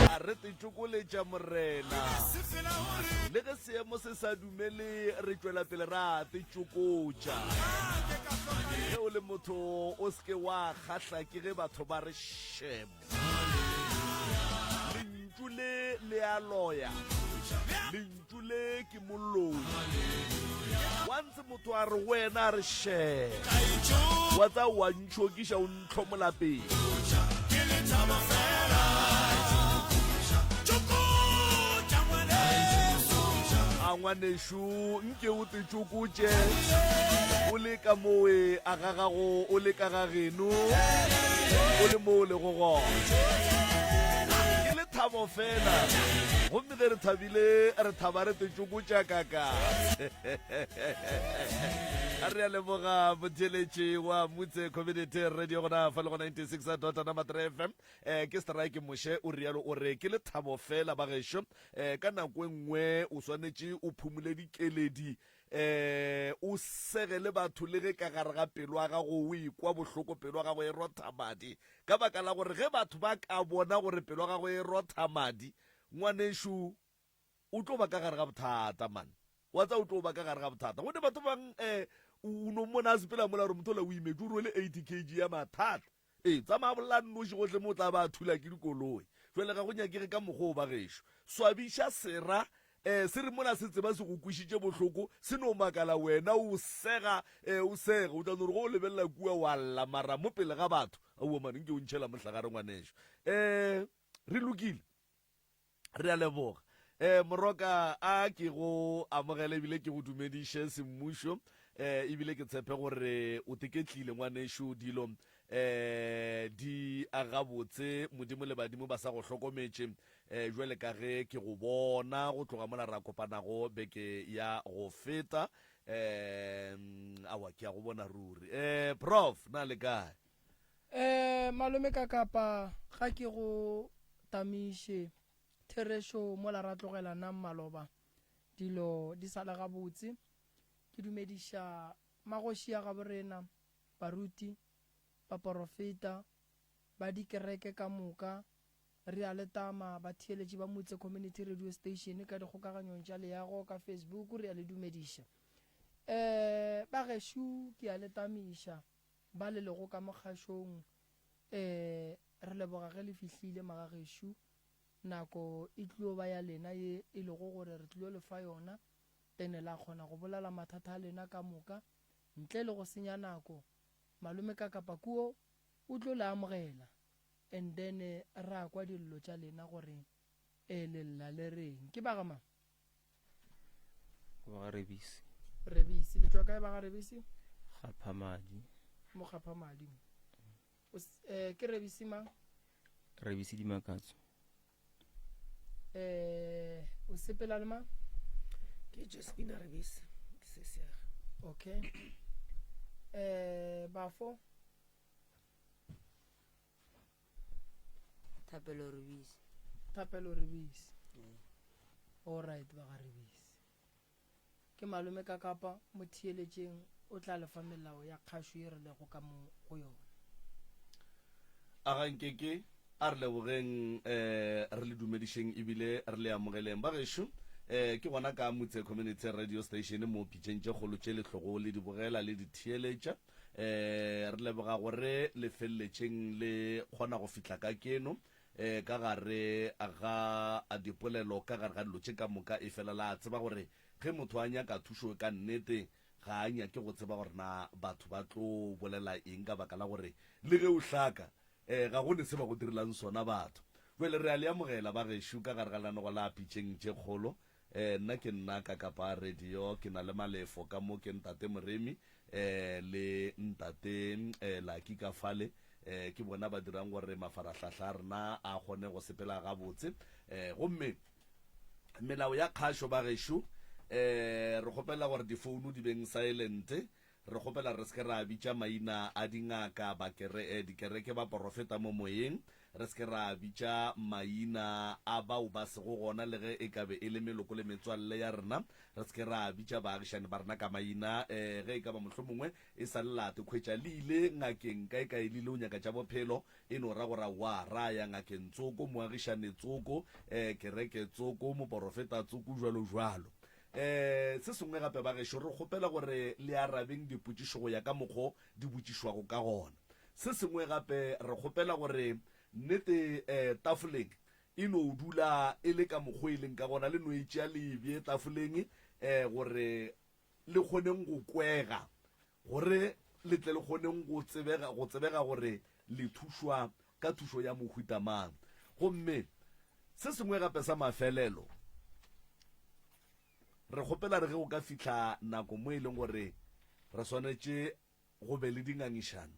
A re tšokoletša Morena. Le ge seemo se sa dumele, re tšwela pele ra tšokotša. Ge o le motho o se ke wa kgahla ke ge batho ba re shem. Lentšu le le a loya. Lentšu le ke moloi. Wa ntse motho a re wena a re shem. Wa tsa wa ntšhokiša o ntlhomola pele. A ngwanešu nke o te tšokotše o le ka mowe a ga gago o le ka ga geno o le mo o lego gona. Ke lethabo fela gomme ge re thabile re thaba re te tšokotša kaka. A re a leboga motheeletši wa Mutse Community Radio gona fa le go 96 dot number 3 FM. Eh, ke strike Moshe o rialo o re ke lethabo fela ba gešo. Eh, ka nako e nngwe o swanetše o phumule dikeledi eh o sege le batho le ge ka gare ga pelo ya gago o ikwa bohloko pelo ya gago e rotha madi ka baka la gore ge batho ba ka bona gore pelo ya gago e rotha madi ngwanešu o tlo ba ka gare ga bothata man wa tsa o tlo ba ka gare ga bothata gonne batho bang um o no mmona a sepela mola gore motho ola o imetse o rwele 80 kg ya mathata ee tsamaya bolela nnoši gohle mo o tla ba a thula ke dikoloi jale ga go nyakege ka mokgwa o ba gešo swabiša sera um se re mola se tseba se go kwišitše bohloko se no makala wena o sega um o sege o tla no re go o lebelela kua wa lla mara mo pele ga batho aowa mane nke o ntšhela mohlagare ngwanešo um re lokile Re a leboga. Eh, Moroka, a ke go amogele ebile ke go dumediše semmušo. Eh, ebile ke tshepe gore o teketlile ngwanešu dilo eh di a gabotse modimo le badimo ba sa go hlokometše eh jwale ka ge ke go bona go tloga mola ra kopanago beke ya go feta eh awa ke a go bona ruri eh prof na le kae Eh, malome ka kapa ga ke go tamiše therešo mola ra tlogela nang maloba dilo di sa le gabotse. Ke dumediša magoši a gaborena, baruti, baporofeta, ba dikereke ka moka. Re a le tama batheeletši ba Motse Community Radio Station ka dikgokaganyong tša leago ka Facebook re a le dumediša. Eh, bagešo ke a le tamiša. Ba le lego ka mo kgašong, ee, re leboga ge le fihlile, magagešo. Nako e tlio ba ya lena ye e lego gore re tlio le fa yona, ene la kgona go bolela mathata a lena ka moka ntle le go senya nako. Malome Kakapa kuo o tlo le amogela and then ra kwa dillo tša lena gore ee le lla le reng. Ke ba ga mang? Ke ba ga Rebisi. Rebisi, le tšwa kae ba ga Rebisi? Gaphamadi. Mo Gaphamadi mo. O eh, ke Rebisi mang? Rebisi Dimakatso. Eh, o sepela le mang? Ke Josephina Rebisi, ke sesiaga. Okay. Eh, bafo? Thapelo Rebisi. Thapelo Rebisi. All right ba ga Rebisi. Ke malome ka kapa mo theeletšeng o tla le fa melao ya kgašo ye re lego ka mo go yona. A ga nke ke a re lebogeng eh re le dumedišeng ebile re le amogeleng ba gešo eh ke gona ka Mutse Community Radio Station mo pitšeng tše kgolo tše le hlogo le di bogela le di theeletša Eh, re leboga gore le feleletšeng le kgona go fihla ka keno eh, ka gare ga dipolelo, ka gare ga dilo tše ka moka. Efela la tseba gore ge motho a nyaka thušo ka nnete, ga a nyake go tseba gore na batho ba tlo bolela eng, ka baka la gore le ge o hlaka, eh, ga go ne se ba go direlang sona batho. Bjale re a le amogela ba gešo ka gare ga lenanego la Pitšeng tše Kgolo. Eh, nna ke nna Kakapa Radio, ke na le Malefo ka mo, ke Ntate Moremi eh, le Ntate eh, Lucky ka fale, eh, ke bona ba dirang gore mafarahlahla a rena a kgone go sepela gabotse. Eh, gomme melao ya kgašo ba gešo, eh, re kgopela gore difounu di beng silent, re kgopela re se ke ra bitša maina a dingaka, bakere, eh, dikereke, baporofeta mo moyeng. Re se ke ra bitša maina a bao ba sego gona le ge e ka be e le meloko le metswalle ya rena. Re se ke ra bitša baagišani ba rena ka maina. E, ge e ka ba mohlomongwe e sa le late khwetša le ile ngakeng kaekae le ile go nyaka tša bophelo, e no ra gore aowa, ra ya ngakeng tsoko, moagišane tsoko, e, kereke tsoko, moporofeta tsoko, jwalo jwalo. E, se sengwe gape bagešo, re kgopela gore le arabeng dipotšišo go ya ka mokgo di botšišwago ka gona. Se sengwe gape, re kgopela gore nnete tafoleng e no dula e le ka mokgo e leng ka gona, le no e tšea le e bee tafoleng gore le kgoneng go kwega, gore le tle le kgoneng go tsebega, go tsebega gore le thušwa ka thušo ya mohuta mang. Gomme se sengwe gape sa mafelelo, re kgopela re ge go ka fihla nako mo e leng gore re swanetše go be le dingangišano,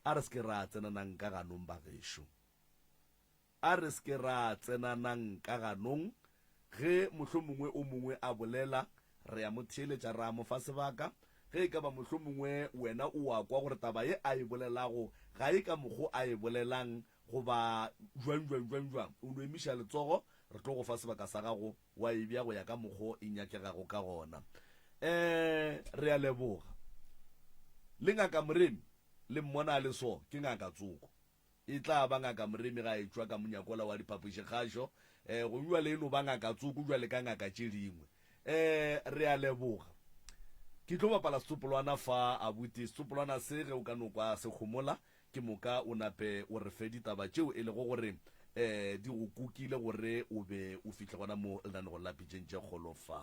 a re se ke ra tsenanang ka ganong bagešo. A re se ke ra tsenanang ka ganong. Ge mohlomongwe o mongwe a bolela, re a mo theeletša, ra mo fa sebaka. Ge e ka ba mohlomongwe wena o a kwa gore taba ye a e bolelago ga e ka mokgo a e bolelang goba jwang jwang jwang jwang, o no emiša letsogo, re tlo go fa sebaka sa gago wa e bea go ya ka mokgo e nyakegago ka gona. Um re a leboga. Le Ngaka Moremi, le mmona a le so, ke ngaka tsoko. E tla ba Ngaka Moremi ga a etšwa ka monyakola wa diphapošikgašo. Um go bjale e no ba ngaka tsoko bjale ka ngaka tše dingwe. Um re a leboga. Ke tlo bapala setsopolwana fa, abuti. Setsopolwana se ge o ka no kwa se homola, Ke moka o nape o re fe ditaba tšeo e lego gore di go kukile gore o be o fihle gona mo lenanegong la Pitšeng tše Kgolo fa.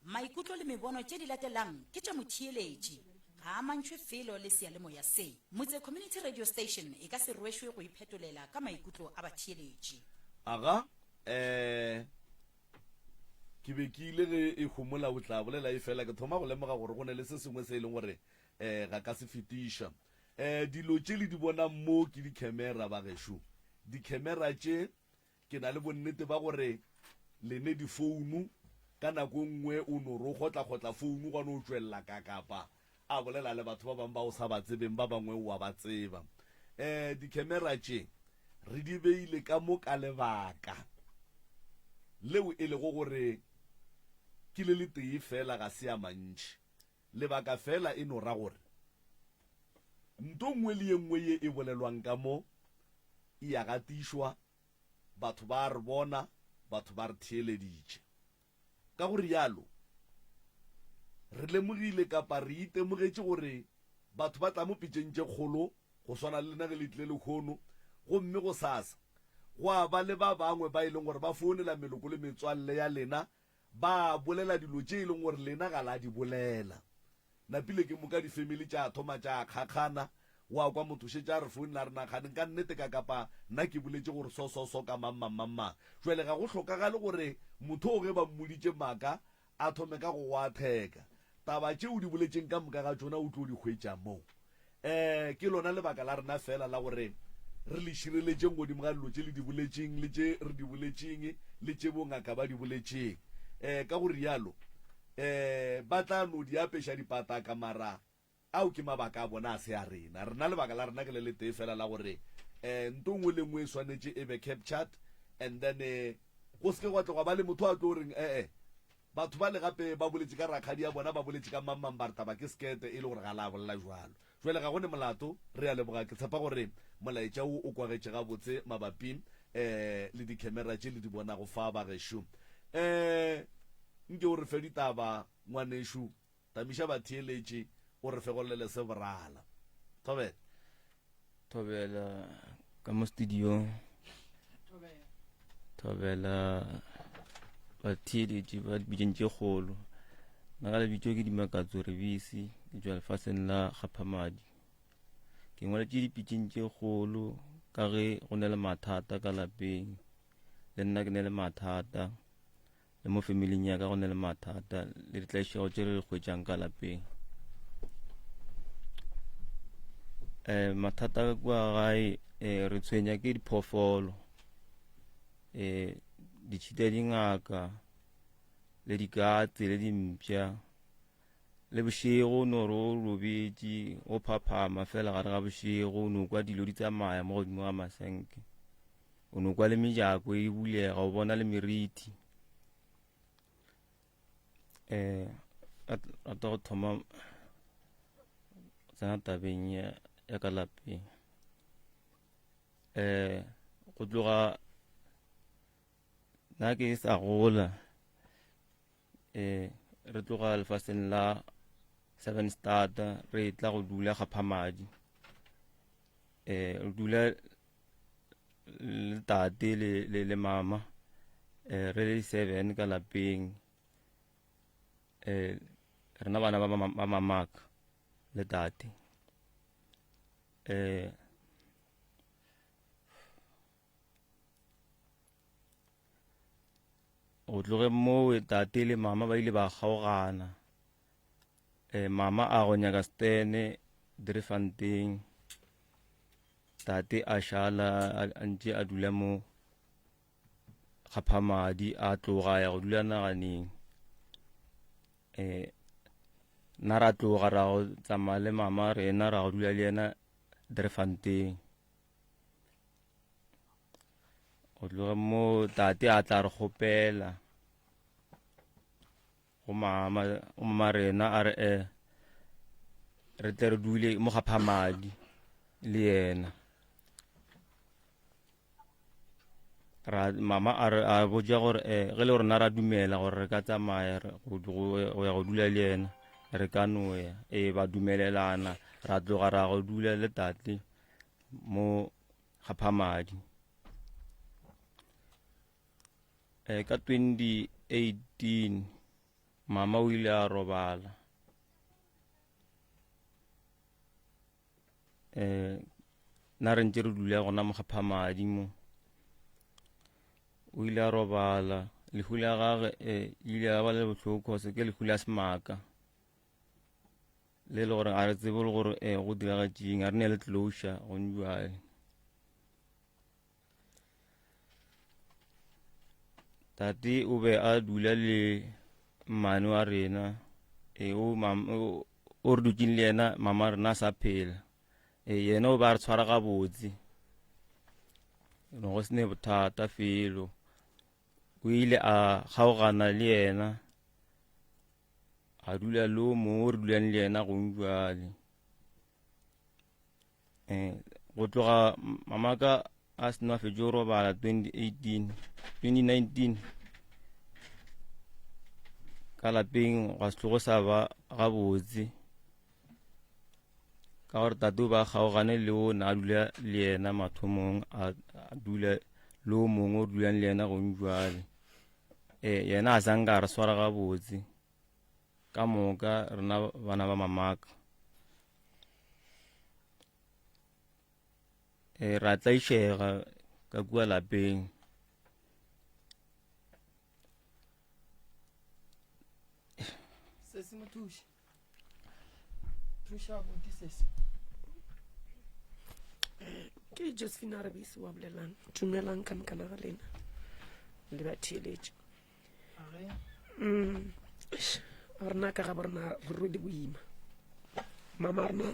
Maikutlo le mebono tše di latelang ke tša motheeletši, ga a amantšhwe felo le seyalemoya se. Motse Community Radio Station e ka se rwešwe go iphetolela ka maikutlo a batheeletši. Aga, eh, ke be ke ile ge e homola o tla bolela, efela ke thoma go lemoga gore go ne le se sengwe se e leng gore eh, ga ka se fetiša. Eh, dilo tše le di bonang mo ke dikhemera, bagešo. Dikhemera tše, ke na le bonnete ba gore le ne difounu, ka nako e nngwe o no re o kgotlakgotla founu gwa no tšwelela kakapa a bolela le batho ba bangwe ba o sa ba tsebeng, ba bangwe o a ba tseba. Eh, dikhemera tše re di beile ka mo ka lebaka leo e lego gore ke le letee fela, ga se a mantši. Lebaka feela e no ra gore nto nngwe le ye nngwe ye e bolelwang ka mo e a gatišwa, batho ba a re bona, batho ba re theeleditše. Ka go rialo, re lemogile kapa re itemogetše gore batho ba tla mo pitšeng tše kgolo go swana le lena ge le tlile lehono, gomme gosasa go a ba le ba bangwe ba e leng gore ba founela meloko le metswalle ya lena Ba bolela dilo tše e leng gore lena ga la di bolela. Napile ke moka difemili tša thoma tša kgakgana, wa kwa motho šetše a re founela a re na kgane nka nnete ka kapa nna ke boletše gore so so so ka mang mang mang mang. Jwale ga go hlokagale gore motho o ge ba mmoditše maaka a thome ka go go atheka. Taba tše o di boletšeng ka moka ga tšona o tlo di hwetša mo. Um ke lona lebaka la rena feela la gore re le šireletšeng godimo ga dilo tše le di boletšeng le tše re di boletšeng le tše bongaka ba di boletšeng. Um ka go rialo um ba tla no di apeša dipataka mara ao ke mabaka a bona a se a rena. Rena lebaka la rena ke le letee feela la gore um nto nngwe le nngwe e swanetše e be captured and then um go se ke gwa tloga ba le motho a tlo reng ee Batho bale gape ba boletše ka rakgadi ya bona, ba boletše ka mang-mang, ba re taba ke sekete, e le gore ga la bolela jwalo. Jwale ga go ne molato, re a leboga. Ke tshepa gore molaetša wo o kwagetše gabotse mabapi um le dikhemera tše le di bonago fa, bagešo. Um nke o re fe ditaba, ngwanešu. Tamiša batheeletši o re fegollele se borala. Thobela. Thobela ka mo studiong. Thobela batheeletši ba dipitšeng tše kgolo. Nna ka lebitso ke Dimakatso Rebisi, ke tšwa lefaseng la Kgaphamadi. Ke ngwaletše dipitšeng tše kgolo ka ge go ne le mathata ka lapeng, le nna ke ne le mathata. Le mo familing ya ka go ne le mathata le ditlaišego tše re di hwetšang ka lapeng. Um mathata ka kua gae um re tshwenya ke diphoofolo um ditšhita dingaka le dikatse le dimpša le bošego o no re o robetše o phaphama fela gare ga bošego o no kwa dilo di tsamaya mo godimo ga masenke. O no kwa le mejako e bulega, o bona le meriti. Um rata go thoma go tsena tabeng ya ya ka lapeng. Um go tloga nna ke sa gola um re tloga lefaseng la Seven Start re tla go dula Gaphamadi. Um re dula le tate le le le mama um re le seven ka lapeng um rena bana ba ba mamaka le tate um go tloge moo tate le mama ba ile ba kgaogana um mama a go nyaka stene Driefontein tate a šala a ntše a dula mo Kgaphamadi a tloga a ya go dula naganeng um nna ra tloga ra go tsamaya le mama rena ra go dula le yena Driefontein. Go tloga mo tate a tla re kgopela go mama go mama rena a re eh re tle re dule mo gaphamadi le yena ra mama a re a botša gore eh ge le rena ra dumela gore re ka tsamaya go go ya go dula le yena re ka no ya ee ba dumelelana ra tloga ra go dula le tate mo gaphamadi um ka 2018 mama o ile a robala um nna re ntse re dula gona mo gaphamadi mo o ile a robala lehu la gage um ile la ba le bohloko se ke lehu la semaka le le gore ga re tsebe le gore um go diragatšeng ga re ne le closure gone jwale Tate o be a dula le mmane wa rena e o o re dutšeng le yena mama rena a sa phela e yena o be a re tshwara gabotse no go se ne bothata felo o ile a kgaogana le yena a dula le o mongwe o re dulang le yena gong jwale um go tloga mamaka a seno a fetše go robala 2018 2019 ka lapeng gwa se tlogo sa ba gabotse ka gore tate o ba kgaogane le o ne a dula le yena mathomong a dula le o mongwe o dulang le yena gong jwale um yena a sa nka a re swara gabotse ka moka rena bana ba mamaka e ra tlaišega ka kua lapeng sesi mo thuše thuša buti sesi ke josephine a rebese wa bolelang dumelang ka mokana ga lena le ba theeletše Mm, rena ka ga borena re rwele boima mama rena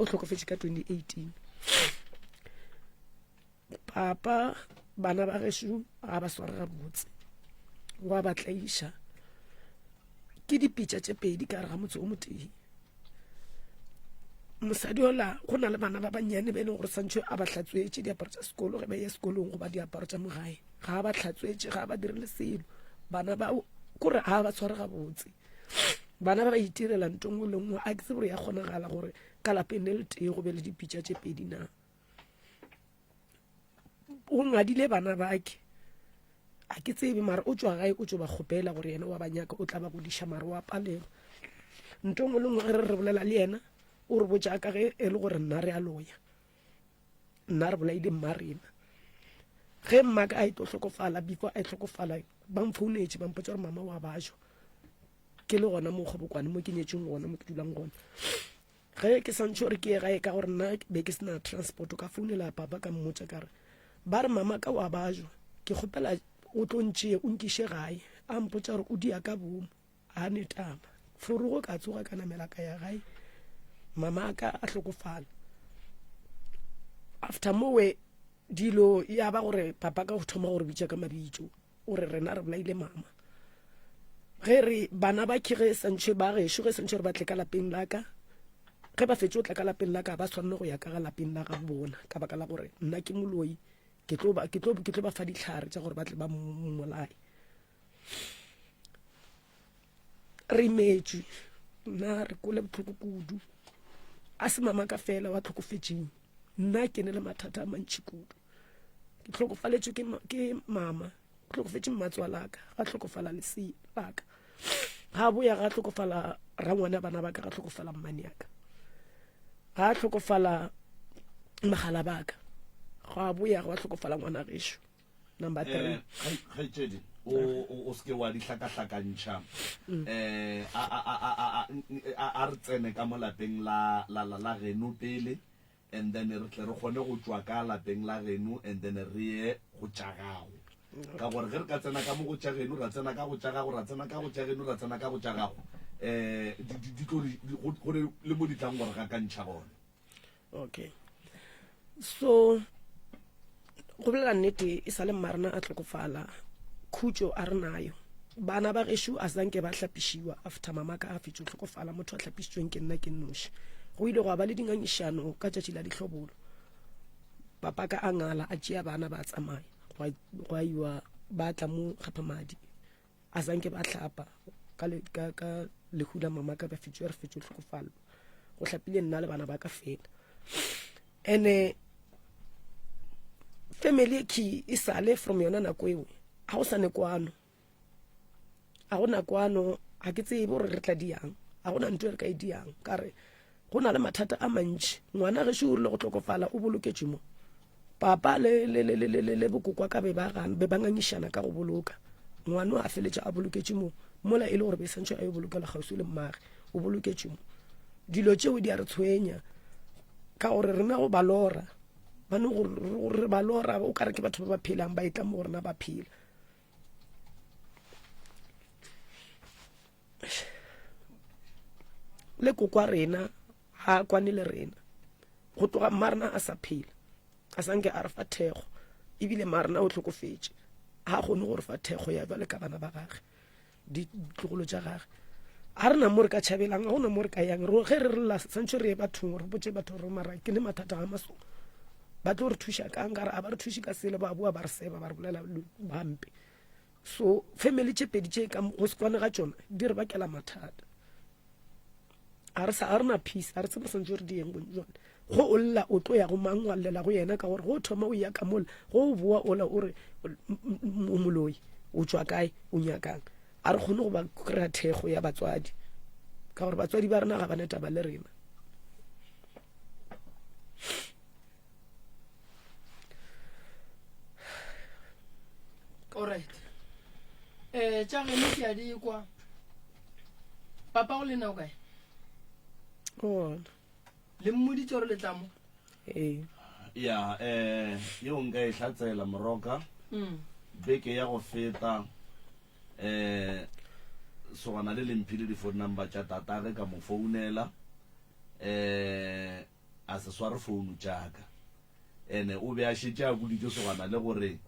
o hlokofetše ka 2018 papa bana ba gešo ga ba sware gabotse wa ba tlaiša ke dipitša tše pedi ka gare ga motse o motee mosadi ola go na le bana ba bannyane ba e leng gore santšhe a ba hlatswetše diaparo tša sekolo ge ba ya sekolong goba diaparo tša mogae ga ba hlatswetše ga ba direle selo bana bao kore ga ba tshware gabotse bana ba ba itirela nto nngwe le nngwe a ke tsebe gore ya kgonagala gore ka lapeng le letee go be le dipitša tše pedi na o ngadile bana bake a ke tsebe mara o tšwa gae o tšo ba kgopela gore yena wa ba nyaka o tla ba godiša mara wa palelwa nto nngwe le nngwe ge re re bolela le yena o re botša ka ge e le gore nna re a loya nna re bolaile mma rena ge mmaka a e tlo hlokofala before a e hlokofala ba mfounetše ba mpotsa gore mama wa bajwa ke le gona mo kgobokwane mo ke nyetseng gona mo ke dulang gona ge ke santšhe gore ke ye gae ka gore nna be ke sena transport ka founela papa ka mmotša ka re ba re mama ka wa bajwa ke kgopela o tlo ntšee o nkiše gae a mpotša gore o dia ka boomo a ne taba forogo ka tsoga ka namela ka ya gae mama a ka a hlokofala after mowe. Dilo ya ba gore papa ka go thoma go re bitša ka mabitso, o re rena re bolaile mama. Ge re bana ba ke ge santšhe ba gešo ge santšhe re ba tle ka lapeng la ka, ge ba fetše go tla ka lapeng la ka ba swanne go ya ka ga lapeng la ga bona ka baka la gore nna ke moloi ke tlo ba ke tlo ke tlo ba fa dihlare tša gore ba tle ba mmolaye. Re imetšwe nna re kwele bohloko kudu a se mama ka fela wa tlhokofetšeng. Nna ke ne le mathata a mantši kudu. Ke hlokofaletšwe ke, ke mama, ke hlokofetše mmatswalaka, ga hlokofala lesea laka. Ga boya ga hlokofala rangwane bana ba ka, ga hlokofala mmane ya ka. Ga hlokofala mogala ba ka. Ga boya gwa hlokofala ngwana gešo. Number 3. Eh, kgaetšedi o o se ke wa di hlakahlakantšha mm. eh a a a a a a re tsene ka mo lapeng la la la la geno pele and then re tle re kgone go tšwa ka lapeng la geno and then re ye go tša gago ka gore ge re ka tsena ka mo go tša geno ra tsena ka go tša gago ra tsena ka go tša geno ra tsena ka go tša gago um di tlo go le mo di tlang gore gakantšha gone Okay. So go bolela nnete e sa le mmarena a tlhokofala khutšo a re nayo bana ba gešo a sanke ba hlapišiwa after mama ka a fetše tlhokofala motho a hlapišitšweng ke nna ke nnoši go ile gwa ba le dingangišano ka tšatši la dihlobolo papa ka a ngala a tšea bana ba tsamaya gwa iwa ba tla mo kgaphamadi A sa nke ba hlapa ka, le, ka, ka lehu la mama ka ba fetše re fetše tlhokofalo go hlapile nna le bana ba ka fela ene family e key e sale from yona nako eo ga go sa ne kwano ga go na kwano ga ke tsebe gore re tla diang ga go na ntho e re ka e diang ka re Go na le mathata a mantši. Ngwana gešo o rile go hlokofala o boloketšwe mo. Papa le, le, le, le, le, le, le bokokwa ka be ba gana, be ba ngangišana ka go boloka. Ngwana a feletša a boloketše mo, mola e le gore be santšwe a yo bolokelwa kgauswi le mmage. O boloketšwe mo. Dilo tšeo di a re tshwenya ka gore rena go ba lora, ba no go re ba lora o ka re ke batho ba ba phelang ba etla mo go rena ba phela. Le kokwa rena ga a kwane le rena go tloga mma rena a sa phela a sa nke a re fa thekgo ebile mma rena o hlokofetše ga a kgone go re fa thekgo ya bjale ka bana ba gage ditlogolo tša gage ga re na mo re ka tšhabelang ga gona mo re ka yang ge re lla santšwe re ye bathong re botse batho re mara ke ne mathata ga maso ba tlo re thuša kang ka re a ba re thuše ka selo ba boa ba re seba ba re bolela gampe So family tše pedi tše ka go se kwane ga tšona di re bakela mathata. A re sa a re na peace, a re tsebe re santse re di eng jwale. Go o lla o tlo ya go mang wa llela go yena ka gore go thoma o ya ka mola, go o boa ola o re o moloi, o tšwa kae, o nyakang. A re kgone go ba kry-a thekgo ya batswadi ka gore batswadi ba rena ga ba ne taba le rena. Alright. Eh, tša geno ke a di kwa. Papa go lena o kae? Gona. Le mmoditše gore le tla mo? Ee. Ya, eh, yeo nka e hlatsela Moroka. Mm. Beke ya go feta, eh, sogana le le mphile di-phone number tša tatage ka mo founela. Eh, a se sware founu tša ka. Ene o be a šetše a boditše sogana le gore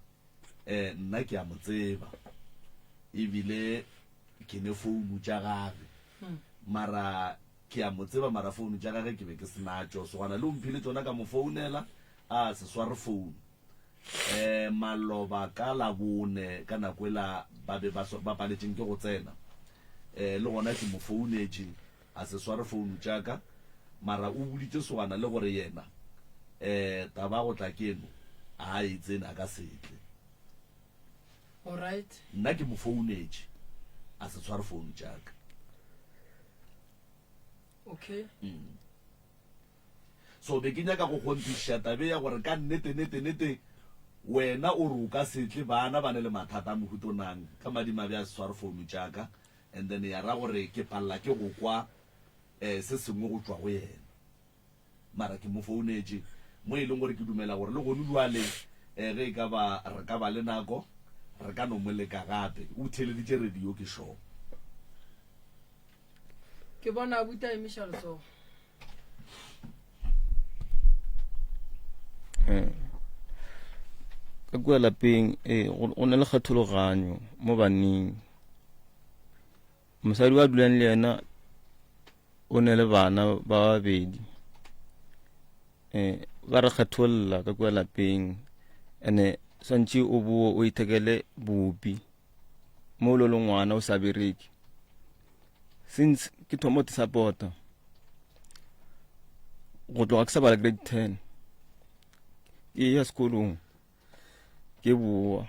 um nna ke a mo tseba ebile ke ne founu tša gage mara ke a mo tseba mara founu tša gage ke be ke se natšo. Sogana le o mphile tšona ka mo founela a se sware founu. Um maloba ka Labone ka nako ela ba be ba ba paletšeng ke go tsena um le gona ke mo founetše a se sware founu tša ka mara o boditše sogana le gore yena um taba ya go tla keno a e tsene a ka se tle. Alright. Nna ke mo founetše a se tshware founu tša ka. Okay. Mm. So be ke nyaka go kgonthišiša tabe ya gore ka nnete nete nete wena o re o ka se tle bana ba ne le mathata a mohuta o nang ka madimabe a se sware founu tša ka and then ya ra gore ke palela ke go kwa um se sengwe go tšwa go yena mara ke mo founetše mo e leng gore ke dumela gore le gone jwale um ge e ka ba re ka ba le nako re ka no mo leka gape o theeleditše radio ke sure. Ke bona abuti a emiša letsogo. Eh. Ka kua lapeng ee go na le kgethologanyo mo baneng. Mosadi wa dulang le yena o ne le bana ba babedi. Eh ba re kgetholla ka kua lapeng ene swantšhe o boe o ithekele bupi mo lo le ngwana o sa bereke. Since ke thoma go support-a go tloga ke sa bala grade 10 ke ya sekolong ke boa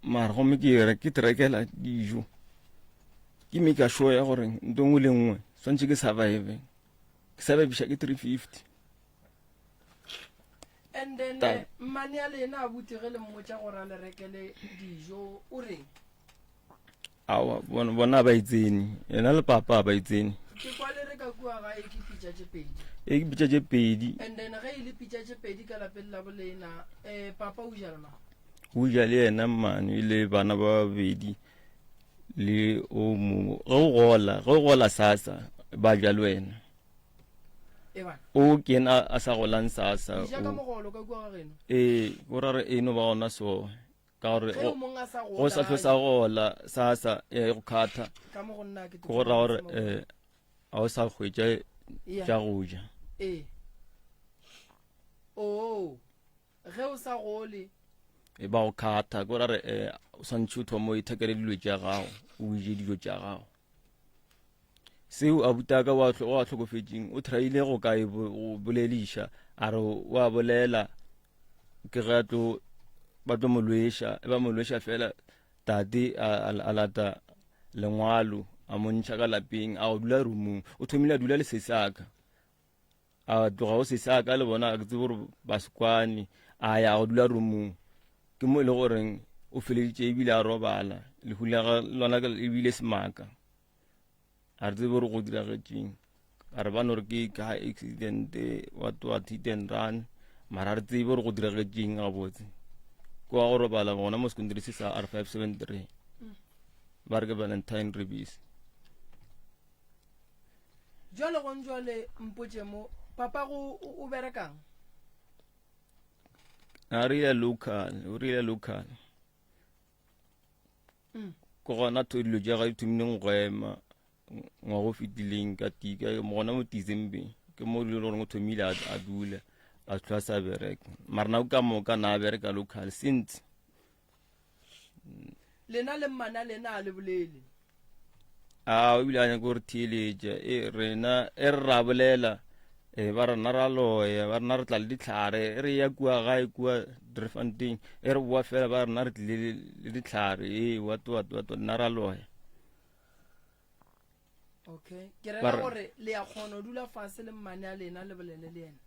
mara gomme ke re ke trekela dijo ke make sure ya gore nto nngwe le nngwe swantše ke survive ke surviviša ke 350 and then eh, mmane ya lena a bute ge le mmotša gore a le rekele dijo o reng Aowa, bona, bona ba itsene. Yena le papa ba itsene. Ke kwa le re ka kua gae ke pitša tše pedi. E ke pitša tše pedi. And then ge e le pitša tše pedi ka lapeng la bolena, eh, papa o ja le mang? O ja le yena mmane le bana ba babedi le o mongwe. Ge o gola, ge o gola sasa, ba ja le wena. O ke yena a sa golang sasa. Le ja ka mogolo ka kua ga geno? Ee, go ra re e no ba gona so. ka gore Ge o mongwe a sa gola go sa hlwe sa gola sa sa e go khatha ka mo go nna ke ke go ra gore eh a o sa hwetša Yeah. tša go ja ee oo ge o sa gole e ba go khatha ke go ra re eh o swantšhe o thoma o ithekele dilo tša gago o je dijo tša gago seo abutaka wa wa hlokofetšeng o tryile go ka e go bolediša a re wa bolela ke ge a tlo ba tlo mo lweša e ba mo lweša fela tate a lata lengwalo a mo ntšha ka lapeng a go dula roomong o thomile a dula le sesaka A tloga go sesi a ka le bona a ke tsebe gore ba se kwane a ya go dula roomong ke mo e le goreng o feleditše ebile a robala lehu la lona ebile semaka a re tsebe gore go diragetšeng a re ba no re ke car accident what what hit and run mara re tsebe gore go diragetšeng gabotse ke wa go robala gona mo secondary se sa R 573 ba re ke Valentine Rebisi Jwale gong jwale mpotše mo, papago o, o berekang? A rile local, o rile local. Mm. Ke gona tho dilo tša gagwe di thomileng go ema ngwaga o fetileng ka tika gona mo December ke mo dilo gore o thomile a a dula a tlhoa sa bereka mara nako ka moka na a bereka local since Lena le mmana lena a le bolele. A o bile a nyaka gore theeletša e rena e re ra bolela e ba rena ra loya ba rena re tla le ditlhare e re ya kua gae kua Driefontein e re boa fela ba rena re tlile le ditlhare e what what what nna ra loya okay ke rela gore le ya kgona go dula fase le mmane a lena le bolele le yena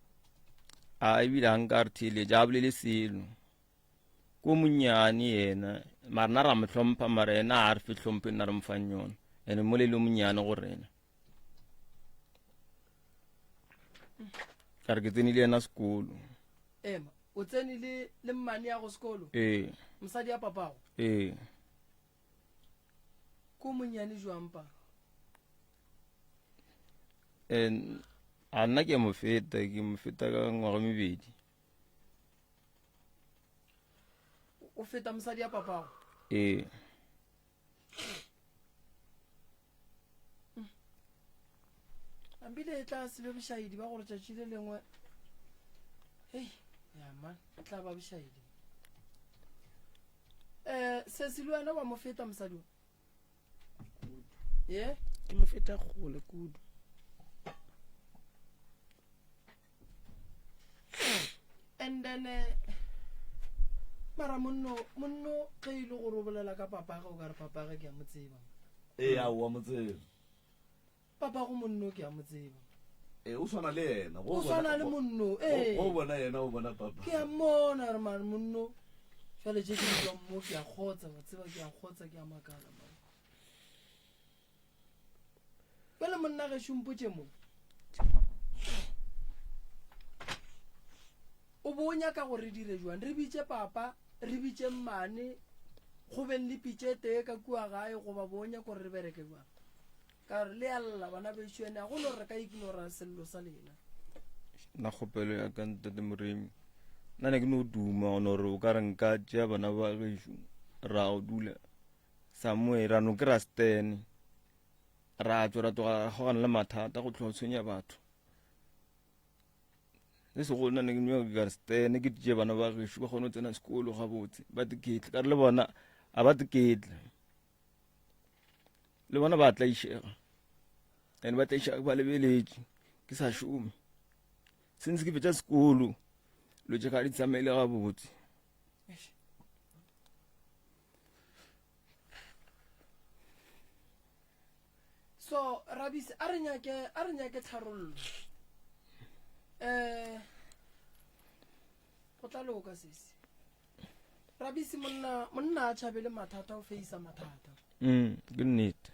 a ebile a nka re theeletša a bolele selo Ko monnyane yena mara nna ra mo hlompha mara yena a re fe hlompho e nna re mo fang yona ene mo le le monnyane go rena ka re ke tsene le yena sekolo ema o tsene le le mmane ya go sekolo ee mosadi ya papago ee ko monnyane jwang pa en a nna ke mo feta ke mo feta ka ngwaga mebedi O feta mosadi ya papago? Ee. Ambile e tla se be bošaedi ba gore tšatši le lengwe hei ya man e tla ba bošaedi um sesi le wena wa mo feta mosadi o ye ke mo feta kgole kudu and then eh, mara monno monno ge e le gore o bolela ka papage o ka re papage ke a mo tseba ee a oa mo tseba papago monno ke a mo tseba ee o swana le yena o swana le monno ee o bona yena o bona papa ke a mmona re mare monno jale tše ke di mo ke a kgotsa wa tseba ke a kgotsa ke a makala mare Bjale monna gešo mpotše mo. O bo o nyaka gore re dire jwang? Re bitše papa, re bitše mmane, go beng le pitše e tee ka kua gae goba bo o nyaka gore re bereke jwang? Ka gore le a lla bana bešo ene a go no re ka ignora sello sa lena. Nna kgopelo ya ka ntate Moremi. Nna ne ke no duma gona gore o ka re nka tšea bana ba gešo ra go dula somewhere ra no kry-a stand ra tšwa ra tloga ra kgogana le mathata go tloga tshwenya batho. Se segolo nna ne ke nyaka ka re stand ke tšee bana ba gešo ba kgone go tsena sekolo gabotse ba tiketle ka re le bona a ba tiketle le bona ba tlaišega and ba tlaišega ba lebeletše ke sa šome since ke fetša sekolo lo tše ga di tsamaile gabotse. So Rabisi a re nyake a re nyake tharollo. Eh go tla loka sesi. Rabisi monna monna a tšhabele mathata o feisa mathata. Mm, ke nnete.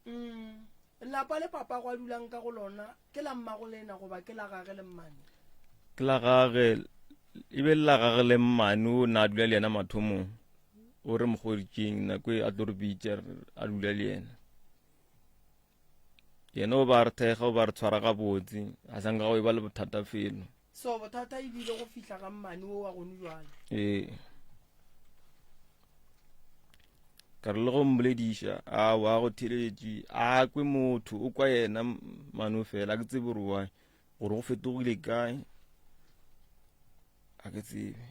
Mm. Lapa le papa go a dulang ka go lona ke la mmago lena goba ke la gage le mmane? Ke la gage e be la gage le mmane o na a dula le yena mathomong o re mogoditšeng nako e a tlo re bitša a dula le yena yena o ba re thekga o ba re tshwara gabotse a sa nka go e ba le bothata felo So bothata e bile go fihla ga mmane wo wa gonu jwale. Ee. Ka re le go mmolediša, a wa go theletše, a kwe motho, o kwa yena mano fela, a ke tsebe gore why, gore go fetogile kae, a ke tsebe.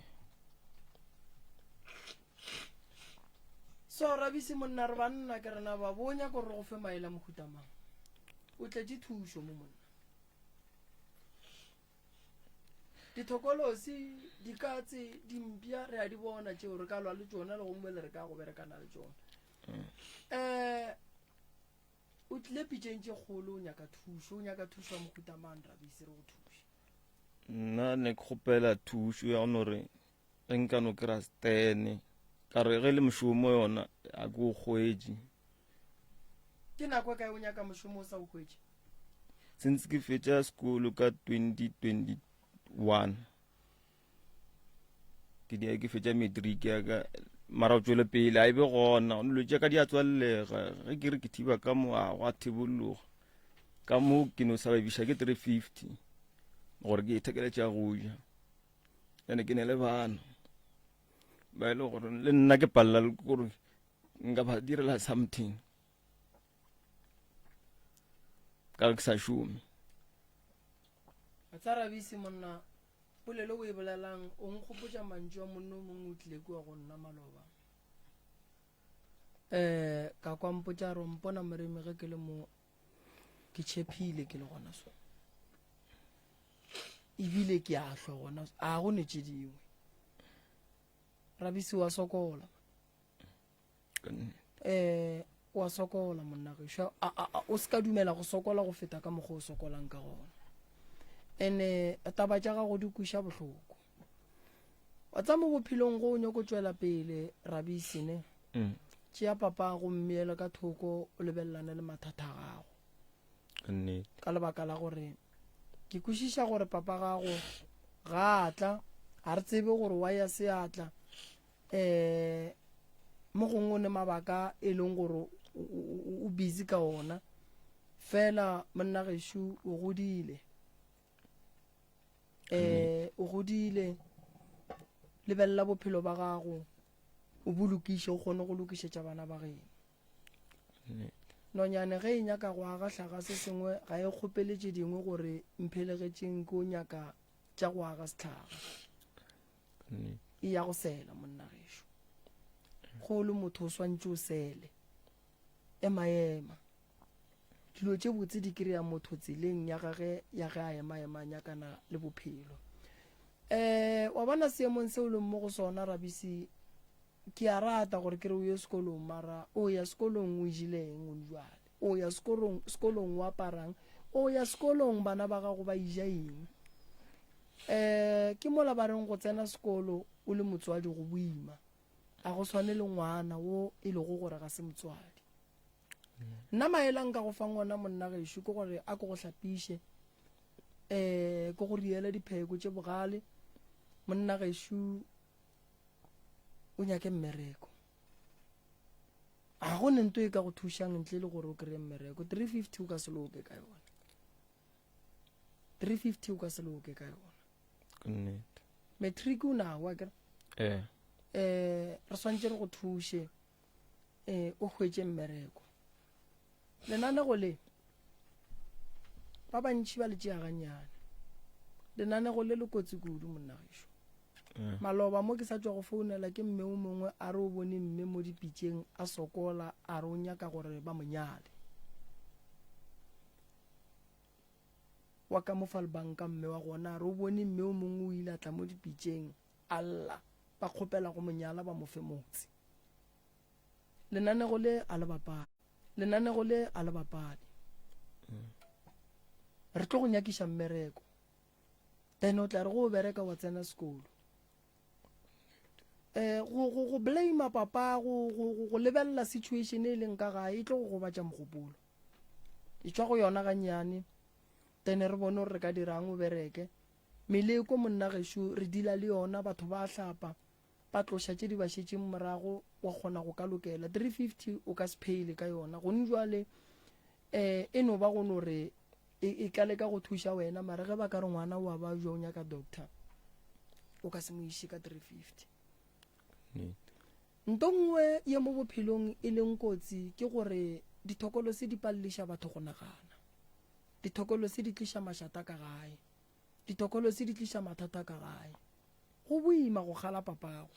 So Rabisi monna re banna ke rena ba bo nyaka gore re go fe maele a mohuta mang? O tletše thušo mo monna. Dithokolosi, dikatse, dimpša re a di bona tšeo re ka lwa le tšona le gongwe le re ka go berekana le tšona. Um o tlile pitšeng tše kgolo o nyaka thušo, o nyaka thušo ya mohuta mang Rabisi re go thuše? Nna ne ke kgopela thušo ya go re ge nka no kry-a stene ka re ge le mošomo yona a ke o kgwetše. Ke nako e kae o nyaka mošomo o sa o hwetše? Since ke fetša sekolo ka 2021 ke dia ke fetša matric ya ka mara go tšwele pele a e be gona dilo tša ka di a tswallega ge ke re ke thiba ka mo a go a thibologa ka mo ke no sa babiša ke 350 gore ke ithekele tša go ja ene ke ne le bana ba e le gore le nna ke palela le gore nka ba direla something ka re ke sa šome. A tsa Rabisi monna, polelo o e bolelang o nkgopotša mantšu a monna o mongwe o tlile kua go nna maloba. Um ka kwa mpotša re o mpona moremi ge ke le mo ke tšhephile ke le gona so. Ebile ke a hlwa gona so. A go ne tše dingwe. Rabisi wa sokola. um wa sokola monna gešo o se ka dumela go sokola go feta ka mokgwa o sokolang ka gona ene taba tša gago di kweša bohloko wa tsa mo bophelong go o nyako tšwela pele rabisi ne mm. tšea papa go mmeele ka thoko o lebelelane le mathata a gago ka lebaka la gore ke kwešiša gore papa gago ga a tla ga re tsebe gore wa ya se a tla um mo gongwe o ne mabaka e leng gore o busy ka ona fela monna gešo o godile um o godile lebelela bophelo ba gago o bolokiše o kgone go lokišetša bana ba geno nonyane ge e nyaka go aga hlaga se sengwe ga e kgopele tše dingwe gore mphelegetšeng ke o nyaka tša go aga setlhaga e ya go sela monna gešo go le motho o swantše o sele emaema dilo tše botse di kry-a motho tseleng ya gage ya ge a emaema nyakana le bophelo um wa bona seemong se o leng mo go sona rabisi Ke a rata gore ke re o ye sekolong, mara o ya sekolong o jele eng o jwale? O ya sekolong, sekolong o aparang? O ya sekolong bana ba gago ba ija eng? Eh, ke mola ba reng go tsena sekolo o le motswadi go boima. A go swane le ngwana wo e lego gore ga se motswadi. Nna maele a nka go fang ona monna gešo ke gore a ke go hlapiše, eh, ke go riele dipheko tše bogale. Monna gešo o nyake mmereko ga go ne nto e ka go thušang ntle le gore o kry-e mmereko 350 o ka se loke ka yona 350 o ka se loke ka yona. Matric o nawo akere? Ee. Eh, re swantše re go thuše eh o hwetše mmereko. Lenanego le ba bantši ba le tšea gannyane. Lenanego le le kotsi kudu monna gešo. Eh. Maloba mo ke sa tšwa go founela ke mme o mongwe a re o bone mme mo dipitšeng a sokola a re o nyaka gore ba mo nyale. Wa ka mo Falbanka mme wa gona a re o bone mme o mongwe o ile a tla mo dipitšeng a lla ba kgopela go mo nyala ba mo fe motse. Lenanego le a le bapale. Lenanego le a le bapale. Re tlo go nyakiša mmereko. Then o tla re go o bereka wa tsena sekolo. Eh go go go blame papa go go go lebelela situation e leng ka gae e tlo go gobatša mogopolo. E tšwa go yona gannyane. Then re bone gore re ka dirang o bereke. Meleko monna gešo re dila le yona batho ba hlapa. Ba tloša tše di ba šetšeng morago wa kgona go ka lokela. 350 o ka se phele ka yona. Gone jwale eh e no ba go no re e, e ka leka go thuša wena mara ge ba ka re ngwana o a babja o nyaka doctor o ka se mo iše ka 350. Nnete. Nto nngwe ye mo bophelong e leng kotsi ke gore dithokolosi di paleliša batho go nagana. Dithokolosi di tliša mašata ka gae. Dithokolosi di tliša mathata ka gae. Go boima go kgala papago.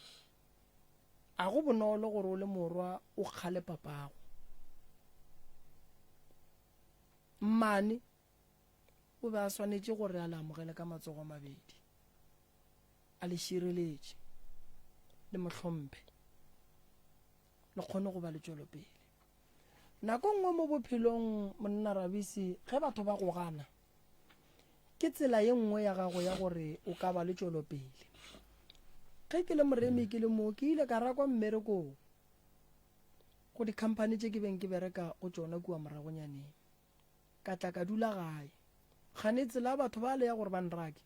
A go bonolo gore o le morwa o kgale papago. Mmane o be a swanetše gore a le amogele ka matsogo a mabedi, a le šireletše, le mo hlomphe, le kgone go ba le tšwelopele. Nako nngwe mo bophelong, monna Rabisi, ge batho ba go gana, Ke tsela ye nngwe ya gago ya gore o ka ba le tšwelopele. Ge ke le moremi ke le mo, ke ile ka rakwa mmerekong go dikhamphani tše ke beng ke bereka go tšona kua moragonyaneng. Ka tla ka dula gae. Kgane tsela ya batho bale ya gore ba nrake,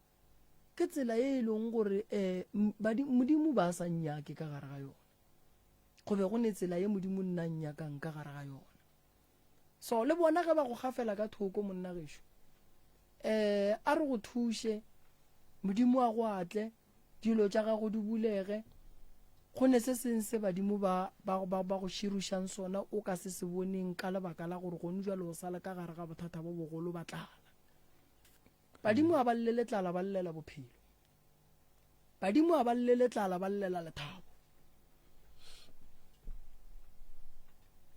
ke tsela ye e leng gore um Modimo ba sa nnyake ka gare ga yona. Go be go ne tsela ye Modimo nna nnyakang ka gare ga yona. So le bona ge ba go gafela ka thoko monna gešo, eh a re go thuše, Modimo a go atle, dilo tša gago di bulege, go ne se seng se badimo ba, ba, ba, ba go širušang sona o ka se se boneng ka lebaka la gore gone jwale o sa le ka gare ga bothata bo bogolo ba tlala. Badimo ga ba llele tlala ba llela bophelo. Badimo ga ba llele tlala ba llela lethabo.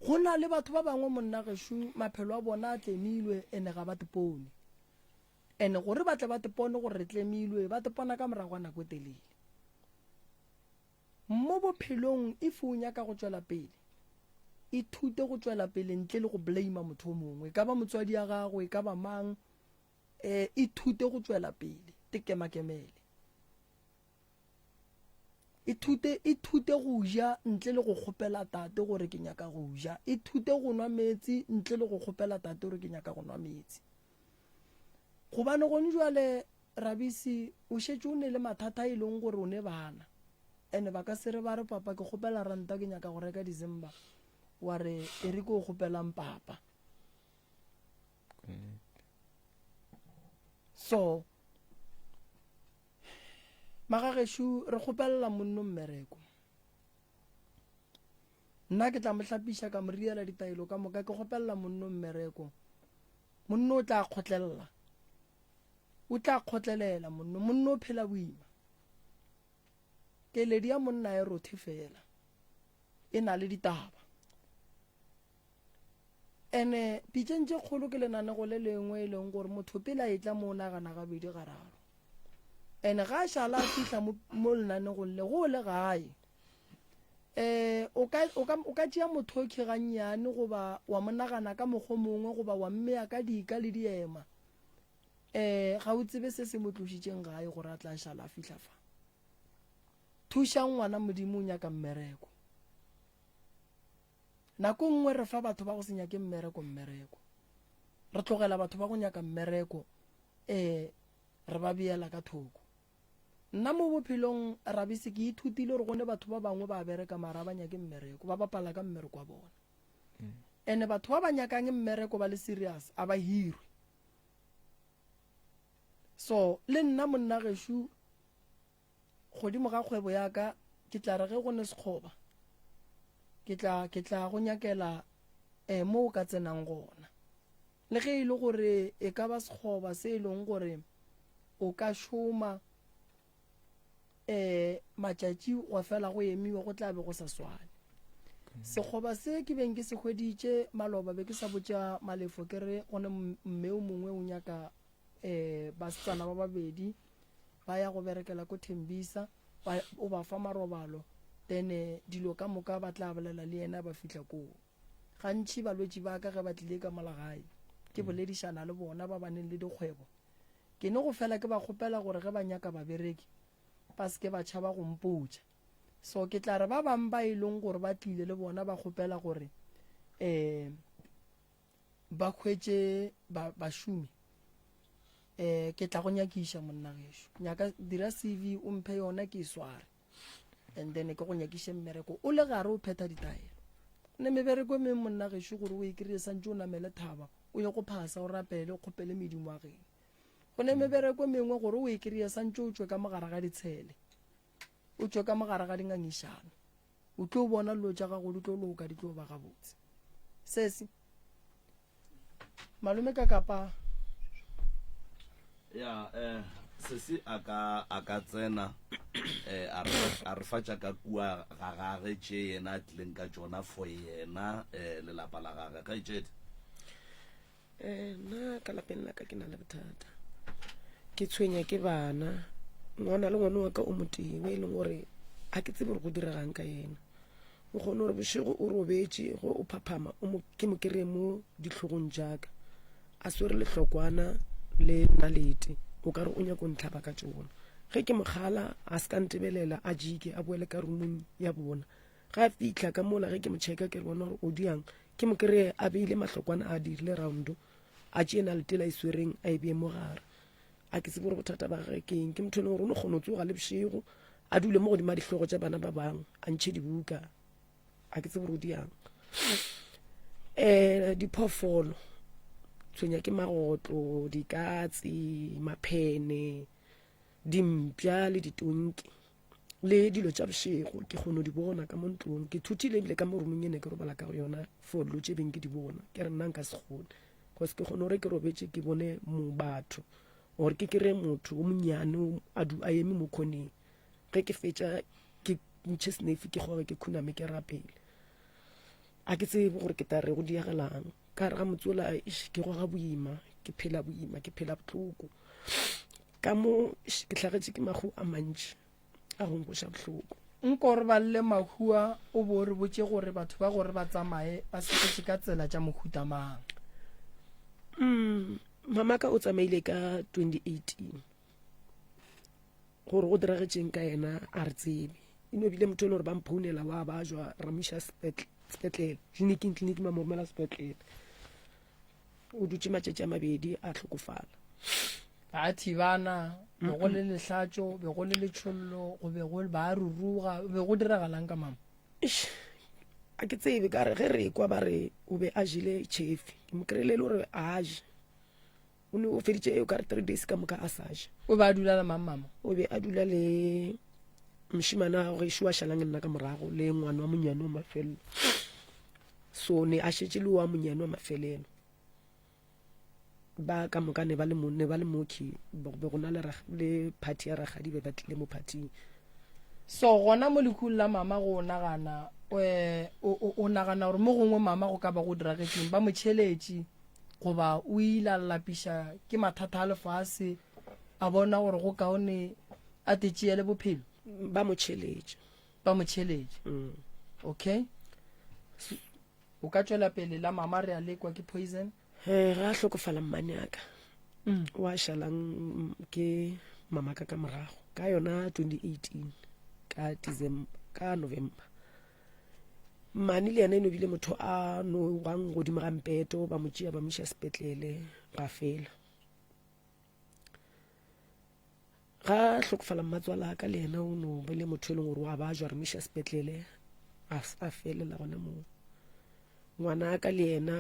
Go na le batho ba bangwe monna gešo maphelo a bona a tlemilwe ene ga ba tepone. Ene gore ba tle ba tepone gore re tlemilwe ba tepona ka morago ga nako e telele. Mo bophelong if o nyaka go tšwela pele ithute go tšwela pele ntle le go blame motho o mongwe, e ka ba motswadi ya gago e ka ba mang. E, ithute go tšwela pele, tekemakemele. Ithute, ithute go ja ntle le go kgopela tate gore ke nyaka go ja. Ithute go nwa meetse ntle le go kgopela tate gore ke nyaka go nwa meetse. Gobane gone jwale Rabisi o šetše o ne le mathata e leng gore o ne bana. Ene ba ka se re ba re papa ke kgopela ranta ke nyaka go reka dizimba. Wa re e re ke o kgopelang papa. So magagešo re kgopelela monno mmereko. Nna ke tla mo hlapiša ka mo riela ditaelo ka moka ke kgopelela monno mmereko. Monno o tla kgotlelela. O tla kgotlelela monno. Monno o phela boima. Keledi ya monna e rothe fela. E na le ditaba. Ene pitšeng tše kgolo ke lenanego le lengwe e leng gore motho pele a etla mo o nagana gabedi gararo. Ene ga a šala a fihla mo, mo lenanegong le go le gae eh o ka o ka o ka tšea motho okhi gannyane goba wa mo nagana ka mokgwa mongwe goba wa mmea ka dika le diema eh ga o tsebe se se mo tlošitšeng gae gore a tla šala a fihla fa. Thušang ngwana Modimo o nyaka mmereko. Nako nngwe re fa batho ba go se nyake mmereko mmereko. Re tlogela batho ba go nyaka mmereko eh re ba beela ka thoko. Nna mo bophelong Rabisi ke ithutile gore go ne batho ba bangwe ba bereka mara ba nyake mmereko, ba bapala ka mmereko wa bona. Ene batho ba ba nyakang mmereko ba le serious a ba hirwe. So le nna monna gešo. Godimo ga kgwebo ya ka, ke tla re ge go ne sekgoba, ke tla, ke tla go nyakela eh, mo o ka tsenang gona. Le ge e le gore e ka ba sekgoba se e leng gore o ka šoma eh, matšatši gwa fela go emiwa go tla be go sa swane. Sekgoba se ke beng ke se hweditše maloba be ke sa botša Malefo ke re go ne mme o mongwe o nyaka eh, basetsana ba babedi ba ya go berekela ko Thembisa ba, o ba fa marobalo then eh, dilo ka moka ba tla bolela le yena ba fihla koo. Gantši balwetši ba ka ge ba tlile ka mola gae ke boledišana le bona ba ba neng le dikgwebo ke ne go fela ke ba kgopela gore ge ba nyaka babereki ba se ke ba tšhaba go mpotša. So ke tla re ba bang ba e leng gore ba tlile le bona ba kgopela gore um ba hwetše ba, bašomi um ke tla go nyakiša monna gešo nyaka dira cv o mphe yona ke e sware and then ke go nyakiše mmereko o le gare o phetha ditaelo ne mebereko e meng monna gešo gore o e kry-e santse o namele thaba o ye go phasa o rapele o kgopele medimo wa geno go ne mebereko e mengwe gore o e kry-e santse o tšwe ka mogare ga ditshele o tšwe ka mogare ga dingangišano o tlo bona dilo tša gago di tlo loka di tlo ba gabotse sesi malome ka kapa ya eh sesi a ka a ka tsena eh a re a re fatša ka kua ga gage tše yena a tlileng ka tšona for yena eh lelapa la gage kgaetšedi Eh, nna ka lapeng la ka ke na le bothata ke tshwenya ke bana ngwana le ngwana wa ka o motee o e leng gore ga ke tsebe gore go diregang ka yena o kgone gore bošego o robetše go o phaphama ke mo kry-e mo dihlogong jaaka a swere lehlokwana le nalete o ka re o nyako ntlhaba ka tšona ge ke mokgala a se ka ntebelela a jike a boele ka rumong ya bona Ge a fihla ka mola ge ke mo checka ke re bona gore o diang ke mo kry-e a beile mahlokwana a dirile roundo a tšee na letela e swereng a e bee mo gare a ke tsebe gore bothata ba gage ke eng ke motho e leng gore o no kgona go tsoga le bošego a dule mo godimo a dihlogo tša bana ba bangwe a ntšhe dibuka a ke tsebe gore o diang um diphoofolo tshwenya ke magotlo dikatse maphene dimpša le ditonki le dilo tša bošego ke kgone go di bona ka mo ntlong ke thuthile ebile ka mo rumong e ne ke robala ka go yona for dilo tše beng ke di bona ke re nna nka se kgone cause ke kgone gore ke robetše ke bone mo batho or ke kry motho o monnyane a du a eme mo khoneng ge ke fetša ke ntšhe senefi ke goge ke khuname ke rapele a ke tsebe gore ke tla re go diegelang ka gare ga motse ola ke goga boima ke phela boima ke phela bohloko ka mo ke hlagetše ke mahu a mantši a go nkoša bohloko nko re balele mahua o bo re botše gore batho ba gore ba tsamaye ba sepetše ka tsela tša mohuta mang mm, mamaka o tsamaile ka 2018 gore go diragetšeng ka yena a re tsebe e no bile motho e le gore ba mphounela wa ba jwa ra mo iša sepetlele tleliniking tleliniking ba mo romela sepetlele o dutše matšatši a mabedi a hlokofala ba thibana be go le lehlatšo be go le letšhollo go be go ba ruruga be go diragalang ka mama a ke tsebe ka re ge re kwa ba re o be a jele tšhefi ke mo kry-ile e le gore a je o ne o feditše o ka re three days ka moka a sa ja o be a dula le mang mama o be a dula le mošemane wa gešo a šalang nna ka morago le ngwana wa monyane wa mafelelo so ne a šetše le wa monyane wa mafelelo ba ka moka ne ba le mo ne ba le moki be go na le le party ya ragadi be ba tlile mo partying so gona mo lekhung la mama go nagana eh, o nagana gore mo gongwe mama go ka ba go diragetseng ba mo tšheletše goba o ile a lapiša ke mathata a lefase a bona gore go kaone a tetšeele bophelo ba mo tšheletše ba mo tšheletše mm. okay o ka tšwela pele la mama re a lekwa ke poison eh ga a hlokofala mmane aka mm. wa šalang ke mama ka ka morago ka yona 2018 ka december ka november Mmane le yena e no bile motho a no wang godimo ga mpeto ba mo tšea ba mo iša sepetlele ga fela ga hlokofala mmatswala ka le yena o no bile motho e leng gore wa bajwa re mo iša sepetlele a felela gona moo ngwana ka le yena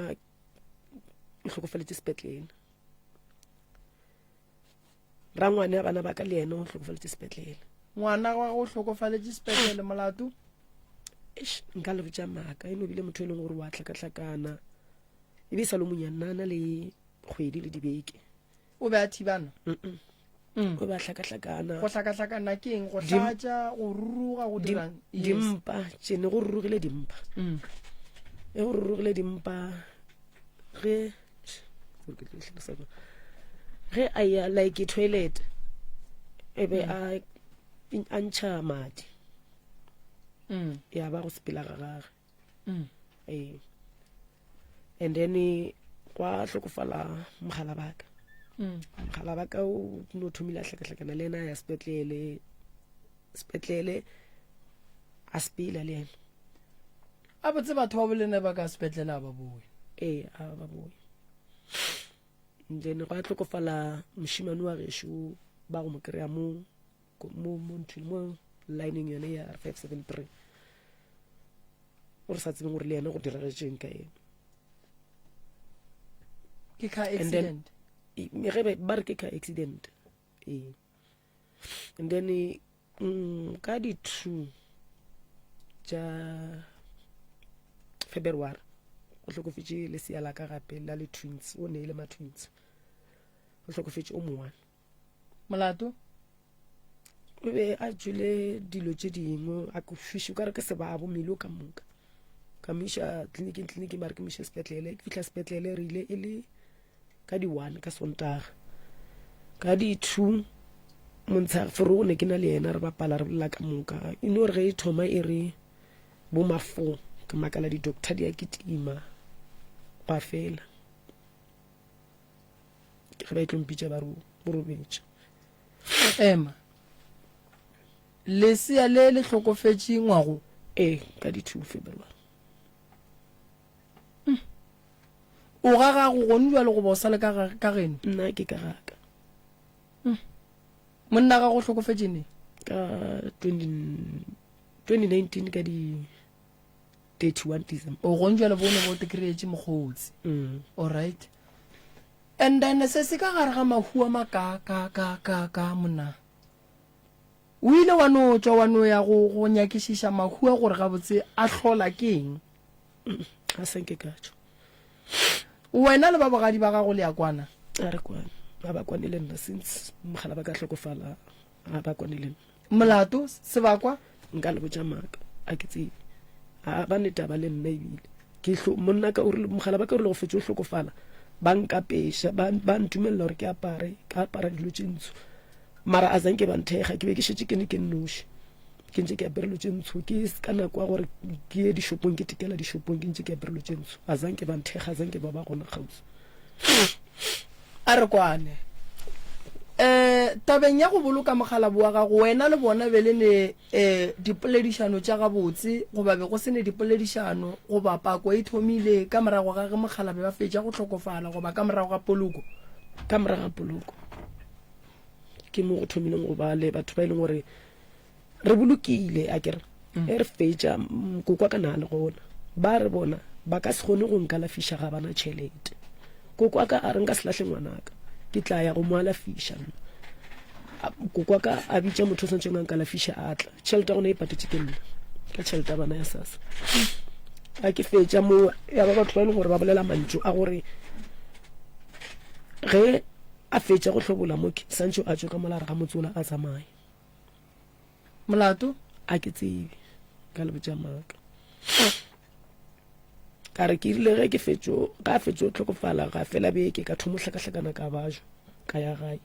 o hlokofaletše sepetlele rangwane ya bana ba ka le yena o hlokofaletše sepetlele. Ngwana wa gago o hlokofaletše sepetlele molato? Eish, nka le botša maaka e no bile motho e leng gore wa hlakahlakana e be e sa le monyane a na le kgwedi le dibeke. O be a thibana? Mm. O be a hlakahlakana. Go hlakahlakana ke eng? Go hlatša, go ruruga, go dirang? Dimpa, tšene go rurugile dimpa. Mm. E go rurugile dimpa ge ge a ya like toilet e be a a ntšha madi. Mm. Ya ba go sepela ga gage. Mm. Ee. And then gwa hlokofala mogala baka. Mm. Mogala baka o no thomile a hlakahlakana le yena a ya sepetlele. Sepetlele a sepela le yena. A botse batho ba bolena ba ka sepetlele a ba boe. Ee, a ba boe. And then gwa hlokofala mošemane wa gešo ba go mo kry-a mo mo mo nthong mo lineng yone ya 573. O re sa tsebeng gore le yena go diragetšeng ka yena. Ke car accident. Ge ba re ke car accident. Ee. And then mm, ka di 2 tša February go hlokofetše lesea la ka gape la le twins, o ne e le ma twins. Go hlokofetše o mongwe. Molato? O be a jele dilo tše dingwe a kwešiše o ka re ke sebabo mmele o ka moka. Ka mo iša tleliniking, tleliniking ba re ke mo iše sepetlele. Ke fihla sepetlele re ile e le ka di-one ka Sontaga. Ka di-two montsha forogo ne ke na le yena re bapala re bolela ka moka. E no re ge e thoma e re bo ma four ke makala di-doctor di a kitima gwa fela. Ke ge ba e tlo mpitša ba re o robetše. Ema. Lesea le le hlokofetše ngwago? Ee, ka di-two February. Hmm. O ga gago gone bjalo goba o sa le ka ka geno? Nna ke ka gaka. Hmm. Monna gago o hlokofetše neng? Ka 20, 2019 ka di 31 December. O gone bjalo bo ne bo te kry-etše mokgotsi. Mm. All right. And then se se ka gare ga mahu a maka ka ka ka ka monna. O ile wa no tšwa wa no ya go go nyakišiša mahu a gore gabotse a hlola ke eng? Ga se nke ka tšwa. Wena le ba bogadi ba gago le a kwana? A re kwane. Ga ba kwane le nna since mogala ba ka hlokofala ga ba kwane le nna. Molato sebakwa? Nka le botša maaka a ke tsebe. Ga ba ne taba le nna ebile. Ke hlo monna ka o rile mogala ba ka o rile go fetša o hlokofala ba nkapeša ba ba ntumelela gore ke apare ka apara dilo tše ntsho. Mara a zanke ba nthekga, ke be ke šetše ke ne ke nnoši, ke ntše ke apere lo tše ntsho, ke ka nako ya gore ke ye dishopong, ke tekela dishopong, ke ntše ke apere lo tše ntsho. A zanke ba nthekga, a zanke ba ba gona kgauswi. A re kwane. Um tabeng ya go boloka mokgalabo wa gago, wena le bona be le ne um dipoledišano tša gabotse goba be go se ne dipoledišano goba pako e thomile ka morago ga ge mokgalabe ba fetša go hlokofala goba ka morago ga poloko? Ka morago ga poloko. Ke mo go thomileng go ba le batho ba e leng gore re bolokile a kere mm. e re fetša mm, koko ka na le gona ba re bona ba ka se kgone go nkalafiša ga bana tšhelete koko ka a re nka se lahle ngwanaka ke tla ya go mo alafiša nna koko ka a bitša motho o swanetšeng a nkalafiša a tla tšhelete ya gona e patetše ke nna ka tšhelete ya bana ya sasa a ke fetša mo ya ba batho ba e leng gore ba bolela mantšu a gore ge A fetša go hlobola mo ke, Sancho a tšwe ka molare ga motse wola a tsamaye. Molato? A ke tsebe. Ka le botša maaka. Ka re ke rile ge ke fetšo, ga a fetšo hlokofala ga fela beke ka thomo hlakahlakana ka bajwa ka ya gae.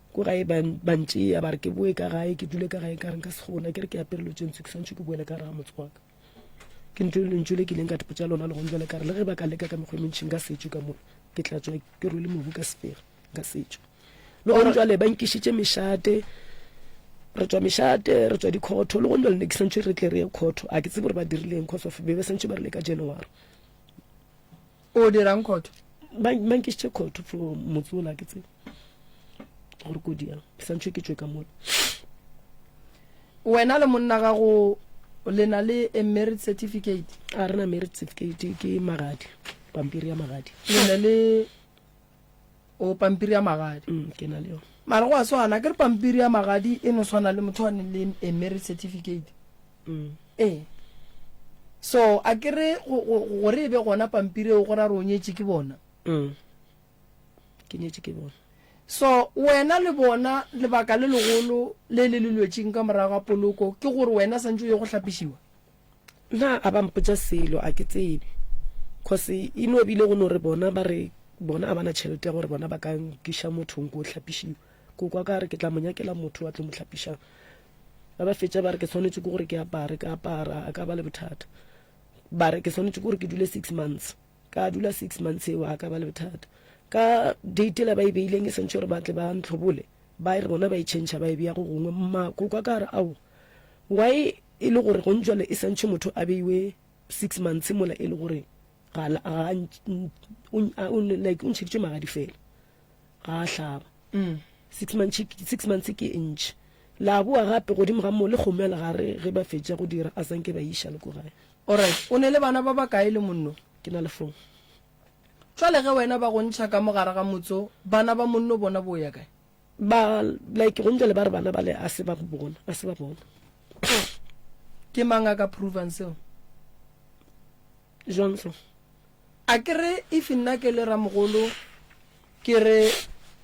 Ko gae ba ba ntšea ba re ke boe ka gae ke dule ka gae ka re nka se kgona ke re ke apere lo tše ntsho ke swantšhe ke boele ka gare ga motse wa ka. Ke ntho lentšu le ke ileng ka botša lona le gong jwale ka re le ge ba ka leka ka mekgwa e mentši nka se tšwe ka mola ke tla tšwa ke rwele mobu ka sefega nka se tšwe le gong jwale ba nkišitše mešate re tšwa mešate re tšwa dikhotho le gong jwale ne ke santše re tle re ye khotho a ke tsebe gore ba dirileng cause of be ba santše ba rile ka January O dirang khotho? Ba ba nkišitše khotho for motse ola ke tsebe gore ko diang ke santše ke tšwe ka mola. Wena le monna gago le na le a marriage certificate? A re na marriage certificate ke magadi, pampiri ya magadi. Le na le o pampiri ya magadi? Ke na le yona. Mara go a swana, akere pampiri ya magadi e no swana le motho a neng le a marriage certificate. Mm. Ee. So akere gore e be gona pampiri eo go ra re o nyetše ke bona. Mm. Ke nyetše ke bona. So wena le bona lebaka le legolo le le le lwetšeng ka morago ga poloko ke gore wena santše o ye go hlapišiwa? Nna a ba mpotša selo a ke tsebe cause e no bile go no re bona ba re bona a bana tšhelete ya gore bona ba ka nkiša mothong ko hlapišiwa. Ko kwa ka re ke tla mo nyakela motho a tlo mo hlapišang. Ba ba fetša ba re ke swanetše ke gore ke apare, ka apara a ka ba le bothata. Ba re ke swanetše ke gore ke dule 6 months. Ka dula 6 months eo a ka ba le bothata. Ka date la ba e beileng e santše gore ba tle ba ntlhobole, ba e re bona ba e change ba e beya go gongwe. Mma ko kwa ka re ao why e le gore gong jwale e santše motho a beiwe 6 months mola e le gore ga ga like o ntšheditše magadi fela ga a hlaba. 6 months 6 months ke e ntši. La boa gape godimo ga moo le kgomo ya legare ge ba fetša go dira a sanke ba iša le ko gae. Alright, o ne le bana ba bakae le monno? Ke na le four. Jwale ge wena ba go ntšha ka mo gare ga motso, bana ba monno bona bo ya kae? Ba like go ntšwa le ba re bana bale a se ba bona, a se ba bona. Ke mang a ka provang seo? Jwang so? A ke re if nna ke le ramogolo ke re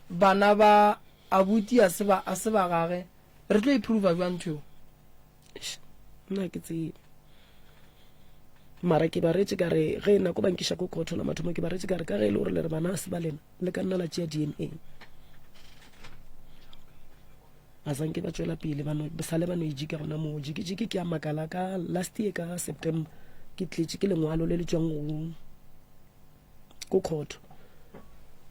bana ba abuti a se ba a se ba gage, re tlo e prova bjang ntho eo? Eish, nna ha ke tsebe. Mara ke ba retše ka re ge nako ba nkiša ko court la mathomo ke ba retše ka re ka ge e le gore le re bana a se ba lena le ka nna la tšea DNA. A sanke ba tšwela pele ba no sale ba no e jika gona moo jiki jiki ke a makala ka last year ka September ke tletše ke lengwalo le le tšwang go ko court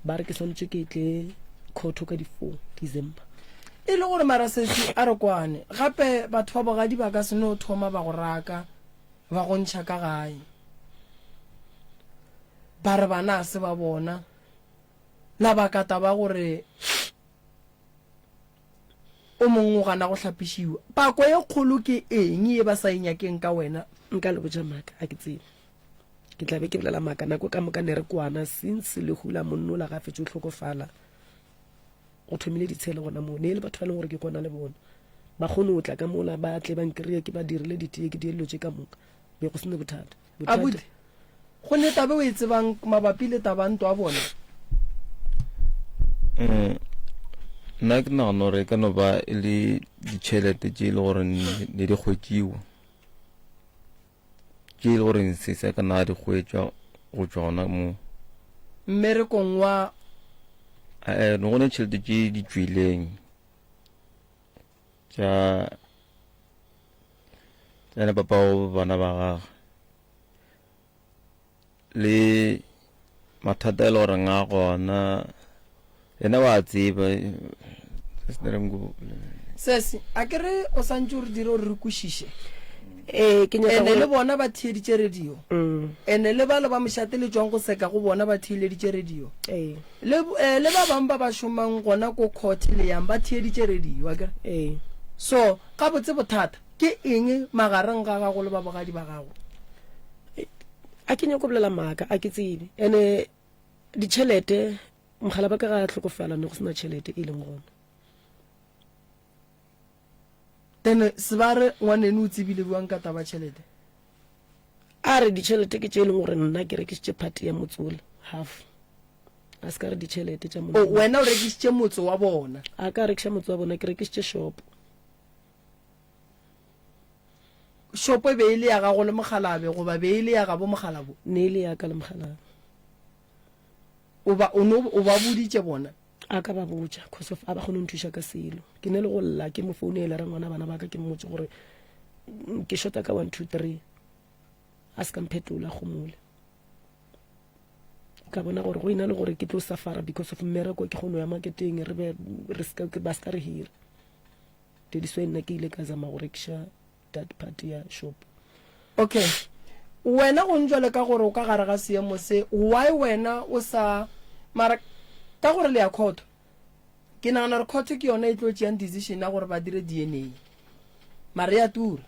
ba re ke swanetše ke tle court ka di 4 December. E le gore mara sesi a re kwane gape batho ba bogadi ba ka se no thoma ba go raka ba go ntšha ka gae ba re bana a se ba bona la baka taba gore o mongwe o gana go hlapišiwa. Pako e kgolo ke eng ye ba sa e nyakeng ka wena? Nka le botša maaka, ga ke tsebe. Ke tla be ke bolela maaka nako ka moka ne re kwana since lehu la monnola ga fetše o hlokofala. Go thomile ditshele gona moo. Ne e le batho ba leng gore ke kwana le bona. Ba kgone go tla ka mola ba tle ba nkry-e ke ba dirile ditee ke die dilo tše ka moka. Be go sene bothata. Bothata. Abuti, go ne taba e o e tsebang mabapi le taba ntwa bona? Um nna ke nagana gore e ka no ba e le ditšhelete tše e le gore ne di kgwetšiwa tše e le gore se se ka na di kgwetšwa go tšwa gona mo mmerekong wa eh no go ne tšhelete tše di tšwileng tša tša le papa go bana ba gagwe le mathata e le goreng a gona yena wa tseba sesi a ke re o santse o re dire gore re kwešiše ee ke nyaka ene le gore bona ba theeditše radio mm ene le bale ba mošate le tšwang go seka go bona ba theeleditše radio ee le eh, le ba bangwe ba ba šomang gona ko court le yang ba theeditše radio akere ee so gabotse bothata ke eng magareng ga gago le ba bogadi ba gago a ke nyako bolela maaka a ke tsebe ene ditšhelete mogala ba ka ga a hlokofala ne go sena tšhelete e leng gona then se ba re ngwaneno o tsebile bjang ka taba tšhelete a re ditšhelete ke tše e leng gore nna ke rekišitše phate ya motsola half a se ka re ditšhelete tša o monna wena o rekišitše motse wa bona a ka rekiša motse wa bona ke rekišitše shop shopo e be e le ya gago le mogalabe goba be e le ya gabo mogalabo ne e le ya ka le mogalabe o ba o no o ba boditše bona a ka ba botša cause of a ba kgone go nthuša ka selo ke ne le go lla ke mo founela re ngwana bana ba ka ke mmotse gore mm, ke shota ka 1 2 3 a se ka mphetola gomole ka bona gore go ena le gore ke tlo safara because of mmereko ke kgone ya marketeng re be re ska ba ska re hira dediso nna ke ile ka zama go rekiša that part ya shop okay wena go njwale ka gore o ka gare ga seemo se why wena o sa mara ka gore le ya court ke nagana gore court ke yona e tlo tšeang decision ya gore ba dire DNA mara ya tura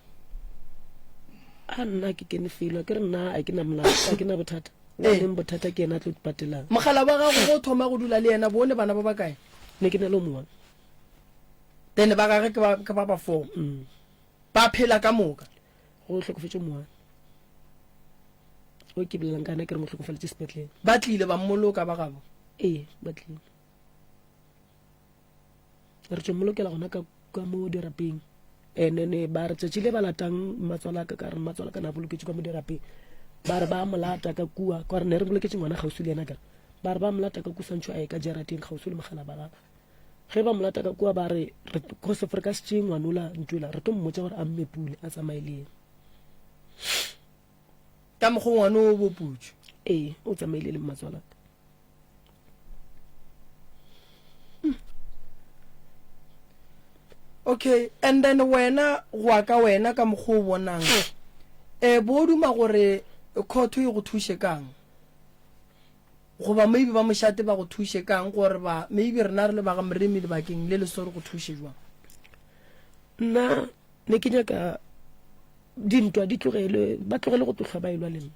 a nna ke kene felo ke re nna a ke na molato a ke na bothata wa Ee. leng bothata ke yena a tlo patelang mogala wa gago go thoma go dula le yena bone bana ba bakae ne ke na le o mongwe. Then ba gage ke ba ke ba ba four. Mm. Ba phela ka moka. Go hlokofetše moana. O ke bolelang ka yena ke re mo hlokofaletše sepetlele. Ba tlile ba mmoloka ba gabo. Ee, ba tlile. Re tšo mmolokela gona ka ka mo dirapeng. Ene ne ba re tšatši le ba latang mmatswala ka ka re mmatswala ka na boloketše ka mo dirapeng. Ba re ba mo lata ka kua, ka gore ne re boloketše ngwana kgauswi le yena ka. Ba re ba mo lata ka kua santšho a ye ka jarateng kgauswi le mogala ba gagwe. Ge ba mo lata ka kua ba re re cause re ka se tšee ngwanola ntwela re tlo mmotša gore a mme pule a tsamaye le yena. Ka mokgwa ngwana o bo putšwe. Ee, o tsamaile le mmatswalaka. Okay, and then wena go ya ka wena ka mokgwa o bonang eh bo duma gore court e go thuše kang? Goba maybe ba mošate ba go thuše kang gore ba maybe rena re le ba ga Moremi lebakeng le le so re go thuše jwang? Nna ne ke nyaka dintwa di tlogelwe, ba tlogele go tlohlwa ba elwa le nna.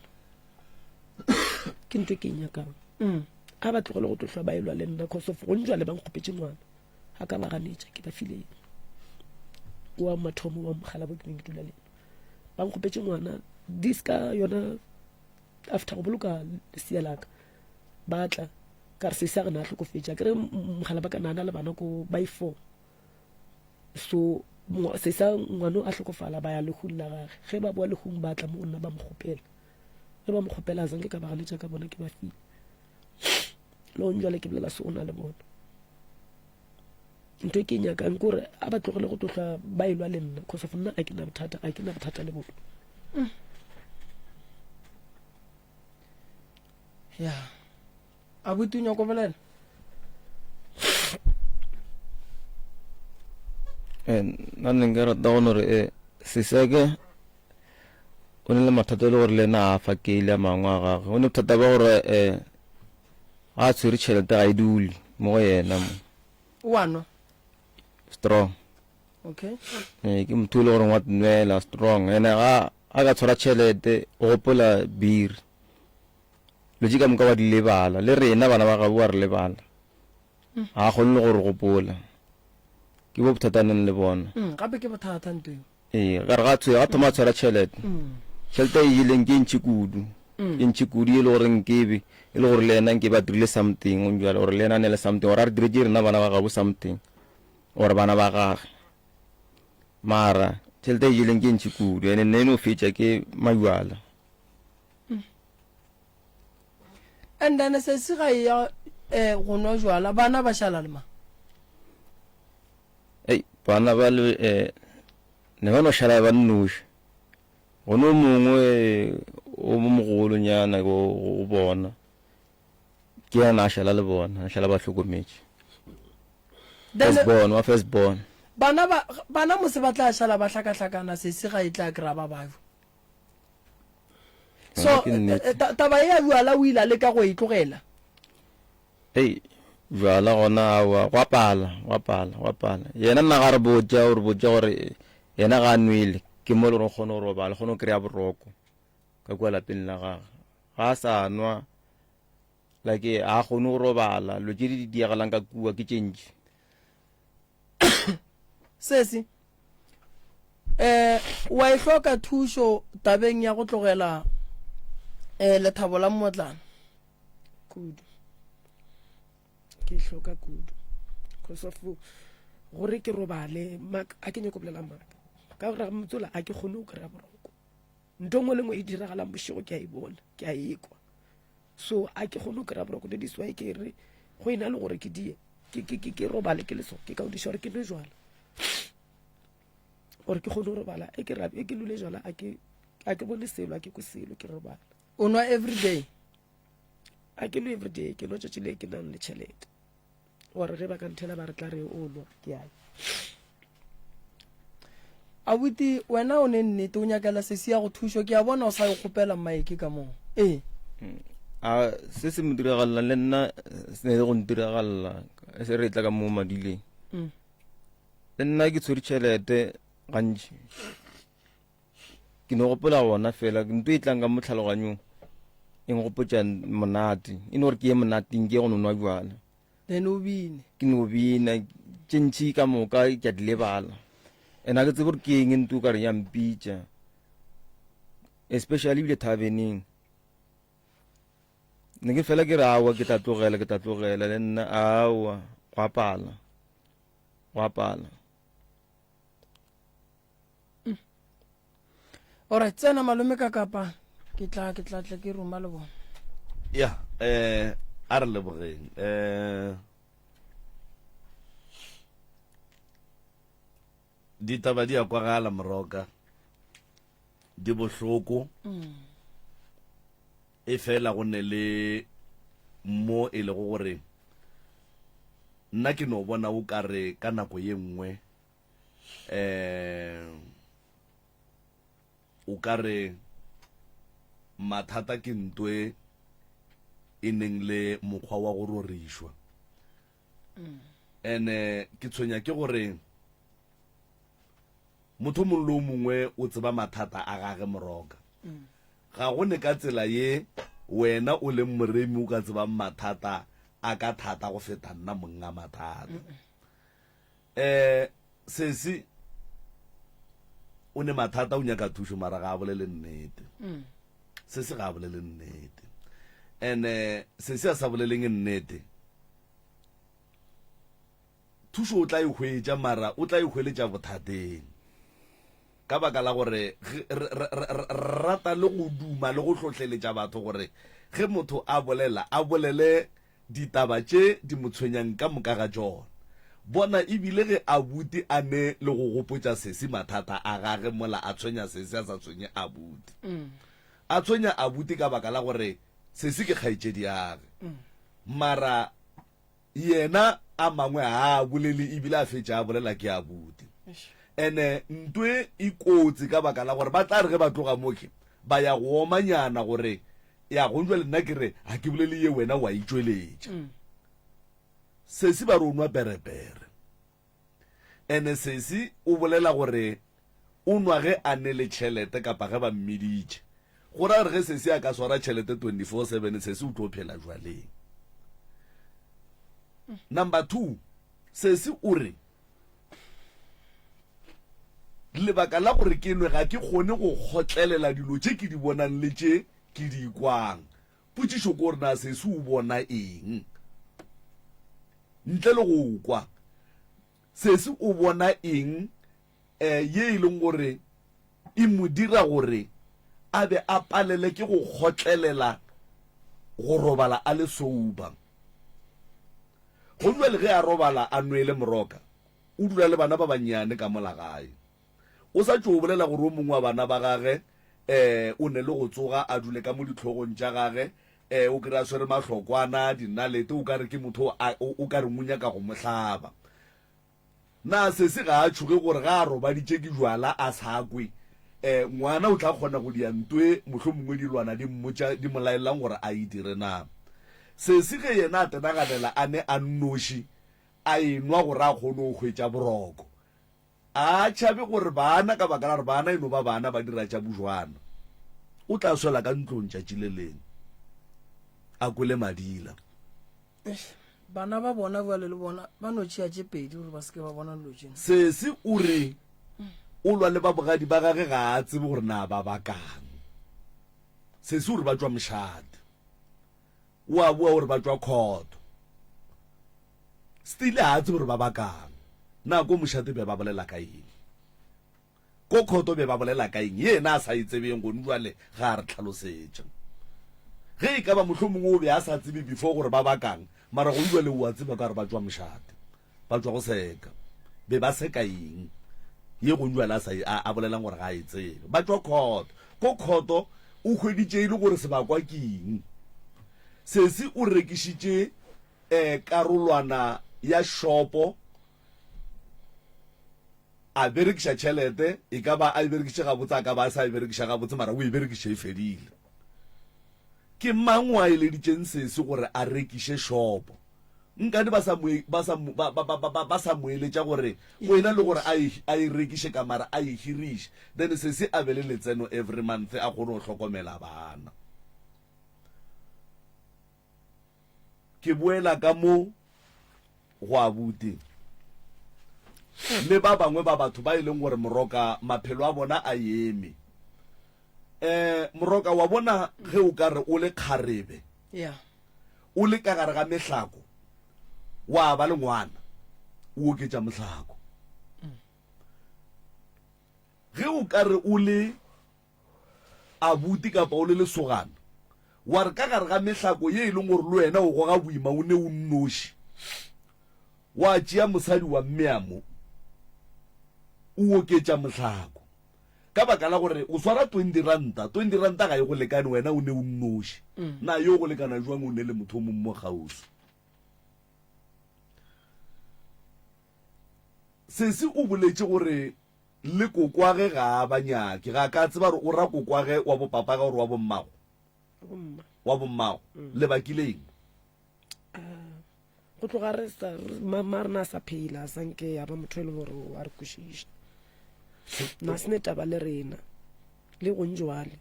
Ke ntho e ke e nyakang. Mm. A ba tlogele go tlohlwa ba elwa le nna cause of gone jwale ba nkgopetše ngwana. A ka ba ganetša ke ba file yena. Wa mathomo wa mogala bo ke neng ke dula le yena. Ba nkgopetše ngwana this ka yona after go boloka lesea la ka ba tla ka re sesi a re na a hlokofetše a kere mogala ba ka nana le bana ko by four so sesa ngwano a hlokofala ba ya lehung la gage ge ba boa lehung ba tla mo go nna ba mo kgopela ge ba mo kgopela a zanke ka ba ganetša ka bona ke ba file le gone jwale ke bolela se o na le bona ntho e ke e nyakang ke gore a ba tlogele go tlohlwa ba elwa le nna cause of nna a ke na bothata a ke na bothata le bona ya abuti o nyako bolela eh, nna ne nka rata go no re eh, seseke o ne le mathata e le gore le ena a fa keile a mangwe a gagwe o ne bothata ba gore um ga a tshwere tšhelete ga e dule mo go yena mo o a nwa strong okay ee ke motho e le gore wa nwela strong ene ga a ka tshwara tšhelete o gopola biri lo tše ka moka wa di lebala le rena bana ba gabo wa re lebala ga a kgone le go re gopola ke bo bothata neng le bona mm, gape ke bothata ntweng Ee, ka re ga tshwe, ga thoma a tshwara tšhelete. Tšhelete e jeleng ke e ntši kudu. E ntši kudu e le gore nkebe, e le gore le yena nkebe a dirile something gong bjale, gore le yena a ne le something, gore a re diretše rena bana ba gabo something, or bana ba gage. Mara tšhelete e jeleng ke e ntši kudu, ene nne e no fetša ke majwala. And then sesi ga e ya eh, go nwa jwala, bana ba šala le mang? Ei, bana ba le eh, ne ba no šala ba nnoši. Gone o mongwe o mo mogolonyana go go bona ke yena a šala le bona, a šala ba hlokometše. Then First born, wa first born. bana ba bana mose ba tla šala ba hlakahlakana sesi ga e tla kry-a ba bajo. So Yona ke nnete. eh, ta- taba e ya bjala o ile a leka go e tlogela. Hei, bjala gona aowa, gwa pala, gwa pala, gwa pala. Yena nna ga re botša, o re botša gore yena ga a nwele, ke mo e le gore o kgone go robala, o kgone go kry-a boroko ka kua lapeng la gage. Ga a sa nwa, like ga a kgone go robala, dilo tše di diagalang ka kua ke tše ntši. Sesi, eh, wa e hloka thušo tabeng ya go tlogela eh, lethabo la mmotlana? Kudu. Ke hloka kudu. Cause of gore ke robale, a ke nyako bolela maaka. Ka gore motsola a ke kgone go kry-a boroko. Ntho nngwe le nngwe e diragalang bošego ke a e bona, ke a e kwa. So a ke kgone go kry-a boroko. That is why ke re go ena le gore ke die, ke, ke, ke, ke robale ke le so, ke ka odiša gore ke nwe jwala. Gore ke kgone go robala, e ke rabe, e ke lule jwala, a ke, a ke bone selo, a ke kwe selo, ke robala. O nwa everyday? A ke nwe everyday, ke nwa tšatši le ke nang le tšhelete. Gore ge ba ka nthela ba re tla re o nwa, ke a ya. Abuti, wena o ne nnete o nyakela sesi ya go thušo, ke a bona o sa yo kgopela mike ka moo. Ee. A se se mo diragalela le nna se ne le go ntiragalela se re tla ka mo madileng. Mm. Le nna ke tshwere tšhelete gantši. Ke no gopola gona fela ntho e tlang ka mo tlhaloganyong e nkgopotša monate e no gore ke ye monateng ke ye go no nwa bjala. Then o bine. Ke no bina tše ntši ka moka ke a di lebala. And ga ke tsebe gore ke eng nto ka re ya mpitša. Especially ebile thaveneng. Ne ke fela ke re aowa ke tla tlogela ke tla tlogela le nna aowa gwa pala. Gwa pala. Alright, tsena malome ka kapa ke tla ke tla tle ke roma le bona. Ya, eh a re lebogeng. Eh ditaba di a kwagala moroka di bohloko mm. e fela go ne le mo e lego gore nna ke no bona o ka re ka nako ye nngwe um o ka re mathata ke ntwe e neng le mokgwa wa go rorišwa ene ke tshwenya ke gore motho mongwe le o mongwe o tseba mathata a gage moroka ga go ne ka tsela ye wena o leng moremi o ka tsebang mathata a ka thata go feta nna monga mathata Eh, sesi o ne mathata o nyaka thušo mara ga a bolele nnete. Mm. Sesi ga a bolele nnete. And eh, sesi a sa boleleng nnete. Thušo o tla e hwetša mara o tla e hweletša bothateng. Ka baka la gore re rata le go duma le go hlohleletša batho gore ge motho a bolela a bolele Ditaba tše di mo tshwenyang ka moka ga tšona. Bona e bile ge abuti a ne le go gopotša sesi mathata a gage mola a tshwenya sesi a sa tshwenye abuti. A tshwenya abuti ka baka la gore sesi ke kgaetšediage. Mara yena a mangwe ga a bolele e bile a fetša a bolela ke abuti. Ene ntwe e kotsi ka baka la gore ba tla re ge ba tloga moke ba ya go omanyana gore Ya, gong jwale nna ke re ga ke bolele ye wena wa e tšweletša. Mm. Sesi ba re o nwa perepere. Ene sesi o bolela gore o nwa ge a ne le tšhelete kapa ge ba mmiditše. Go ra gore ge sesi a ka swara tšhelete 24/7 sesi o tlo phela jwaleng. Mm. Number 2, sesi o re Lebaka la gore ke nwe, ga ke kgone go kgotlelela dilo tše ke di bonang le tše ke di kwang. Potšišo ke gore na sesi o bona eng? Ntle le go kwa, sesi o bona eng eh, ye e leng gore e mo dira gore a be a palele ke go kgotlelela go robala a le sober? Go bjale ge a robala a nwele moroka, O dula le bana ba bannyane ka mola gae. O sa tšo bolela gore o mongwe wa bana ba gage um o ne le go tsoga a dule ka mo dihlogong tša gage, um o kry a swere mahlokwana, dinalete, o ka re ke motho a, o ka reng o nyaka go mo hlaba. Na sesi ga a tšhoge gore ga a robaditše ke jwala a sa kwe, um ngwana o tla kgona go dia ntwe mohlomongwe dilwana di mmotša, di mo laelelang gore a e dire na? Sesi ge yena a tenaganela a ne a nnoši, a enwa gore a kgone go hwetša boroko. A tšhabe gore bana, ka baka la gore bana e no ba bana ba dira tša bujwana. O tla swela ka ntlong tšatši le lengwe, a kwele madila. Eish, bana ba bona bjale le bona ba no tšea tše pedi gore ba se ke ba bona dilo tšena. Sesi o re o lwa le ba bogadi ba gage ga a tsebe gore na ba bakang. Sesi o re ba tšwa mošate. O a boa o re ba tšwa khoto. Still ga a tsebe gore ba bakang. Na ko mošate be ba bolela ka eng? Ko khoto be ba bolela ka eng? Yena a sa e tsebeng gone jwale ga a re tlhalosetša. Ge e ka ba mohlomongwe o be a sa tsebe before gore ba bakang, mara gone jwale o a tseba ka gore ba tšwa mošate. Ba tšwa go seka. Be ba seka eng? Ye gong jwale a sa a, a bolelang gore ga a e tsebe. Ba tšwa khoto. Ko khoto o hweditše e le gore sebakwa ke eng. Sesi o rekišitše eh, karolwana ya shopo a berekiša tšhelete, e ka ba a e berekišitše gabotse, a ka ba a sa e berekiša gabotse, mara o e berekiša e fedile. Ke mang o a eleditšeng sesi gore a rekiše shopo? Nkane ba sa mo, ba sa mo, ba, ba, ba, ba, ba sa mo eletša gore go ena le gore a e, a e rekiše ka mara a e hiriše, then sesi a be le letseno every month a kgone go hlokomela bana. Ke boela ka mo. go abuti le ba bangwe ba batho ba e leng gore moroka maphelo a bona a eme. Um moroka wa bona ge o ka re o le kgarebe yeah. o le ka gare ga mehlako wa ba le ngwana o oketša mohlako. Ge o ka re o le abuti kapa o le lesogana, wa re ka gare ga mehlako ye e leng gore le wena o goga boima o ne o nnoši, wa tšea mosadi wa mmea mo, o oketša mohlako. Ka baka la gore o swara 20 ranta, 20 ranta ga e go lekane wena o ne o nnoši. Na yo go lekana jwang o ne le motho o mongwe mo kgauswi? Sesi o boletše gore le kokwage ga a ba nyake. Ga ka tseba gore o ra kokwage wa bopapage gore wa bommago. Wa bommago. Mm. Lebakile eng? Ah, go tloga re sa mma rena a sa phela a sanke ya ba motho e leng gore o a re kwešiša. Na se ne taba le rena le gong jwale.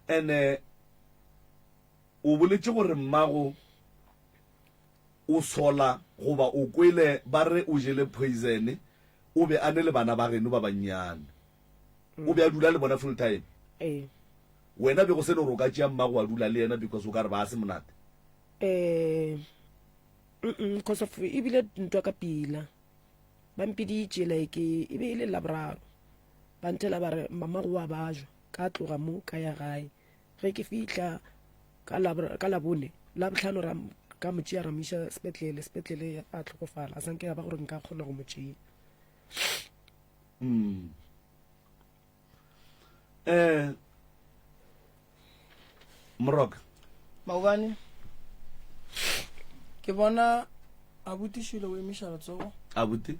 Ene o boletše gore mmago O sola goba o kwele ba re o jele poison, o be a ne le bana ba geno ba bannyane. O be a dula le bona full time. Ee. Wena be go se no gore o ka tšea mmago wa dula le yena because o ka re ba se monate? Eh, mm, cause of e bile ntwa ka pila. Ba mpiditše like e be e le Laboraro. Ba nthela ba re mamago wa bajwa. Ka tloga mo ka ya gae. Ge ke fihla ka Labra, ka Labone, Labohlano ra ka mo tšea ra mo iša sepetlele, sepetlele a hlokofala, a sanke ya ba gore nka kgona go mo tšea. Mm. Eh Moroka. Maobane ke bona abuti Shilo o emiša letsogo. Abuti.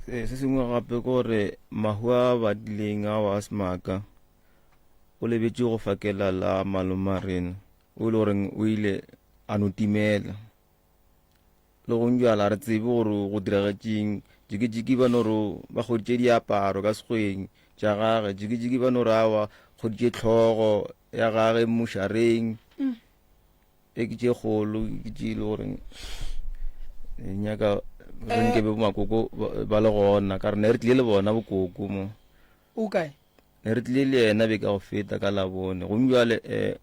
Se se sengwe gape ke gore mahu a badileng ao a semaka o lebetše go fakela la maloma rena o e le goreng o ile a no timela le gong bjala re tsebe gore go diragetšeng jikijiki ba no re ba kgoditše diaparo ka sekgweng tša gage jikijiki ba no re awa kgoditše tlhogo ya gage mošareng mm. E ke tše kgolo ke tše e le goreng e nyaka re nke be bomakoko ba le gona ka re ne re tlile le bona bokoko mo. O kae? Ne re tlile le yena beke ya go feta ka Labone gomme bjale um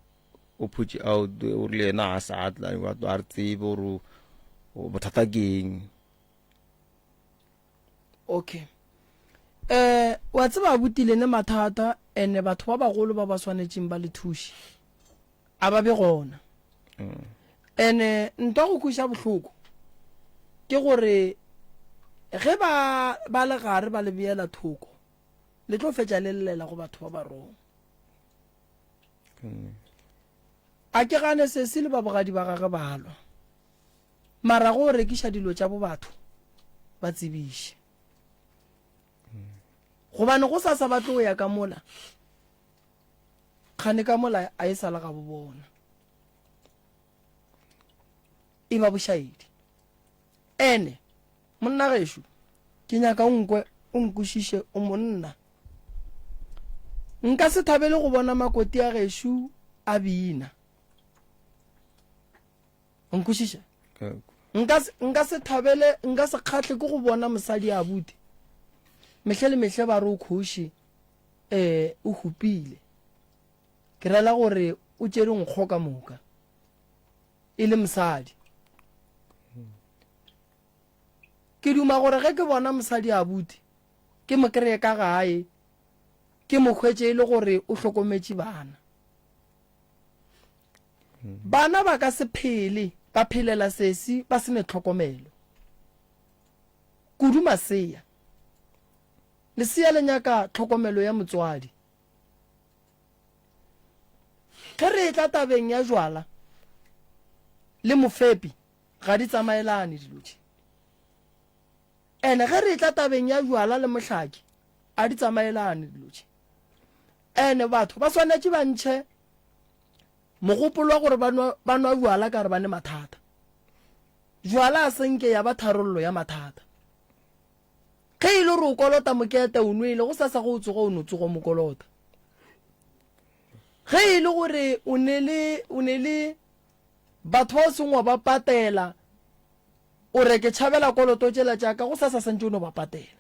o phutše out o rile yena ga sa tla a re tsebe gore bothata ke eng. Okay. Eh wa tseba abuti le ne mathata ene batho ba bagolo ba ba swanetšeng ba le thuše a ba be gona. Mm. Ene ntwa go kweša bohloko ke gore ge ba ba le gare ba le beela thoko le tlo fetša le llela go batho ba ba wrong. Mm. A ke gane sesi le ba bogadi ba gage ba lwa. Mara go rekiša dilo tša bo batho ba tsebiše. Gobane go sasa ba tlo ya ka mola, kgane ka mola a e sa le gabo bona. E ba bošaedi. Ene, monna gešo, ke nyaka o nkwe, o nkwešiše, o monna. Nka se thabele go bona makoti a gešo a bina. O nkwešiša? Nka se, nka se thabele, nka se kgahle ke go bona mosadi a bute. Mehle le mehle ba re o khoši, eh, o hupile. Ke rela gore o tšere nkgo ka moka. E le mosadi. Ke duma gore ge ke bona mosadi a bute, ke mo kreye ka gae, ke mo hwetše e le gore o hlokometše bana. Bana ba ka se phele ba phelela sesi ba se ne tlhokomelo. Kudu masea. Lesea le nyaka tlhokomelo ya motswadi. Ge re etla tabeng ya jwala le mofepi ga di tsamaelane dilo tše. Ene ge re etla tabeng ya jwala le mohlaki a di tsamaelane dilo tše. Ene batho ba swanetše ba ntšhe Mogopolo wa gore ba nwa, ba nwa bjala ka gore ba ne mathata. Jwala a se nke ya ba tharollo ya mathata. Ge e le gore o kolota mokete o nwele, go sasa ge o tsoga o no tsoga o mo kolota. Ge e le gore o ne le, o ne le batho ba o seng wa ba patela, o re ke tšhabela koloto tšela tša ka, gosasa santše o no ba patela.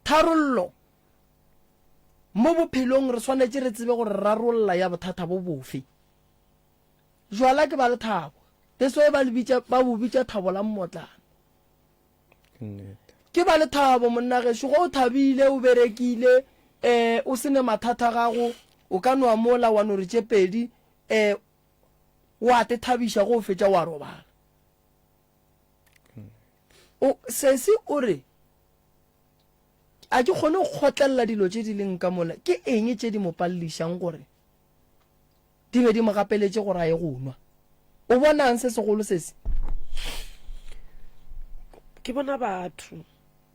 Tharollo, Mo bophelong re swanetše re tsebe gore re rarolla ya bothata bo bofe. Jwala ke ba lethabo. That's why ba le bitša, ba bo bitša thabo la mmotlana. Ke ba lethabo monna gešo, ge o thabile, o berekile, eh, o se ne mathata gago, o ka nwa mola wa no re tše pedi, eh, wa te thabiša ge o fetša wa robala. O, sesi o re, A ke kgone go kgotlelela dilo tše di leng ka mola? Ke eng tše di mo palelišang gore di be di mo gapeletše gore a ye go nwa? O bona'ng se segolo sesi? Ke bona batho,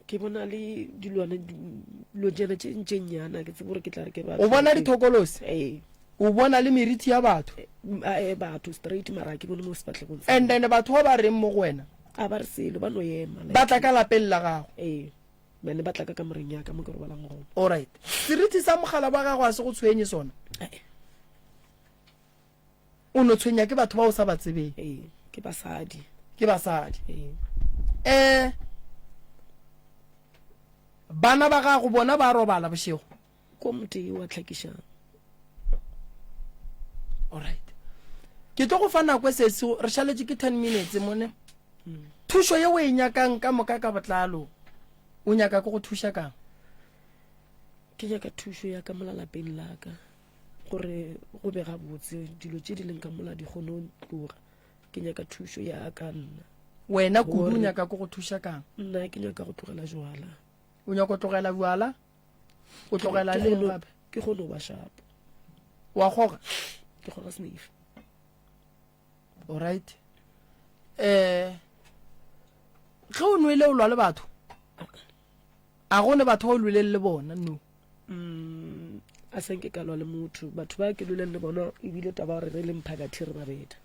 ke bona le dilwana, dilonyana tše tše nnyane, ke tsebe gore ke tla re ke batho. O bona dithokolosi? Ee. O bona le meriti ya batho? Ee, batho straight, mara ga ke bone mo sefahlegong sa And then batho ba ba reng mo go wena? A ba re selo, ba no ema. Ba tla ka lapeng la gago? Ee. Bane ba tla ka kamoreng ya ka mo ke robalang gona. Alright. Seriti sa mogala wa gago a se go tshwenye sona? Ae. O no tshwenya ke batho ba o sa ba tsebeng? Ee, ke basadi. Ke basadi. Ee. Eh bana ba gago bona ba robala bošego? Ko motee wa tlhakišang. Alright. Ke tlo go fa nako e sesi, re šaletše ke 10 minutes mone. Thušo ye o e nyakang ka moka ka botlalo, o nyaka ke go thuša kang? Ke nyaka thušo ya ka mola lapeng la ka gore go be gabotse, dilo tše di leng ka mola di kgone go tloga. Ke nyaka thušo ya ka nna. Wena kudu o nyaka ke go thuša kang? Nna ke nyaka go tlogela jwala. O nyaka go tlogela bjala? O tlogela leng gape? Ke kgone go ba shapo. Wa goga? Ke goga sniff. Alright. Eh ge o nwele o lwa le batho? A go ne batho ba o lweleng le bona? No. Mm, a se nke ka lwa le motho. Batho ba ke lweleng le bona ebile taba gore re le mphakathi re ba betha.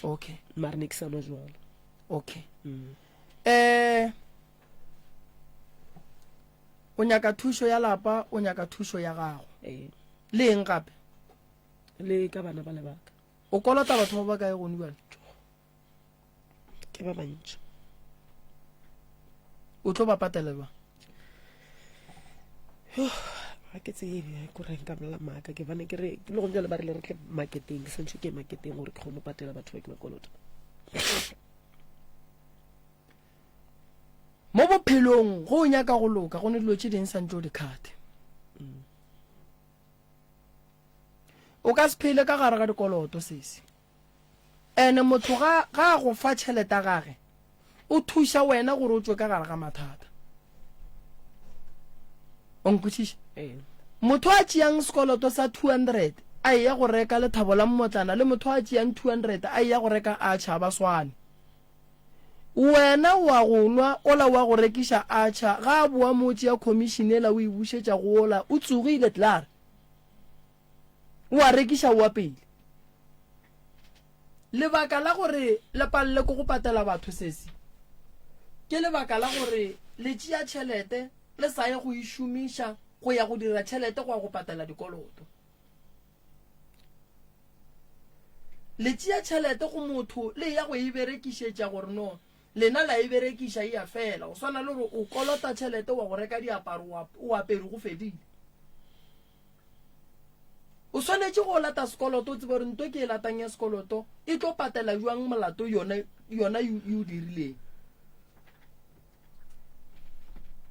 Okay. Mara ne ke sa nwa jwala. Okay. Mm. Eh o nyaka thušo ya lapa, o nyaka thušo ya gago. Ee. Le eng gape? Le ka bana ba lebaka. O kolota batho ba ba kae gone bjale? Ke ba bantši. O tlo ba patela jwang? Ga ke tsebe ko reng ka bolela maaka ke bane ke re le gone jale ba rile re tle marketeng ke santse ke marketeng gore ke kgone go patela batho ba ke ba kolota. Mo bophelong go o nyaka go loka go ne dilo tše ding santse o di kgathe. O ka se phele ka gare ga dikoloto sesi. Ene motho ga ga a go fa tšhelete ya gage o thuša wena gore o tšwe ka gare ga mathata. O nkwešiša? Ee. Motho a tšeang sekoloto sa 200 a eya go reka lethabo la mmotlana le motho a tšeang 200 a eya go reka atšha ba swane. Wena o a go nwa, ola o a go rekiša atšha, ga a boa mo o tšea commission ela o e bušetša go ola, o tsogile klaar. O a rekiša o wa pele. Lebaka la gore le palele ke go patela batho sesi, ke lebaka la gore le tšea tšhelete le sa ye go e šomiša go ya go dira tšhelete go ya go patela dikoloto. Le tšea tšhelete go motho le ya go e berekišetša gore no lena la e berekiša e a fela. Go swana le gore o kolota tšhelete wa go reka diaparo o apere go fedile. O swanetše go lata sekoloto o tsebe gore nto ke e latang ya sekoloto e tlo patela jwang molato yona yona e o dirileng.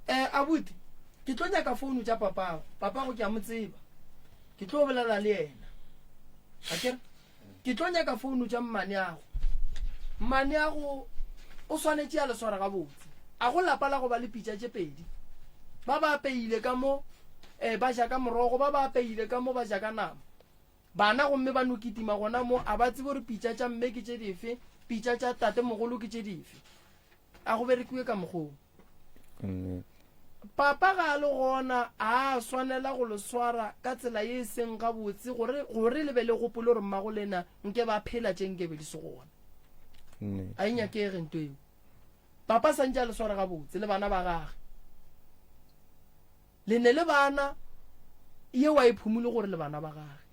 Eh abuti ke tlo nyaka founu tša papago. Papago ke a mo tseba. Ke tlo bolela le yena. Akere? Ke tlo nyaka founu tša mmaneago. Mmaneago o swanetše a le swara gabotse. A go lapa la go ba le pitša tše pedi. Ba ba apeile ka mo eh, ba ja ka morogo, ba ba apeile ka mo ba ja ka nama. Bana gomme ba no kitima gona mo, a ba tsebe gore pitša tša mme ke tše dife, pitša tša tatemogolo ke tše dife. A go berekiwe ka mokgoo. Papa ga a le gona, a a swanela go le swara ka tsela ye e seng gabotse gore, gore le be le gopole gore mmago lena nke ba phela tše nke be di se gona. A e nyakege nto eo. Papa santše a le sware gabotse le bana ba gage. Le ne le bana, yeo a e phumule gore le bana ba gage.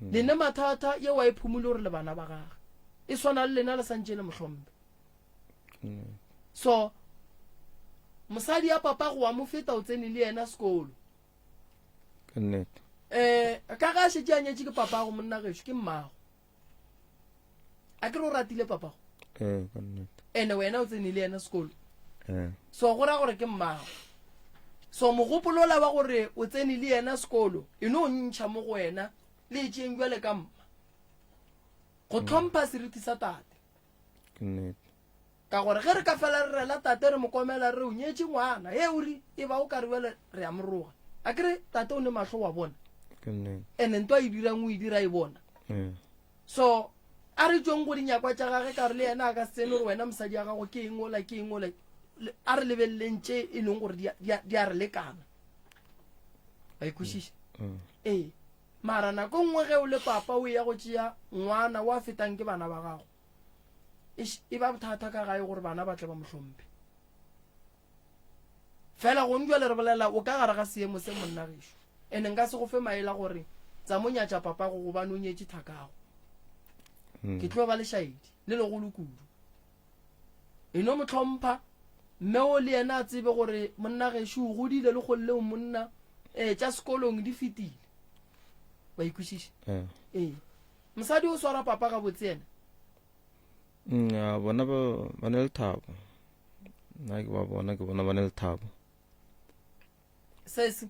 Lena mathata ye wa e phumule gore le bana ba gage. E swana le lena le santše le mohlompe. So mosadi ya papa go wa mo feta o tsene le yena sekolo. Ke nnete. Eh ka ga šetše a nyetše ke papago monna gešo ke mmago. A ke re o ratile papago? Eh ka nnete. Ene wena o tsene le yena sekolo. Eh. So go ra gore ke mmago. So mogopolo ola wa gore o tsene le yena sekolo e no ntšha mo go wena le e tšeeng bjale ka mma. Go tlhompha seriti sa tate. Ke nnete. Ka gore ge re ka fela re rela tate re mo komela re o nyetše ngwana he o re e ba o ka re bjale re a moroga. A ke re tate o ne mahlo wa bona. Ke nnete. Ene nto a e dirang o e dira e bona. Ee. So a re tšweng go dinyakwa tša gage ka gore le yena a ka se tsene gore wena mosadi ya gago ke eng ola ke eng ola. A re lebeleleng tše e leng gore di a re lekana. Wa e kwešiša? Mm. Ee. Mara nako nngwe ge o le papa o ya go tšea ngwana wa fetang ke bana ba gago. Eish, e ba bothata ka gae gore bana ba tle ba mo hlomphe. Fela gong jwale re bolela o ka gare ga seemo se monna gešo. Ene nka se go fe maela gore tsa mo nyatša papago gobane o nyetše thakago. Mm. Ke tlo ba lešaedi le legolo kudu. E no mo hlompha mme o le yena a tsebe gore monna gešo o godile le kgolle o monna eh tša sekolong di fetile. Wa ikwešiša? Eh. Ee. Mosadi o swara papa gabotse yena? Mm, a bona ba ba ne lethabo. Nna ke ba bona ke bona ba ne lethabo. Sesi,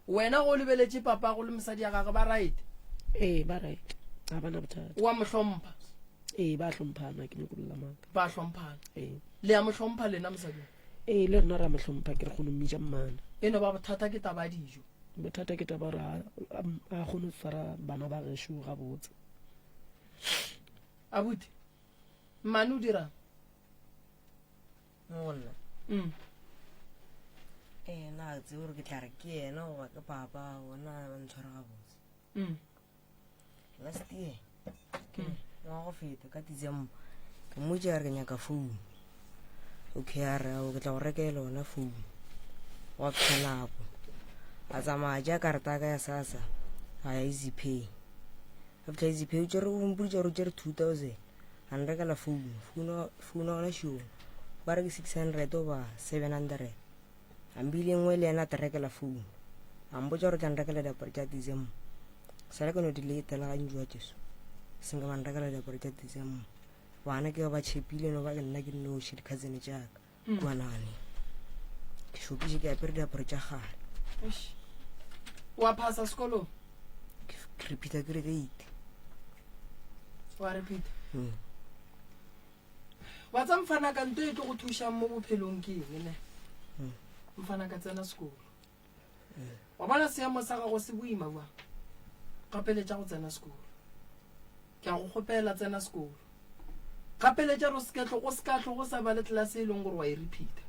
wena go lebeletše papa go le mosadi ya gagwe ba right? Ee, ba right. Ga bana bothata. Wa mo hlompha? Ee, ba hlomphana ke nyako bolela maaka. Ba hlomphana. Ee. Le ya mo hlompha lena mosadi? Ee, le rena ra mo hlompha ke re kgone mmitša mmana. E no ba bothata ke taba ya dijo. Bothata ke taba gore a kgone go tshwara bana ba gešo gabotse. Abuti, mmane o dirang? Mo go nna? Mm. Ee, na ga tsebe gore ke tla re ke yena goba ke papa bona ba ntshwara gabotse. Mm. Last year, ke ngwaga go feta ka December, ke mmotše a re ke nyaka phone. Okay, a re ao ke tla go rekela yona phone. Gwa fihla nako, a tsamaya a tšea karata ya ka ya SASSA a ya Easy Pay. A fihla Easy Pay o tšere o mpoditše gore o tšere 2000 a nrekela phone. Phone phone ya gona šio ba re ke 600 goba 700. A mbile nngwe le yena a trekela phone. A mpotša gore o tla nrekela diaparo tša December. Sale ke no di letela ga ntšu wa Jesu. Senka ba nrekela diaparo tša December. Bana ke ba tšhepile no ba ke nna ke nnoši di-cousin tša ka mm. kua nagane. Ke šokiše ke apere diaparo tša kgale. Wa phasa sekolong? Ke repeata grade eight. Wa repeata? Mm. Wa tsa mfana ka nto e tlo go thušang mo bophelong ke eng ne? Mm. Mfana ka tsena sekolo. Wa bona seemo sa gago se boima bjang? Gapeletša go tsena sekolo. Ke a go kgopela tsena sekolo. Gapeletša gore o se ke o se ka tlo go sa ba le tlelase e leng gore wa e repeata.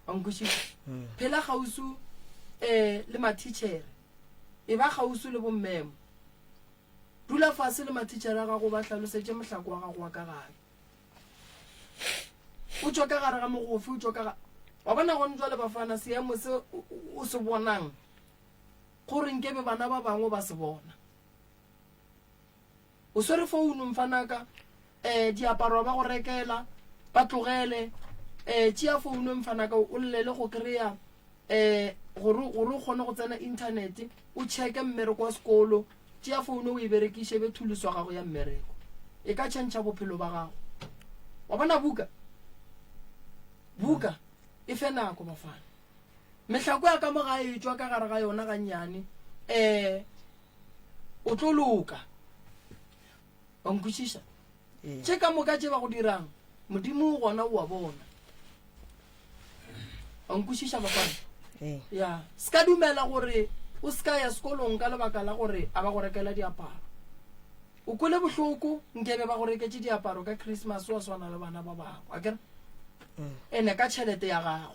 Wa nkwešiša? Mm. Phela kgauswi um le mathitšhere. E ba kgauswi le bommemo. Dula fase le mathitšhere a gago o ba hlalosetše mohlako wa gago wa ka gae. O tšwa ka gare ga mogofe, o tšwa ka ga... Wa bona gone jwale bafana seemo se o se bonang gore nkebe bana ba bangwe ba se bona. O swere founu mfanaka, eh diaparo ba go rekela, ba tlogele, eh tšea founu mfanaka o llele go kry-a eh gore gore o kgone go tsena internet o checke mmereko wa sekolo tšea founu o e berekiše be thuluso ya gago ya mmereko e ka tšhentšha bophelo ba gago wa bona buka buka e fe nako bafana mehlako ya ka mo gae e tšwa ka gare ga yona gannyane um o tlo loka wa nkwešiša Ee. tše ka moka tše ba go dirang modimo gona o a bona wa nkwešiša bafana Ee. ya se ka dumela gore o se ka ya sekolong ka lebaka la gore a ba go rekela diaparo o kwele bohloko nkebe ba go reketše diaparo ka christmas wa swana le bana ba bangwe akere Mm. ene ka tšhelete ya gago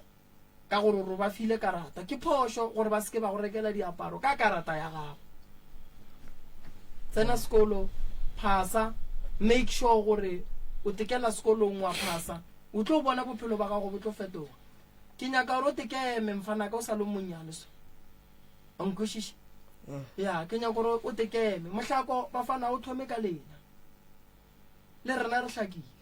ka gore o ba file karata. Ke phošo gore ba se ke ba go rekela diaparo ka karata ya gago. Tsena sekolo, phasa, make sure gore o tekela sekolong wa phasa, o tlo bona bophelo ba gago bo tlo fetoga. Ke nyaka gore o tekeme mfanaka o sa le monnyane so. Wa nkwešiša? Ya, ke nyaka gore o tekeme. Mohlako, bafana o thome ka lena. Le rena re hlakile.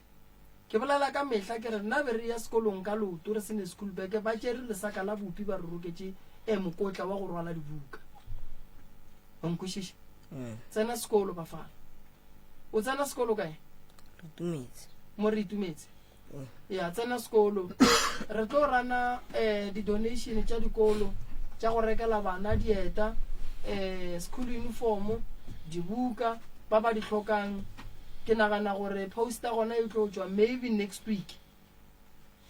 Ke bolela ka mehla ke re nna be re ya sekolong ka leoto re se ne school bag, ba tšere lesaka la bupi ba re roketše e mokotla wa go rwala dibuka. Wa nkwešiša? Tsena sekolo bafana. O tsena sekolo kae? Re itumetse. Mo re itumetse. Ya tsena sekolo. Re tlo rana eh di-donation tša dikolo tša go rekela bana dieta, eh school uniform, dibuka ba ba di hlokang. Ke nagana gore poster gona e tlo tšwa maybe next week.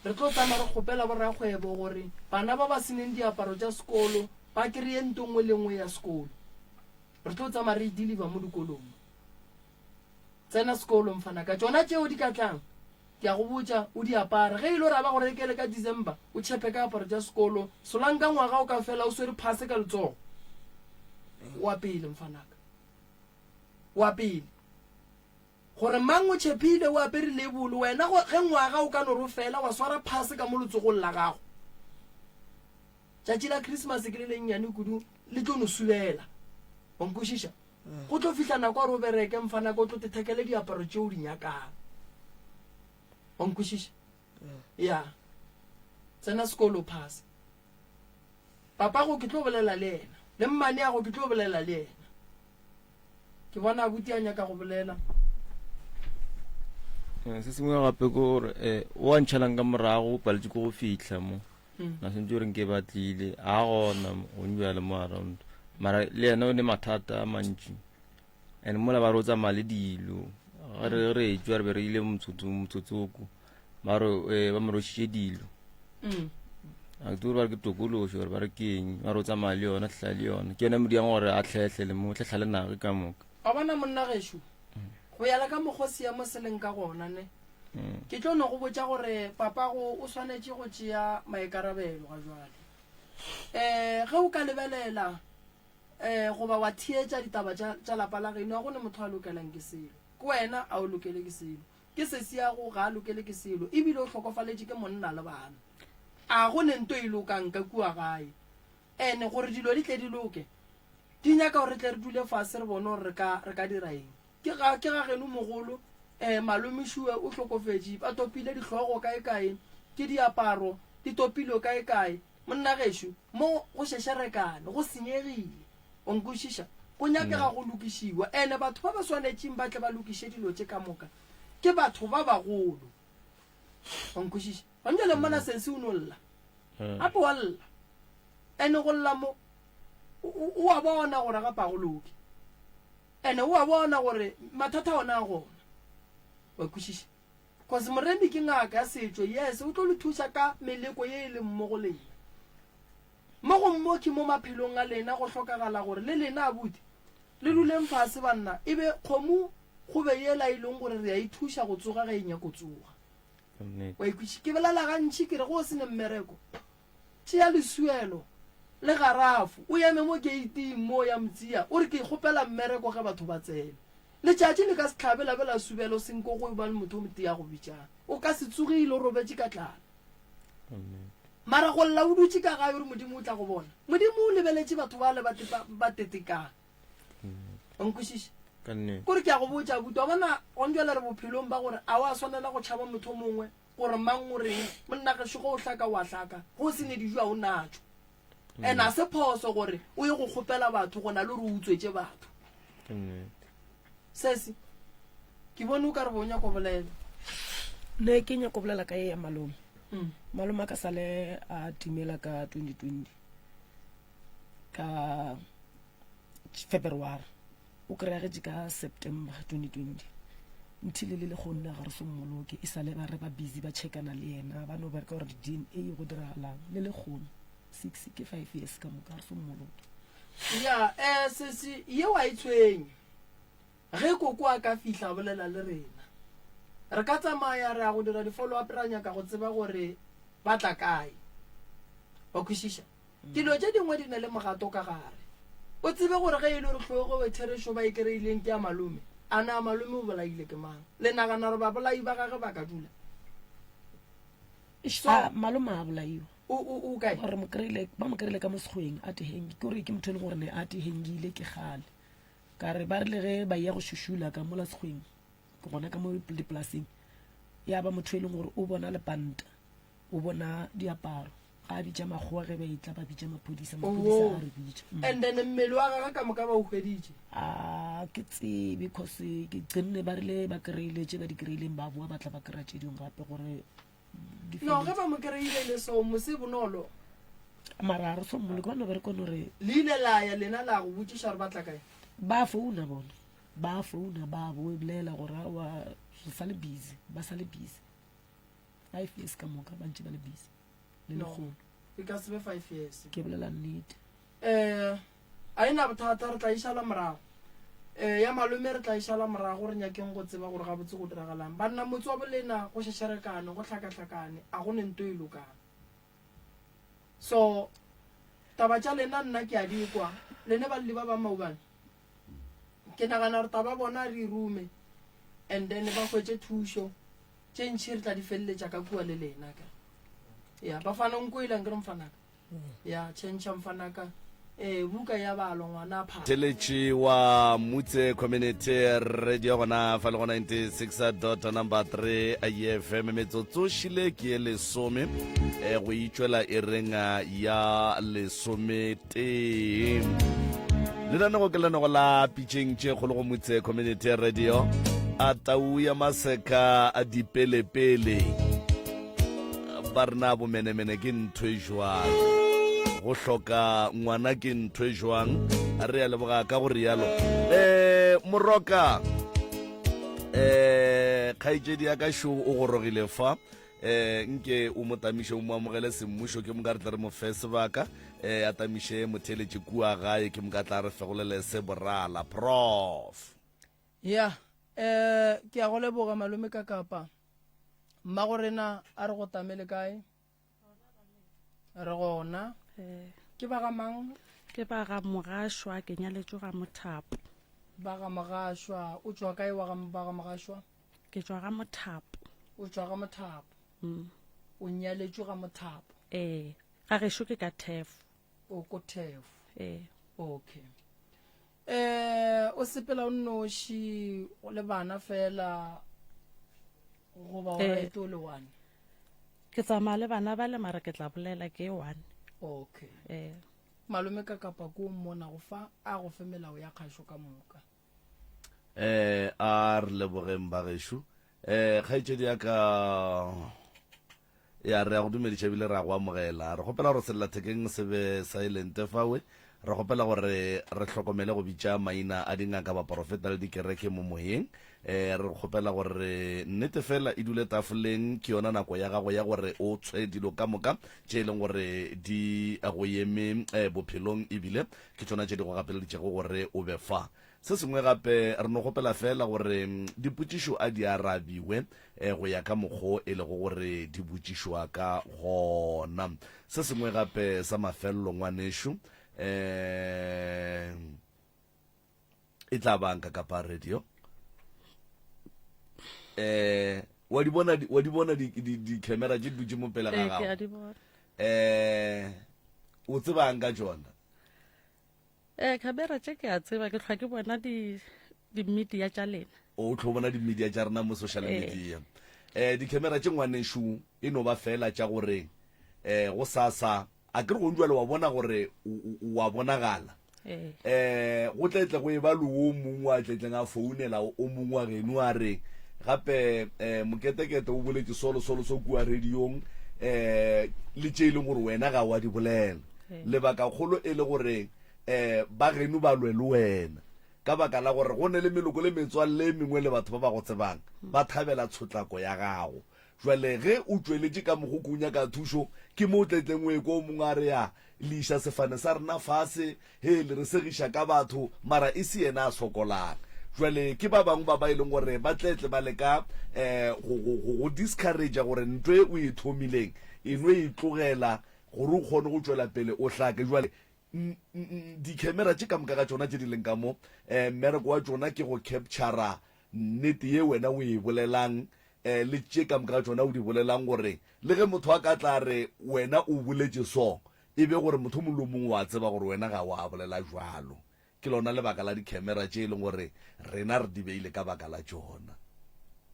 Re tlo tsamaya re kgopela borakgwebo gore bana ba ba seneng diaparo tša sekolo ba kry-e nto nngwe le nngwe ya sekolo. Re tlo tsamaya re e deliver mo dikolong. Tsena sekolo mfanaka. Tšona tšeo di ka tlang, ke a go botša, o di apare. Ge e le gore a ba go rekele ka December, o tšhepe ka aparo tša sekolo. Solanka ngwaga o ka fela o swere phase ka letsogo. Wa pele mfanaka. Wa pele. Gore mang o tšhephile o apere lebolo, wena go, ge ngwaga o ka no re o fela wa swara phase ka mo letsogong la gago. Tšatši la Christmas ke le lennyane kudu, le tlo no subela. Wa nkwešiša? Go tlo fihla nako ya gore o bereke, mfanaka, o tlo te thekele diaparo tše o di nyakang. Wa nkwešiša? Ya. Tsena sekolo o phase. Papago ke tlo bolela le yena, le mmaneago ke tlo bolela le yena. Ke bona abuti a nyaka go bolela. Eh, se sengwe gape ke gore um o a ntšhalang ka morago o paletše ke go fihla mo mm. na sentse gore nke ba tlile a gona gonjale mo around mara le yena o ne mathata a mantši and mola ba re o tsamaya le dilo ge re re etšwa re be re ile motsotsoko ba re eh, ba mo rošitše dilo mm. a ke tsebe gore ba re ke tokološo gore ba re ke eng ba re o tsamaya le yona tlhla le yona ke yona modiyang gore a tlhetlhe le mo tlhetlha le nage ka moka wa bona monna gešo go ya le ka mokgwa seemo se leng ka gona ne mm. ke tlo no go botša gore papago o swanetše go tšea maikarabelo ga jwale um ge o ka lebelela um goba wa theetša ditaba tša lapa la geno a go ne motho a lokelang ke selo ke wena a o lokele ke selo Ke sesiago, ga a lokele ke selo, e bile o hlokofaletše ke monna le bana. A go ne nto e lokang ka kua gae. Ene gore dilo di tle di loke, di nyaka gore re tle re dule fase re bone gore re ka, re ka dira eng. Ke ga, ke ga geno mogolo, eh, malome Šue o hlokofetše, ba topile dihlogo kae-kae, ke diaparo di topilwe kae-kae. Monna gešo, mo go šešerekane, go senyegile. O nkwešiša? Go nyakega go lokišiwa. Ene batho ba ba swanetšeng ba tle ba lokiše dilo tše ka moka ke batho ba bagolo. O nkwešiša? Gona bjale mmona Sensi o no lla. Gape wa lla. Ene go lla mo, o a bona gore gape a go loke. Ene o a bona gore mathata ona a gona. Wa kwešiša? Cause Moremi ke ngaka ya setšo, yes, o tlo le thuša ka meleko ye e leng mo go lena. Mo go mmoki mo maphelong a lena go hlokagala gore le lena abuti le duleng fase banna e be kgomo go be yela e leng gore re a e thuša go tsoga ge e nyako tsoga. Wa ikwešiša? Ke bolela gantši ke re go o se ne mmereko tšea lesuelo le garafo o eme mo geiting mo ya Mtsia o re ke kgopela mmereko ge batho ba tsena. Letšatši le ka se hlabe la be la subela o senko go eba le motho o motee a go bitšang. O ka se tsogile o robetše ka tlala. Mara go lla o dutše ka gae o re Modimo o tla go bona. Modimo o lebeletše batho bale ba ba tetekang. O nkwešiša? Kore ke a go botša abuti, wa bona gone jwale re bophelong ba gore a wa swanela go tšhaba motho o mongwe gore mang o reng. Monna gešo ge o hlaka o a hlaka, ge o se ne dijo a o natšo. And a se phoso gore o ye go kgopela batho go na le gore o utswetše batho. Sesi, ke bone o ka re bo o nyako bolela. Ne ke nyako bolela ka ye ya malome. Mm. Malome a ka sale a timela ka 2020 ka February o kry-agetše ka September 2020 nthile le lekgonne ga re so mmoloke e sale ba re ba busy ba checkana le yena ba no bereka gore di-dna go diragalang le lekgono six ke five years ka moka ga re so mmoloke ya um sesi yeo a e tshwenye Ge koko a ka fihla a bolela le rena, re ka tsamaya re ya go dira di-follow up ra nyaka go tseba gore ba tla kae. Wa kwešiša? Dilo tše dingwe di na le mogato ka gare. O tsebe gore ge e le gore hlogo therešo ba e kereileng ke ya malome, a na malome o bolaile ke mang? Le nagana gore babolai ba gage ba ka dula? So, malome a bolaiwa. O, o, o kae? Re mo kry-ile, ba mo kry-ile ka mo sekgweng a teheng, ke gore ke motho e leng gore ne a tehengile ke kgale. Ka re ba rile ge ba ya go šušula ka mola sekgweng, ke gona ka mo dipolaseng, ya ba motho e leng gore o bona lepanta, o bona diaparo. Ga a bitša makgowa ge ba etla, ba bitša maphodisa, maphodisa a re bitša. Mm. And then mmele wa gagwe ka moka ba o hweditše? A ke tsebe, cause ke gcinne ba rile ba kry-ile tše ba di kry-ileng, ba boa ba tla ba kry-a tše dingwe gape gore No, ge ba mo kry-ile le so mose bonolo. Mara ga re so mmoloke, ba no bereka no re. Le ile la ya lena la go botšiša gore ba tla kae? Ba founa bona, ba founa ba bolela gore aowa re sa le busy, ba sa le busy. 5 years ka moka ba ntše ba le busy le lekgono. E ka se be 5 years. Ke bolela nnete. Eh, a e na bothata, re tla e šala morago. Eh, ya malome re tla e šala morago, re nyakeng go tseba gore gabotse go diragalang. Banna, motse wa bolena go šešerekane, go hlakahlakane, a go ne nto e lokang. So, taba tša lena nna ke a di kwa, lene balli ba bang maubane. Ke nagana gore taba bona re e rume and then ba hwetše thušo, tše ntši re tla di feleletša ka kua le lena ka. Ya, bafana o nkwele nkere mfanaka. Ya tšhentšha mfanaka ee buka ya balo ngwana pha. Theletši wa Mutse Community Radio gona fa le go 96 dot number 3 FM metsotso šile ke ye lesome eh, go itšwela e reng ya lesometee lenanego ke lenanego la pitšeng tše kgolo go Mutse Community Radio a tau ya maseka a dipelepele Ba re na bomenemene ke ntho e jwang? Go hloka ngwana ke ntho e jwang? Re a leboga ka go rialo. Eh, Moroka, eh, kgaetšedi ya ka šo o gorogile fa. Eh, nke o mo tamiše o mo amogele semmušo ke moka re tle re mo fe sebaka eh, a tamiše motheeletši kua gae ke moka tla re fegolele se borala. Prof. Ya, eh, ke a go leboga malome ka kapa. Mmago rena a re go tame le kae? Re gona. Eh. Ke ba ga mang? Ke ba ga Mogašwa, ke nyaletšwe ga Mothapo. Ba ga Mogašwa, o tšwa kae wa ga ba ga Mogašwa? Ke tšwa ga Mothapo. O tšwa ga Mothapo. Mm. O nyaletšwe ga Mothapo. Ee, ga gešo ke ka Thefo. O ko Thefo. Ee. Okay. Eh, o sepela o nnoši le bana fela goba o Eh. right o le one? Ke tsamaya le bana ba le mara ke tla bolela ke one. Okay. Eh. Malome ka kapa ko o mmonago fa a go fe melao ya kgašo ka moka. Eh, a re lebogeng bagešo. Eh, kgaetšedi ya ka Ya, re a go dumediša ebile re a go amogela. Re kgopela gore sellathekeng se be silent fawe. Re kgopela gore re hlokomele go bitša maina a dingaka, baporofeta le dikereke mo moyeng. Eh, re kgopela gore nnete fela e dule tafoleng. Ke yona nako ya gago ya gore o tshwe dilo ka moka tše e leng gore di go eme eh, bophelong ebile ke tšona tše di go gapeleditšego gore o be fa. Se sengwe gape, re no kgopela feela gore dipotšišo a di arabiwe go ya ka mokgo e lego gore di botšišwa ka gona. Se sengwe gape sa mafelelo, ngwanešu, um e tla bang ka kapa radio? Um wa di bona wa di bona di-camera tše di dutše mo pele ga gago? Um o tsebang ka tšona? Ee, khamera tše ke a tseba, ke hlwa ke bona di di-media tša lena. O tlo bona di-media tša rena mo social Ee. media. Eh, di-camera tše ngwanešu e no ba fela tša gore eh, go sasa a ke re gong jwale wa bona gore o- o- o wa bonagala. Ee. Eh, go tle tle go e ba le o mongwe a tletleng a founela o mongwe wa geno a re gape eh, moketekete o boletše solo solo so kua radiong eh, le tše e leng gore wena ga wa di bolela. Lebakakgolo e le gore um ba geno ba lwe le wena ka baka la gore go ne le meloko le metswalle e mengwe le batho ba ba go tsebang ba thabela tshotlako ya gago. Jwale ge o tšweletše ka mokgo ko o nyaka thušo, ke mo o tletleng o ekwa o mongwe a re, Ya, le iša sefane sa rena fase, he, le re segiša ka batho, mara e se yena a sokolang. Jwale ke ba bangwe ba ba e leng gore ba tletle ba leka um go, go, go go discourage-a gore ntho e o e thomileng e no e tlogela Gore o kgone go tšwela pele o hlake. Jwale, dikhemera tše ka moka ga tšona tše di leng ka mo, um mmereko wa tšona ke go captura nnete ye wena o e bolelang. um le tše ka moka ga tšona o di bolelang gore le ge motho a ka tla re wena o boletše so, e be gore motho o mongwe le o mongwe wa tseba gore wena ga wa bolela jwalo. Ke lona lebaka la dikhemera tše e leng gore rena re di beile ka baka la tšona.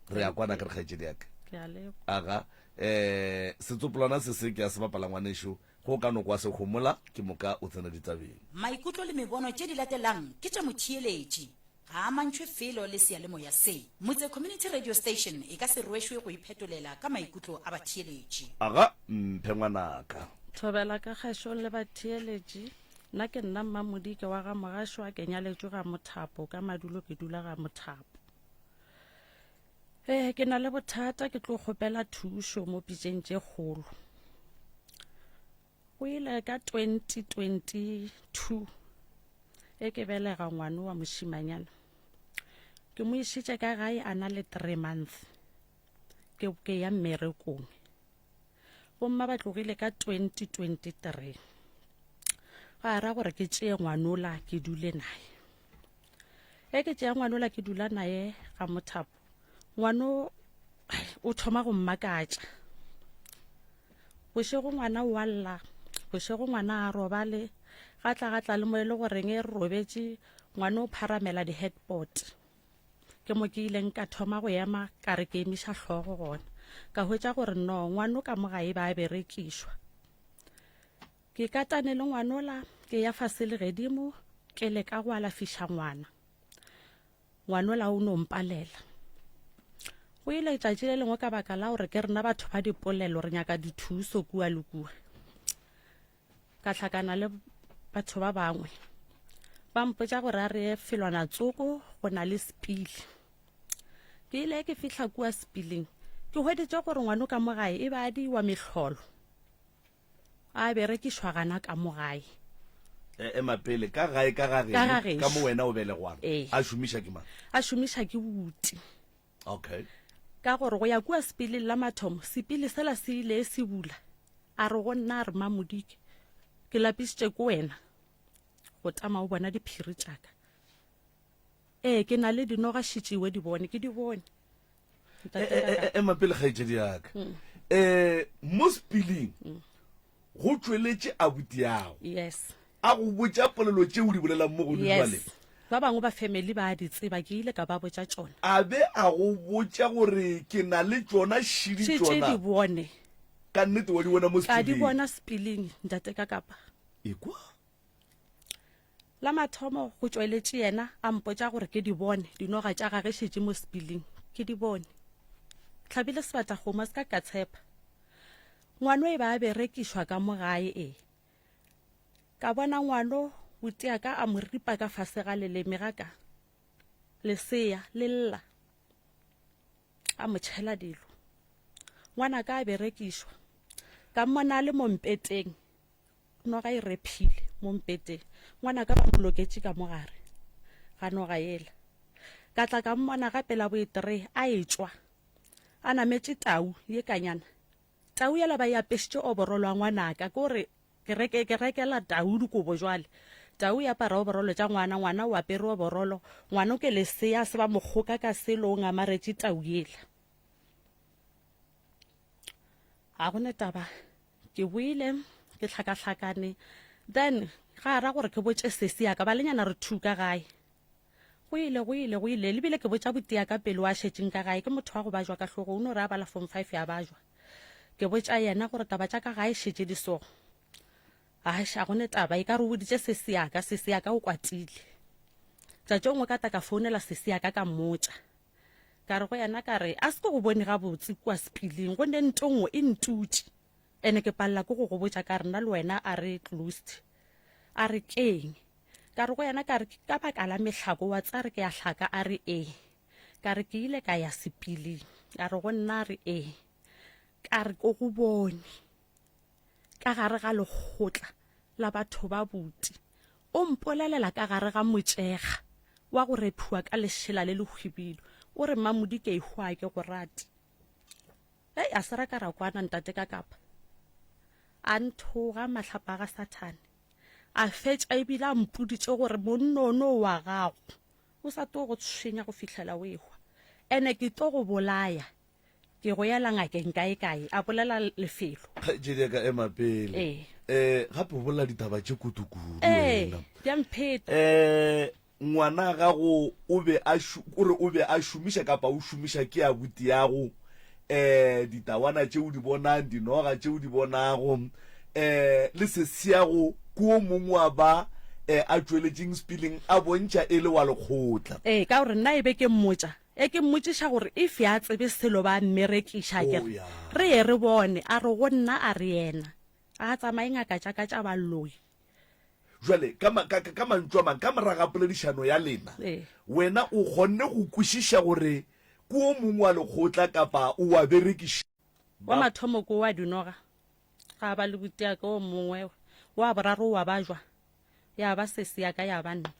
Re a kwana ke re kgaetšedi ya ka? Ke a leboga. Aga, um setsopolwana se se ke a se bapala ngwanešo, ge o ka no kwa se homola, ke moka o tsena ditabeng. Maikutlo le mebono tše di latelang ke tša motheeletši. Ga a amantšhwe felo le seyalemoya se. Motse Community Radio Station e ka se rwešwe go iphetolela ka maikutlo a batheeletši. Aga, mphe ngwanaka. Thobela ka kgašong le batheeletši. Nna ke nna Mmamodike wa ga Mogašwa, ke nyaletšwe ga Mothapo, ka madulo ke dula ga Mothapo. Ee, ke na le bothata, ke tlo kgopela thušo mo pitšeng tše kgolo. Go ile ka 2022 e ke belega ngwane wa mošimanyana. Ke mo išitše ka gae a na le 3 months. Ke ke ya mmerekong. Bomma ba tlogile ka 2023. Ga ra gore ke tšee ngwanola ke dule naye. E ke tšea ngwanola ke dula naye ga mothapo. Ngwano o thoma go mmakatša. Bošego ngwana o a lla, bošego ngwana a robale, ga tla ga tla le mo e le goreng e re robetše, ngwana o pharamela di-headboard. Ke mo ke ileng ka thoma go ema ka re ke emiša hlogo gona. Ka hwetša gore no, ngwano ka mo gae ba a berekišwa. Ke katane le ngwanola, ke ya fase le gedimo, ke leka go alafiša ngwana. Ngwanola o no mpalela. Go ile tšatši le lengwe ka baka la gore ke rena batho ba dipolelo re nyaka dithuso kua le kua. Ka hlakana le batho ba bangwe. Ba mpotša gore a re ye felwana tsoko go na le sepili. Ke ile ke fihla kua sepiling ke hweditše gore ngwano ka mo gae e ba a diwa mehlolo. A berekišwa gana ka mo gae. E, ema pele, ka gae ka ga Ka ga geno, gešo. ka mo wena o belegwang, Ee. a šomiša ke mang? A šomiša ke buti. Okay. Ka gore go ya kua sepileng la mathomo, sepili sela se ile se bula. A re go nna a re Mamodike, ke lapišitše ke wena go tama o bona diphiri tša ka. Ee, ke na le dinoga šitšiwe di bone, ke di bone. E, e, e, ema pele kgaetšedi yaka um mo sepiling go tšweletše abuti yago yes a go botša polelo tše o di bolelang mo godimo yes ba bangwe ba family ba di tseba ke ile ka ba botša tšona a be a go botša gore ke na le tšona šidi tšona di bone ka nnete wa di bona mo ka di bona sepiling ntate ka kapa ekwa La mathomo go tšweletše yena a mpotša gore ke di bone dinoga tša gage šetše mo sepiling. Ke di bone. Hlabile sebatakgomo a se ka ka tshepa. Ngwano e ba a berekišwa ka mo gae e. Ka bona ngwano o tia ka a mo ripa ka fase ga leleme ga ka. Lesea le lla. A mo tšhela dilo. Ngwanaka a berekišwa. Ka mmona a le mo mpeteng. Noga e rephile mo mpeteng. Ngwanaka ba mo loketše ka mo gare ga noga yela. Ka tla ka mmona gape la boetree a etšwa a nametše tau ye kanyana. Tau yela ba e apešitše oborolo ya ngwanaka, ke gore ke reke ke rekela tau dikobo jwale. Tau e apara oborolo tša ngwana, ngwana o apere oborolo, ngwana o ke lesea a se ba mo kgoka ka selo o ngamaretše tau yela. Ga go ne taba. Ke boile ke hlakahlakane then ga ra gore ke botše sesi ya ka balenyana re thu ka gae go ile go ile go ile le bile ke botša buti ya ka pele wa šetšeng ka gae ke motho wa go bajwa ka hlogo o no re a bala form 5 ya bajwa ke botša yena gore taba tša ka gae šetše di so a go ne taba e ka re o boditše sesi ya ka sesi ya ka o kwatile tšatši o nngwe ka ta ka founela sesi ya ka ka mmotša Ka re go yena, ka re, A se ke go bone gabotse kua sepiling, go ne nto nngwe e ntutše, ene ke palela ke go go botša ka re nna le wena a re closed. A re, Ke'ng? Ka re go yena, ka re, Ke ka baka la mehlako, wa tseba re ke a hlaka? A re, Ee. Ka re, Ke ile ka ya sepiling. A re go nna, a re, Ee. Ka re, Ko go bone ka gare ga lekgotla la batho ba buti. O mpolelela ka gare ga motšega wa go rephiwa ka lešela le lehwibidu, o re, Mmamodi ke ehwa ke go rate. Hei, a se ra ka ra kwana ntate ka kapa. A nthoga mahlapa a ga Sathane. A fetša ebile a mpoditše gore monnono wa gago o sa tlo go tshwenya go fihlela o ehwa. Ene ke tlo go bolaya. Ke go yela ngakeng kae kae, a bolela lefelo. Kgaetšedi ya ka ema pele. Ee. Eh, gape o bolela ditaba tše kudu-kudu Ee, wena. di a mpheta. Eh, ngwana gago o be a šu, o re o be a šomiša kapa o šomiša ke abuti yago, eh, ditawana tše o di bonang, dinoga tše o di bonago, eh, le sesiago ke o mongwe wa ba eh, a tšweletšeng spilling a bontšha e le wa lekgotla. Ee, ka gore nna e be ke mmotša, e ke mmotšiša gore if a tsebe selo ba mmerekiša ke Oh, re, ya. re ye re bone, a re go nna a re yena a tsamaye ngaka tša ka tša baloi. Jwale, ka, ma, ka, ka mantšu a mang, ka morago ga poledišano ya lena, Ee. wena o kgonne go kwešiša gore ke o mongwe wa lekgotla kapa o a berekišwa. Wa Ba. mathomo ke wa dinoga, ga ba le butiake o mongwe, wa boraro wa bajwa, ya ba sesi ya ka ya ba nna.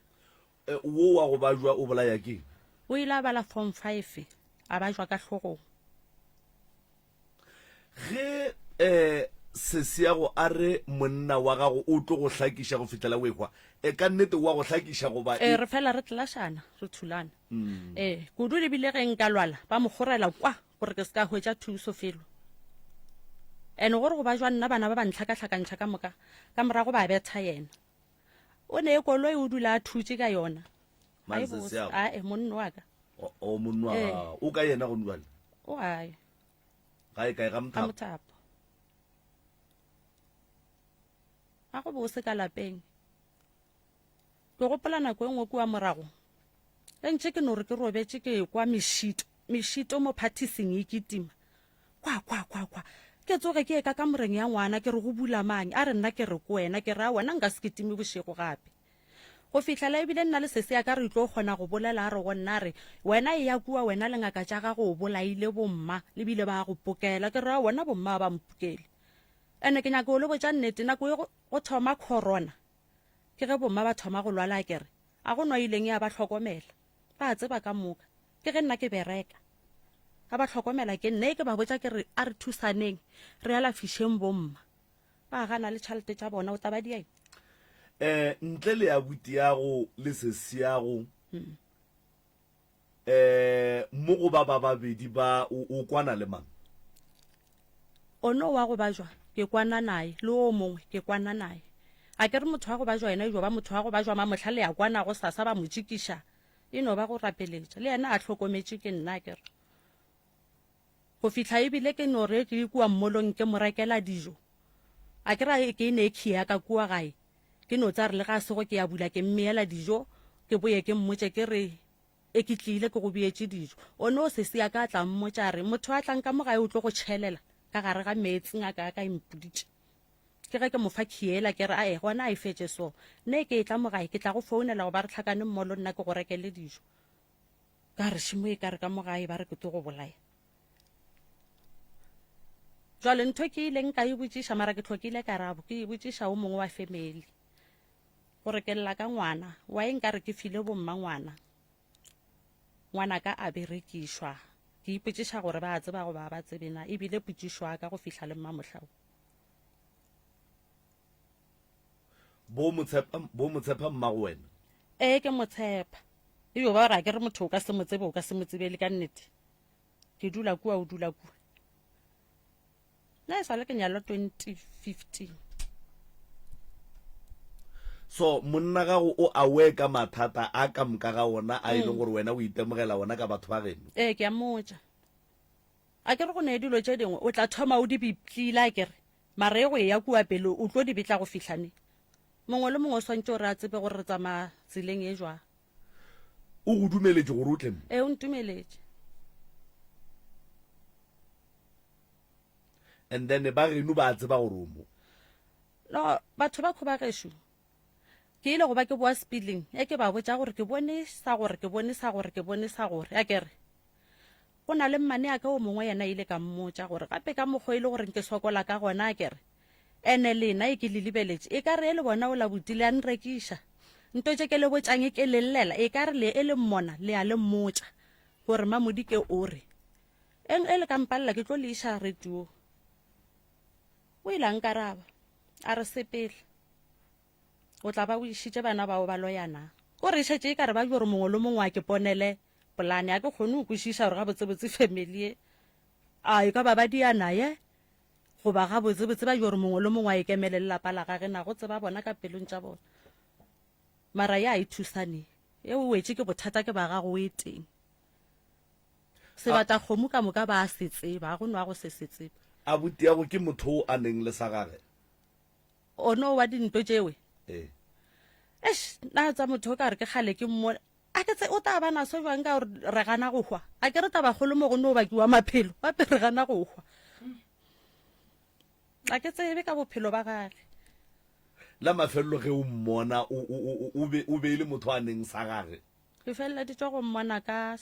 E, wo wa go bajwa o bolaya keng? O ile a bala form five, a bajwa ka hlogong. Ge um sesiago a re monna wa gago o tlo go hlakiša go fihlela o ehwa, e ka nnete o a go hlakiša goba Ee, e? re fela re tlašana, re thulana. Ee, kudu le bile ge nka lwala ba mo kgorela kwa gore ke se ka hwetša thuso felo. And gore go bajwa nna bana ba ba ntlhakahlakantšha ka moka, ka morago ba betha yena. O ne koloi o dula a thutše ka yona. Mang Ga e bose. sesiago? Ae, monno wa ka. O, o monno wa Ee. gago. O ka yena gone jwale? O gae. Gae kae? Ga Ga Mothapo? Mothapo. Ga go bose ka lapeng. Ke gopola nako e nngwe kua morago, ge ntše ke no re ke robetše ke kwa mešito, mešito mo phathising e kitima. Kwa, kwa, kwa, kwa. Ke tsoge ke ye ka kamoreng ya ngwana ke re go bula mang, a re nna ke re ko wena, ke re aowa nna nka se kitime bošego gape. Go fihlela ebile nna le sesi ya ka re tlo kgona go bolela a re go nna a re, Wena eya kua wena le ngaka tša gago o bolaile bomma le bile ba go pokela. Ke re aowa nna bomma ga ba mpokele. Ene ke nyaka go le botša nnete nako e go thoma corona ke ge bomma ba thoma go lwala a kere a go nwa ileng ya ba hlokomela. Ba a tseba ka moka ke ge nna ke bereka. Ba ba hlokomela ke nna e ke ba botša ke re a re thusaneng re alafišeng bomma. Ba gana le tšhalete tša bona o tla ba dia eng? Eh, ntle le abutiago le sesiago, eh, mo go ba ba babedi ba, o, o kwana le mang? Ono wa go bajwa, ke kwana naye, le o mongwe, ke kwana naye. A ke re motho wa go bajwa yena e jo ba motho wa go bajwa mamohla le a kwana gosasa ba mo tšikiša, e no ba go rapeletša. Le yena a hlokometše ke nna, a ke re. Go fihla e bile ke no re ke kua mmolong ke mo rekela dijo. A ke ra ke ne key ya ka kua gae, ke no tsa re le ga a sego ke ya bula ke mmeela dijo, ke boye ke mmotše ke re e ke tlile ke go beetše dijo. O no sesi ya ka a tla mmotša a re motho a tlang ka mo gae o tlo go tšhelela ka gare ga meetse ngaka ya ka e mpoditše. Ke ge ke mo fa key yela ke re ae gona a e fetše so. Ne ke etla mo gae ke tla go founela goba re hlakane mmolo nna ke go rekele dijo. Ka re šimo e ka re ka mo gae ba re ke tlo go bolaya. Jwale ntho ke ileng ka e botšiša mara ke hlokile karabo, ke e botšiša o mongwe wa family gore ke lla ka ngwana, why nka re ke file bomma ngwana, ngwanaka a berekišwa. Ke ipotšiša gore ba a tseba goba ga ba tsebe na, e bile potšišo ya ka go fihla le mmamohla wo. Bo mo tshepa, bo mo tshepa mmago wena? Ee, ke mo tshepa. E yo ba gore a ke re motho o ka se mo tsebe, o ka se mo tsebele ka nnete. Ke dula kua, o dula kua. Nna e sale ke nyalwa 2015. So monna gago o aware ka mathata a ka moka ga ona a e leng gore wena o itemogela ona ka batho ba geno? Ee, ke a mmotša. A ke re go ne dilo tše dingwe o tla thoma o di bitlile a ke re mara e go eya kua pele o tlo di betla go fihla neng? Mongwe le mongwe o swantše gore a tsebe gore re tsamaya tseleng e jwang. O go dumeletše gore o tle mo? Ee, o ntumeletše. And then ba geno ba tseba gore o mo? No, batho ba kho ba gešo ke ile go ba ke boa speeding e ke ba botša gore ke bone sa gore ke bone sa gore ke bone sa gore a ke re Go na le mmaneaka o mongwe yena ile ka mmotša gore gape ka mokgwa e le goreng ke sokola ka gona a ke re, Ene lena e ke le libeletše e ka re e le bona o la buti le a nrekiša. Nto tše ke le botšang e ke le llela e ka re le e le mmona le a le mmotša gore Mamodike o re eng e le ka mpalela ke tlo le iša retiong. O ile a nkaraba a re sepela o tla ba o išitše bana bao ba loya na. O re šetše e ka re ba jo re mongwe le mongwe a ke ponele Polane, a ke kgone go kwešiša gore gabotsebotse family ye. A e ka ba ba dia naye goba gabotsebotse ba jo gore mongwe le mongwe a ikemele le lapa la gage na go tseba bona ka pelong tša bona. Mara ya e thusane e o wetše ke bothata ke ba gago o e teng. Sebata kgomo ka moka ba a se tseba, ga go no a go se se tseba. Abutiago ke motho o a neng le sa gage. O no wa dinto tšewe? Ee. Eish, na tsa motho o ka re ke kgale ke mmone. A ke tse o tla ba naso jwang ka gore re gana go hwa? A ke re tabakgolo mo go no bakiwa maphelo, gape re gana go hwa. A ke tsebe ka bophelo ba gage. La mafelelo ge o mmona o, o, o, o be, o be e le motho a neng sa gage? Ke feleleditše go mmona ka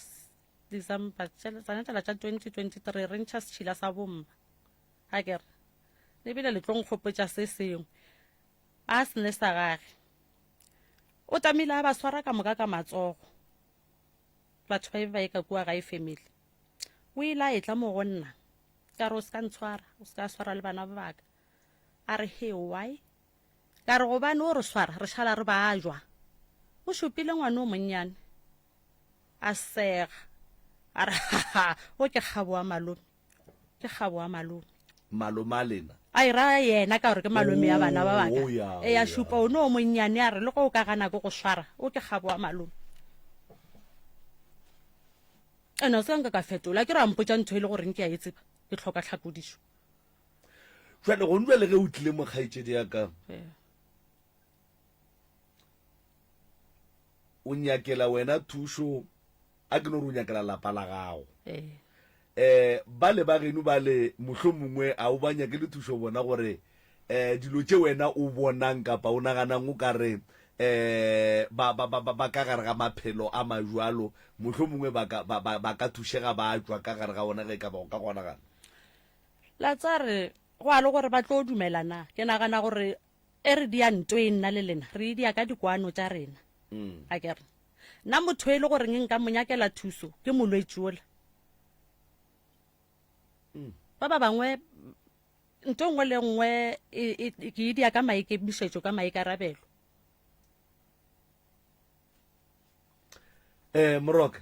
December, tsona tšela tša 2023, re ntšha setšhila sa bomma. A ke re, le bile le tlo nkgopotša se sengwe. A se ne sa gage. O tamile a ba swara ka moka ka matsogo. Batho ba be ba ye ka kua gae family. O ile a etla mo go nna. Ka re o se ka ntshwara, o se ka swara le bana ba baka. A re he why? Ka re gobane o re swara re šala re ba jwa. O šupile ngwana o monnyane. A sega. A re ha o ke kgabo wa malome. Ke kgabo wa malome. Malome a lena? A e ra yena ka gore ke malome ya bana ba baka. Oh, ya, E ya oh, šupa o no o monnyane a re le go o ka gana ke go swara o ke kgabo wa malome. Ene o se ka nka ka fetola ke re a mpotša ntho e le goreng ke a e tseba ke tlhoka tlhakodišo. Jwale gone jwale ge o tlile mo kgaetšedi ya ka o nyakela wena thušo a ke no re o nyakela lapa la gago um ba le ba geno ba le mohlho mongwe a o ba nyakele thušo bona gore um dilo tše wena o bonang kapa o naganang o ka re um ba, ba, ba, ba ka gare ga maphelo a majwalo mohlho mongwe ba ka, ba, ba, ba ka thušega ba tšwa ka gare ga ona ge e ka ba go ka kgonagala. La tsa re go a le gore ba tlo dumela na? Ke nagana gore e re dia ntweng nna le lena re e dia ka dikwano tša rena. Mm. A ke re nna motho e le goreng nka mo nyakela thuso ke molwetši ola. Mm. Ba ba bangwe ntho nngwe le nngwe e, e, ke e dia ka maikemišetšo ka maikarabelo. Eh Moroka.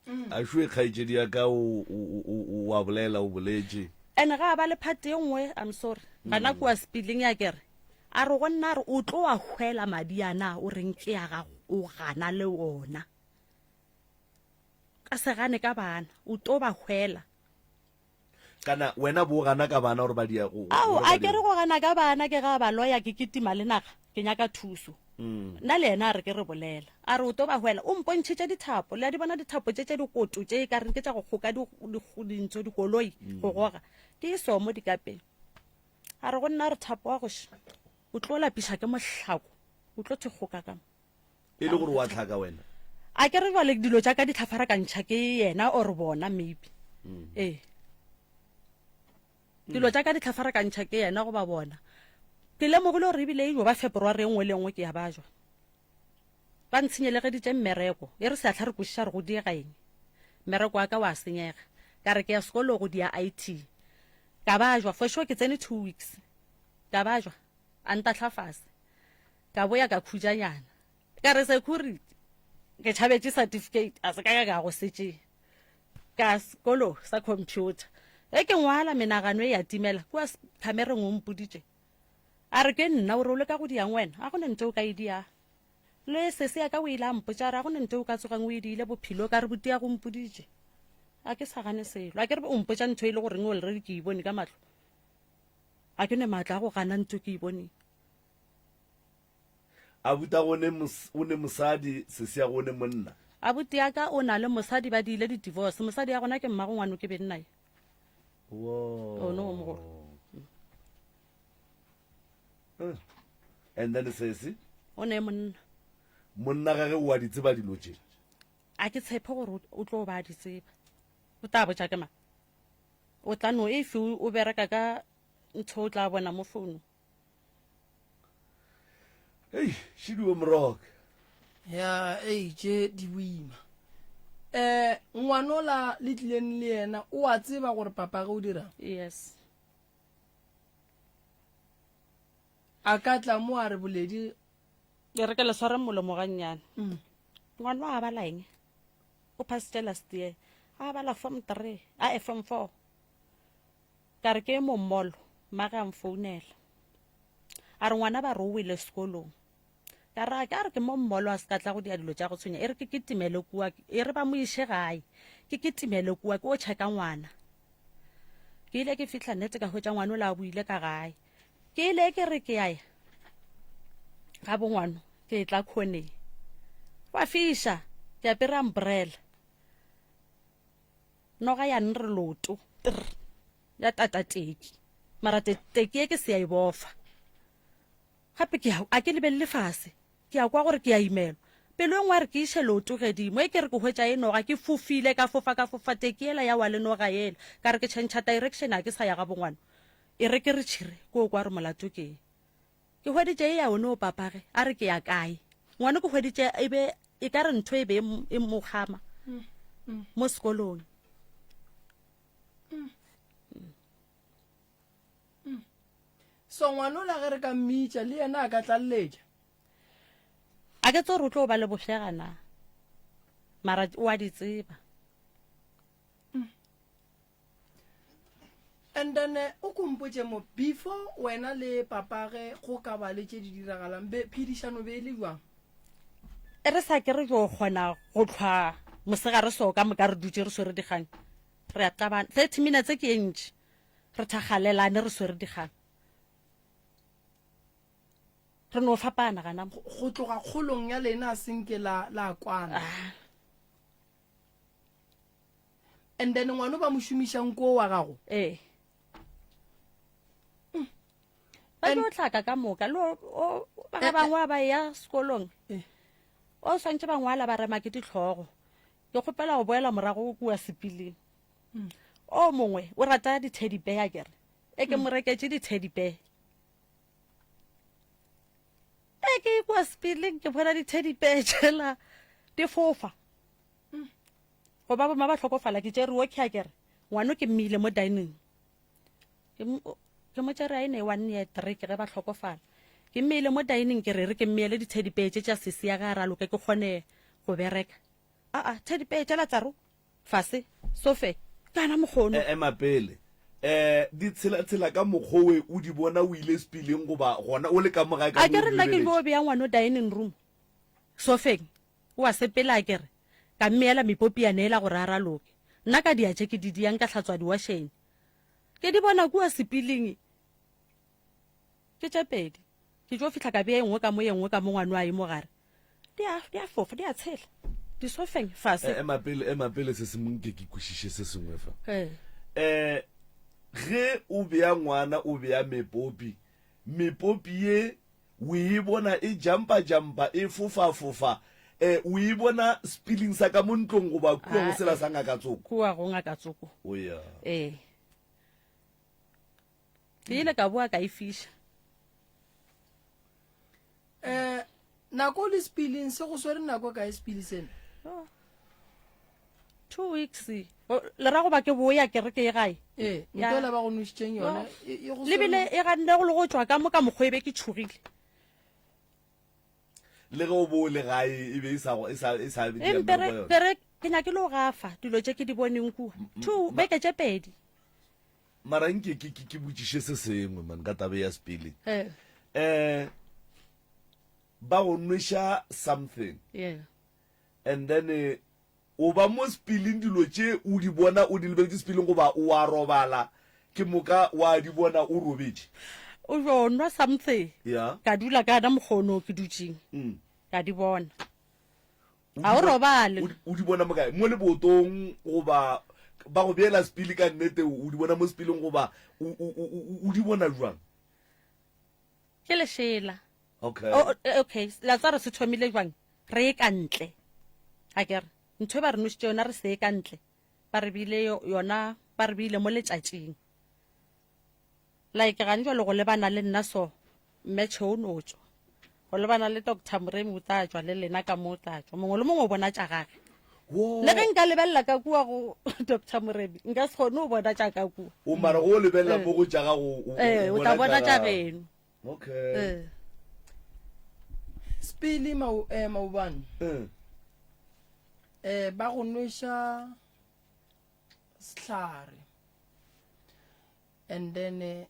Mm. A šue kgaetšedi ya ka o o a bolela o boletše. Ene ga ba le phate e nngwe I'm sorry. Gana mm. kua spilling ya kere. A re go nna re o tlo a hwela madi ana o reng ke ya gago o gana le ona. Ka se gane ka bana o to ba hwela. Kana wena bo gana ka bana gore ba dia go. Ao a ke re go gana ka bana ke ga ba loya ke kitima le naga ke nyaka thuso. Mm. Nna le yena a re ke re bolela. A re o to ba hwela o mpontšhitše dithapo le a di bona dithapo tše tše dikoto tše e ka reng ke tša go kgoka dintso dikoloi mm. go goga di so mo dikapeng. A re go nna re thapo wa go o tlo lapiša ke mohlako o tlo thekgoka ka mo. E le gore wa tlhaka wena? A ke re jwale dilo tša ka di tlhafarakantšha ke yena or bona maybe. Mm. Ee. Dilo tša ka di tlhafarakantšha ke yena goba bona. Ke lemogile gore ebile e jo ba February e nngwe le nngwe ke ya bajwa. Ba ntshenyelegeditše mmereko. E re seahla re kwešiša re go diega eng. Mmereko wa ka wa senyega. Ka re ke ya sekolo go dia IT. Ka bajwa for sure ke tsene 2 weeks. Ka bajwa. A ntahla fase. Ka boya ka khutšanyana. Ka re security, ke tšhabetše certificate, a se ka ka ka go se tšea. Ka sekolo sa computer. Ge ke ngwala menagano e ya timela, kua khamereng o mpoditše. A re ke nna, o re o leka go diang wena? A go ne nto o ka e diang. Le sese ya ka o ile a mpotša a re a go ne nto o ka tsogang o e diile bophelo, ka re botia go mpoditše. A ke sa gane selo. A ke re o mpotša ntho e le goreng already ke e bone ka mahlo. A ke ne maatla a go gana ntho ke e boneng. Abuti o ne o ne mosadi, sesi ya go o ne monna. Abuti ya ka o na le mosadi ba diile di divorce. Mosadi ya gona ke mmago ngwano ke beng naye. Whoa. O no o mogolo. Eh. And then sesi? O ne monna. Monna gage o a di tseba dilo tše. A ke tshepe gore o tlo ba a di tseba. O tla botša ke mang? O tla no if o bereka ka ntho o tla bona mo founung. Ei, Šiduo Moroka. Ya, ei, tše di boima. Eh, ngwanola le tlileng le yena o a tseba gore papage o dirang? Yes. A ka tla mo a re boledi. Ke re ke le sware molomo gannyane. Mm. Ngwana a bala eng? O phasitše last year. A bala form 3, a form 4. Ka re ke mo mall, mmage a mfounela. A re ngwana ba re o wele sekolong. Ka re a re ke mo mall a se ka tla go dia dilo tša go tshwenya. E re ke kitimele kua, e re ba mo iše gae. Ke kitimele kua ke o checka ngwana. Ke ile ke fihla nnete ka hwetša ngwana ola a boile ka gae. Ke ile ke re ke ya ya ga bongwano ke tla khoneng. Gwa fiša, ke apere umbrella. Noga ya nre loto, trr, ya tata teki. Mara te, teki ye ke se ya e bofa. Gape ke a, a ke lebelele fase. Ke a kwa gore ke a imelwa. Pelo e nngwe ya re ke iše leoto gedimo. E ke re ke hwetša e noga, ke fofile, ka fofa, ka fofa, teki yela ya wa le noga yela. Ka re ke tšhentšha direction, a ke sa ya ga bongwano. E re ke re tšhire, ke o kwa re molato ke eng. Ke hweditše e ya one o papage, a re ke ya kae. Ngwano ke hweditše e be e ka re ntho e be e mo kgama mo sekolong. So ngwanola ge re ka mmitša le yena a ka tlaleletša? A ke tse gore o tlo ba le bofega na, mara o a di tseba. And then eh, o kompotše mo before wena le papage go ka ba le tše di diragalang be phedišano be e le jwang? E re sa ke re yo kgona go tlhwa mosegare so ka moka re dutše re swere dikgang re a tlabana 30 minutes ke e ntši re thakgalelane re swere dikgang re no fapana gana mo. Go tloga kgolong ya lena a senke la la kwana. Ah. And then ngwano ba mo šomišang ko wa gago? Ee. Mm. Ba tlo tlhaka ka moka le ba ga bangwe ba ya sekolong. Eh. O swantše ba ngwala ba rema ke ditlhogo. Ke kgopela go boela morago kua sepileng. Mm. O mongwe o rata di-teddy bear kere. E ke mo reketše di-teddy bear. E ke kua sepileng ke bona di-teddy bear tšela di fofa. Go ba bomma ba hlokofala ke tšere okay akere ngwano ke mmeile mo dining. Ke ke mo tšere a e ne one year three ke ge ba hlokofala. Ke mmeile mo dining ke re re ke mmeele di-teddy bear tše tša sesi ya ge a raloke ke kgone go bereka. Aa teddy bear tšela tsaro fase sofe kana mokgono. E, ema pele. Eh, di tshela-tshela ka mokgwa owe o di bona o ile sepileng goba gona o le ka mo gae ka mo o Akere di nna ke lebeletše? yo bea ngwano dining room sofeng O a sepela, ke re, ka mmeela mepopiana yela gore a raloke. Nna ka dia tše ke di diang ka hlatswa diwašene. Ke di bona kua sepiling. Ke tše pedi. Ke tšo fihla ka bea e nngwe ka mo ye nngwe ka mo ngwano a e mo gare. Di a, di a fofa, di a tshela. Disofeng, fase. E, ema pele, ema pele se sengwe nke ke kwešiše se sengwe fa. Ee. Eh, ge o bea ngwana o bea mepopi, mepopi ye O e bona e jampa-jampa, e fofa-fofa. E, o e bona sepiling sa ka mo ntlong goba kua go sela sa Ngaka Tsoko? Kua go Ngaka Tsoko. O ya. Ee. Ke ile ka boa ka e fiša. Eh, nako le sepiling se go swere nako kae sepili sena? Oh. Two weeks. Le ra goba ke boya ke re ke ye gae? Ee, ntho ela ba go nwešitšeng yona e, e go Le bile e ganne go le go tšwa ka mo ka mokgwa e be ke tšhogile. Le ge o bo o le gae e be e sa e sa e sa E mpere pere ke nyake le go gafa dilo tše ke di boneng kua. Two beke tše pedi. Mara nke ke ke ke botšiše se sengwe man ka tabe ya spelling. Eh. Eh ba go nweša something. Yeah. And then eh, O ba mo sepileng dilo tše o di bona o di lebeletše sepileng goba o a robala ke moka wa di bona o robetše? O yo nwa something. Yeah. Ka dula ka na mokgono ke dutšeng. Mm. Ka di bona. O Ga o di robale. O di, o di bona mo kae? Mo lebotong goba ba go beela sepili ka nnete o di bona mo sepileng goba o, o, o, o, o di bona jwang? Ke lešela. Okay. Oh, eh, okay, la tswa re se thomile jwang? Re ye ka ntle. A ke re, ntho e ba re nošitše yona re se ye ka ntle. Ba re bile yona, ba re bile mo letšatšing. Like gane jwale go lebana le nna so, mme Tšhe o no tšwa. Go lebana le Doctor Moremi o tla tšwa le lena ka mo o tla tšwa. Mongwe le mongwe o bona tša gage. Le ge nka lebelela ka kua go Doctor Moremi, nka se kgone go bona tša ka kua. O mara go lebelela mo go tša gago, o o tla bona tša geno. Okay. Eh. Spili mau eh maubane. Eh. Eh ba go nweša sehlare. And then eh,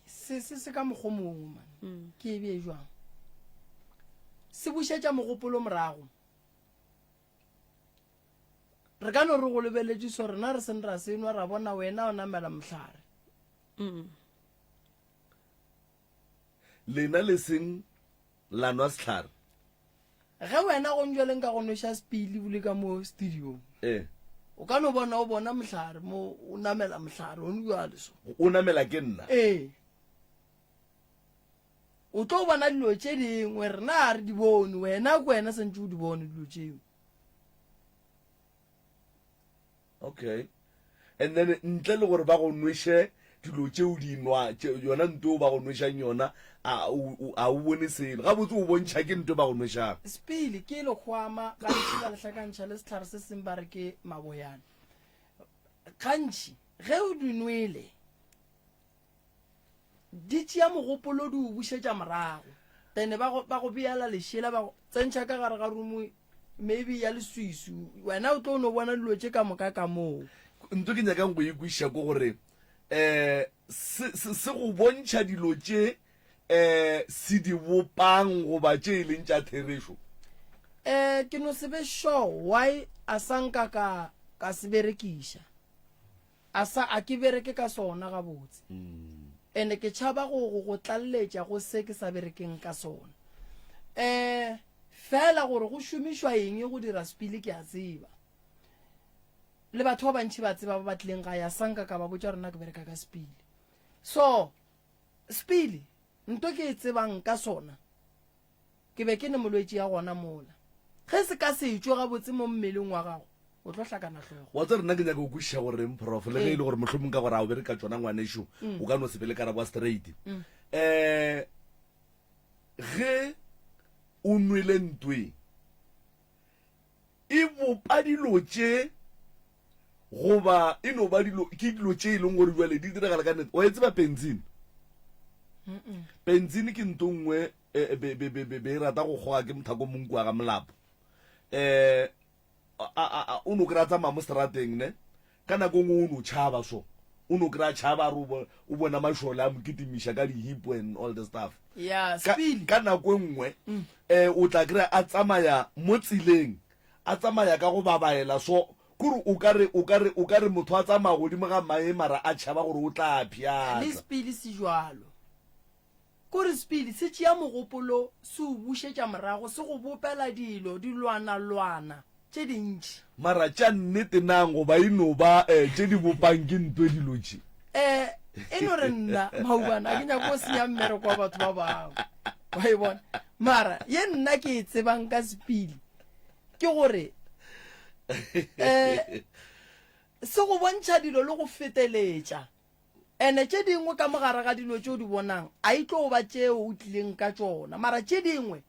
se se se ka mokgo mongwe man mm. ke e bee jwang se bušetša mogopolo morago re ka no re go lebeletše so rena re seng ra senwa ra bona wena o namela mohlare mm. lena le seng la nwa sehlare ge wena go njwale nka go nweša sepili bole ka mo studiong ee o ka no bona o bona mohlare mo o namela mohlare o jale so o namela ke nna ee o tlo bona dilo tše dingwe rena a re di bone wena ke wena santse o di bone dilo tšeo Okay. And then ntle le gore ba go nweše dilo tše o di nwa, yona nto o ba go nwešang yona, a o a o bone selo. Gabotse o bontšha ke nto ba go nwešang. Sepili ke lekgwama, gantši ba le hlakantšha le sehlare se seng ba re ke maboyane. Gantši ge o di nwele Di tšea mogopolo di o bušetša morago. Then ba go, ba go beela lešela, ba go tsentšha ka gare ga rumu maybe ya leswiswi. Wena o tlo no bona dilo tše ka moka ka moo. Ntho ke nyakang go e kwešiša ke gore um se, se, se go bontšha dilo tše um se di bopang goba tše e leng tša therešo. Um ke no se be sure why a sa nka ka, ka se berekiša. A sa, a ke bereke ka sona gabotse. Ene ke tšhaba go, go, go tlalletša go se ke sa berekeng ka sona. Um, feela gore go šomišwa eng go dira sepili ke a tseba. Le batho ba bantši ba tseba ba ba tlileng gae, a sa nka ka ba botša gore nna ke bereka ka sepili. So, sepili, nto ke e tsebang ka sona, Ke be ke ne molwetši ya gona mola. Ge se ka se tšwe gabotse mo mmeleng wa gago, o tlo hlakana hlogo. Wa tseba nna ke nyaka go kwešiša gore reng prof, le ge e le gore mohlomong ka gore a o bereka tšona ngwanešu, o ka no se be le karabo ya straight. Um ge o nwele ntweng, e bopa dilo tše goba e no ba dilo ke dilo tše e leng gore jale di diragala ka nnete wa e tseba benzene benzene ke nto nngwe eh, be, be, be, be, be e rata go kgoga ke mothako mong kua ga molapo um o no kry-a tsamaya mo strateng ne Ka nako e nngwe o no tšhaba so, o no kry-a tšhaba a re o bona mašole a mo kitimiša ka di-hip and all the stuff. Yeah, Ka, Spili. ka nako e nngwe um o tla kry-a a tsamaya mo tseleng, a tsamaya ka go babaela so, kore o ka re, o ka re, o ka re motho a tsamaya godimo ga mae mara a tšhaba gore o tla Le pšhatla. Spili se jwalo. Kore Spili se tšea mogopolo se o bušetša morago, se go bopela dilo, dilwana-lwana tše dintši. Mara tša nnete nang goba e no ba tše di bopang ke ntwe dilo tše? Eh, e no re nna, Maubane, a ke nyake go senya mmereko wa batho ba bangwe. Wa e bona? Mara ye nna ke e tsebang ka Spili ke gore eh, se go bontšha dilo le go feteletša. Ene tše dingwe ka mo gare ga dilo tše o di bonang a e tlo ba tšeo o tlileng ka tšona, mara tše dingwe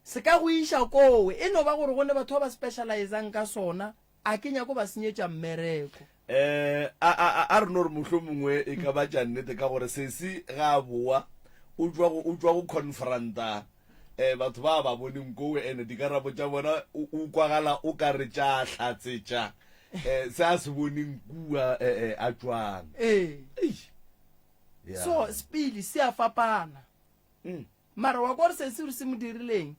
se ka go iša kowe. E no ba gore go ne batho ba ba specializang ka sona, a ke nyako ba senyetša mmereko. Eh, a, a, a, a re no re mohlomongwe e ka ba tša nnete ka gore sesi ga a boa o tšwa go, o tšwa go confronta eh, batho ba ba boneng kowe ene dikarabo tša bona o, o kwagala o ka re tša hlatsetša eh, se a se boneng kua eh, eh, a tšwang ee Eish. Yeah. so sepili se a fapana Mm. mara wa kwa gore se se re se mo dirileng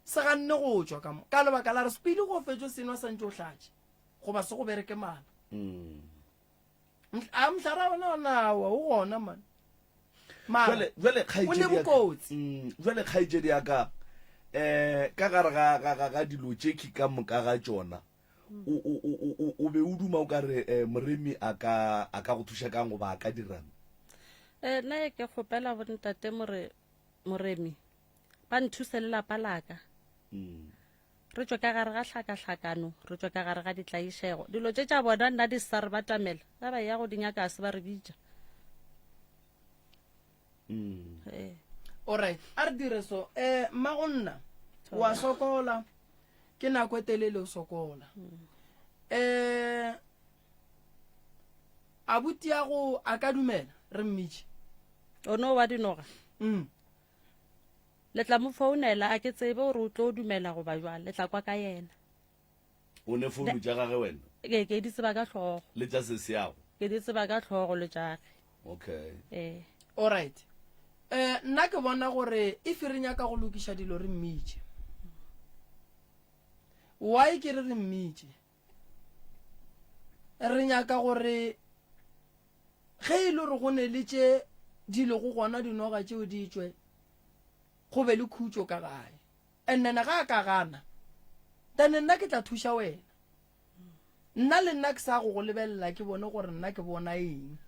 se ganne go tšwa ka mo ka lebaka la re sepili go fetšo senwa santse o hlatše goba se go bereke mala Mm. A mohlare wa ona ona o gona man. Mara Jwale jwale o ne kgaetšedi ya ka bokotsi. mm, jwale kgaetšedi ya ka eh ka gare ga ga ga ga dilo tše ki ka moka ga tšona o o o o- o o be o duma o ka re eh, moremi a ka a ka go thuša kang goba a ka dirang Eh, nna ke kgopela bontate more moremi ba nthuse le lapa laka mm. Re tšwe ka gare ga hlakahlakano, re tšwe ka gare ga ditlaišego. Dilo tše tša bona nna di sa re batamela, ge ba eya go di nyaka a se ba re bitša. Mm. Ee. Alright, a re dire so. Eh, mmago nna, wa sokola, ke nako e telele o sokola. Eh, abuti ya go a ka dumela re mmitše. O no wa dinoga. Mm. Le tla mo founela, a ke tsebe gore o tlo dumela goba jwang. Le tla kwa ka yena. O ne founu tša gage wena? Ke, ke di tseba ka hlogo. Le tša sesiago? Ke di tseba ka hlogo le tšage. Okay. Ee. Alright. Eh, nna ke bona gore if re nyaka go lokiša dilo re mmitše. Why ke re re mmitše? Re nyaka gore ge e le gore go ne le tše di lego gona dinoga tšeo di tšwe go be le khutšo ka gae. And then ga a ka gana then nna ke tla thuša wena. Nna le nna ke sa go go lebelela ke bone gore nna ke bona eng.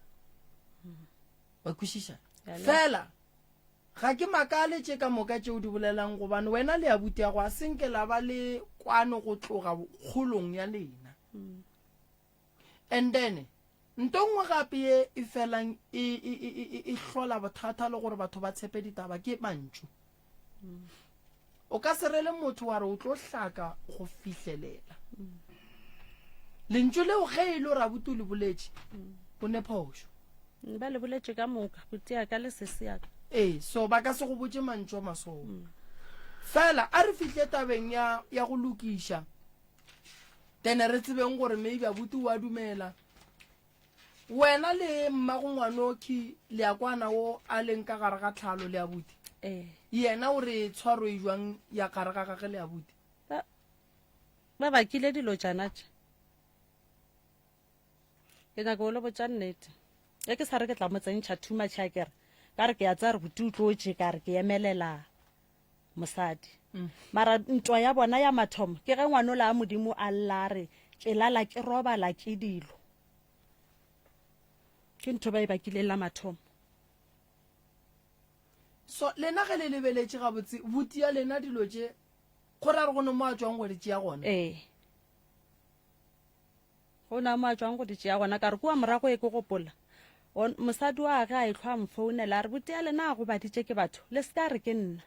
Wa kwešiša? Fela ga ke makale tše ka moka tše o di bolelang gobane wena le abuti ya go a senke la ba le kwano go tloga kgolong ya lena. And then nto nngwe gape ye e felang e, e, e, e, e hlola bothata le gore batho ba tshepe ditaba ke mantšu. O ka se rele motho wa re o tlo hlaka go fihlelela. Lentšu leo ge e le gore abuti o le boletše, o ne phošo. Ba le boletše ka moka, buti ya ka le sesi ya ka. Ee, so ba ka se go botše mantšu a masolo. Fela a re fihle tabeng ya, ya go lokiša. Then re tsebeng gore maybe abuti o a dumela. Wena le mmago ngwanokhi le a kwana wo a leng ka gare ga tlhalo le abuti? Ee. Yena o re tshwaro e jwang ya gare ga gage le abuti? Ba, ba bakile dilo tšana tše. Ke nyaka go le botša nnete. Ge ke sa re ke tla mo tsentšha too much a kere, ka re ke a tsaya re buti o tlo tše ka re ke emelela mosadi. Mara ntwa ya bona ya mathomo ke ge ngwanola a Modimo a lla a re ke lala ke robala ke dilo. Ke ntho ba e bakileng la mathomo. So lena ge le lebeletše gabotse buti ya lena dilo tše go ra re go ne mo a tšwang go di tšea gona? Ee. Go na mo a tšwang go di tšea gona. Ka re kua morago e ke gopola mosadi wa ge a ehlwa a mfounela a re buti ya lena a gobaditše ke batho le se ka re ke nna.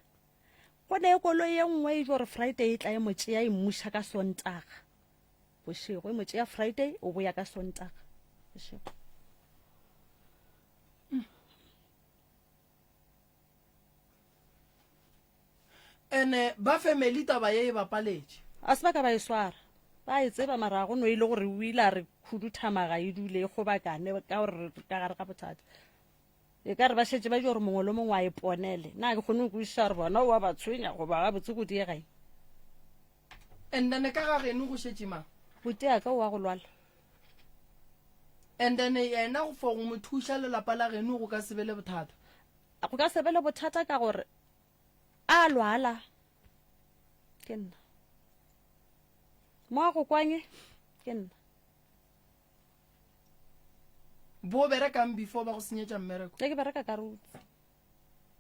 Go ne koloi ye nngwe e jo re Friday e tla e mo tšea e mmuša ka Sontaga. Bošego e mo tšea Friday o boya ka Sontaga bošego. Ene ba family taba ye e bapaletše. A se ba ka ba e swara. Ba e tseba mara go no e le gore o ile a re khuduthamaga e dule e kgobakane ka gore re ka gare ga bothata. E ka re ba šetše ba jo gore mongwe le mongwe a iponele. Na ke kgone go kwešiša gore bona o a ba tshwenya goba gabotse go diega eng. And then ka ga geno go šetše mang? Buti ya ka o wa go lwala. And then yena for go mo thuša lelapa la geno go ka se be le bothata. Go ka se be le bothata ka gore a lwala ke nna. Mo a go kwanye ke nna. Bo berekang before ba go senyetša mmereko? Ke bereka ka roots.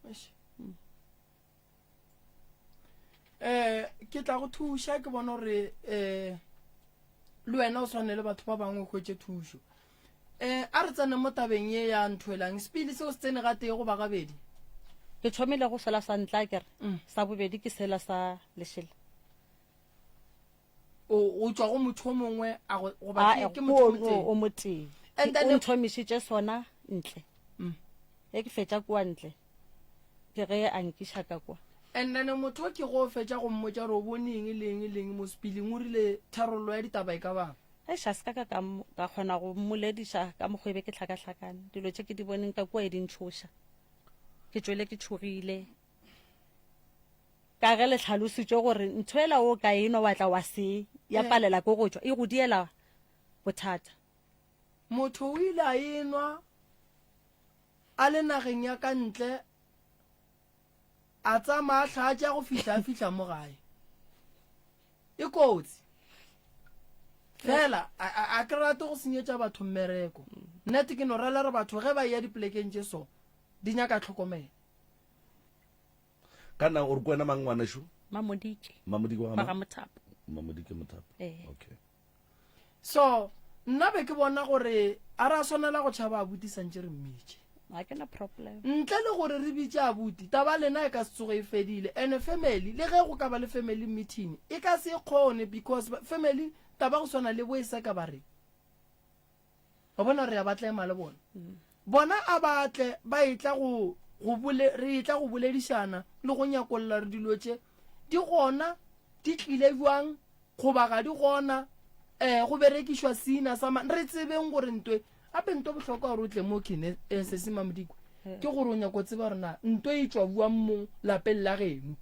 Eish. Eh, ke tla go thuša ke bona gore eh le wena o tshwane le batho ba bangwe o hwetše thušo. Eh, a re tsene mo tabeng ye ya nthoelang. Sepili seo se tsene gatee goba gabedi? Ke thomile go sela sa ntla ke re mm. sa bobedi ke sela sa lešela. O o tšwa go motho o mongwe a go goba ke ke motho o motee. O motee. And then o nthomišitše sona ntle. Mm. Ge ke fetša kua ntle. Ke ge a nkiša ka kwa. And then motho ke go fetša go mmotša gore o bone eng le eng le eng mo sepiling o rile tharollo ya ditaba e ka bang. Eish, a se ka ka ka ka kgona go mmolediša ka mokgwa e be ke hlakahlakane. Dilo tše ke di boneng ka kua e di ntšhoša. Ke tšwele ke tšhogile. Ka ge le hlalositše gore ntho ela o ka e nwa wa tla wa se ya palela ke go tšwa, e go diela bothata. Motho o ile a e nwa a le nageng ya ka ntle, a tsamaya a hlatša go fihla a fihla mo gae. E kotsi. Fela a ke rate go senyetša batho mmereko. Nnete ke no rela re batho ge ba eya dipolekeng tše so, di nyaka tlhokomelo. Ka na o re ke wena mang ngwanešu? Mamodike. Mamodike wa ga mang? Mothapo. Mamodike Mothapo. Ee. Okay. So nna be ke bona gore a ra swanela go tšhaba abuti santše re mmitše. Ga ke na problem. Ntle le gore re bitše abuti, taba lena e ka se tsoge e fedile. And family, le ge go ka ba le family meeting, e ka se e kgone because family taba go swana le bo e seka ba re. Wa bona re ya ba tlema le bona. Bona a ba tle ba etla go go bole re etla go boledišana le go nyakolla re dilo tše di gona di tlile bjang goba ga di gona eh go berekišwa seina sa mang re tsebeng gore ntwe. Gape nto bohlokwa gore o tle mo kene eh, sesi Mamodikwe ke gore o nyako tseba gore na nto e tšwa buang mo lapeng la geno.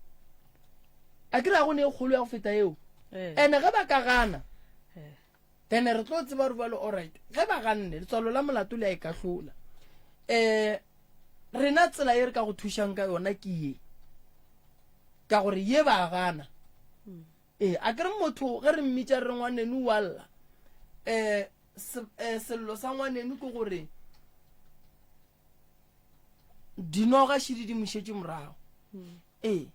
A ke re ga go ne e kgolo ya go feta eo. Ene ge ba ka gana then re tlo tseba gore bjalo alright ge ba ganne letswalo la molato le a e kahlola. Um rena tsela e re ka go thušang ka yona ke ye ka gore ye ba gana. Ee, a ke re motho ge re mmitša re re ngwaneno wa lla um sello sa ngwaneno ke gore dinoga šidi di mošetše morago ee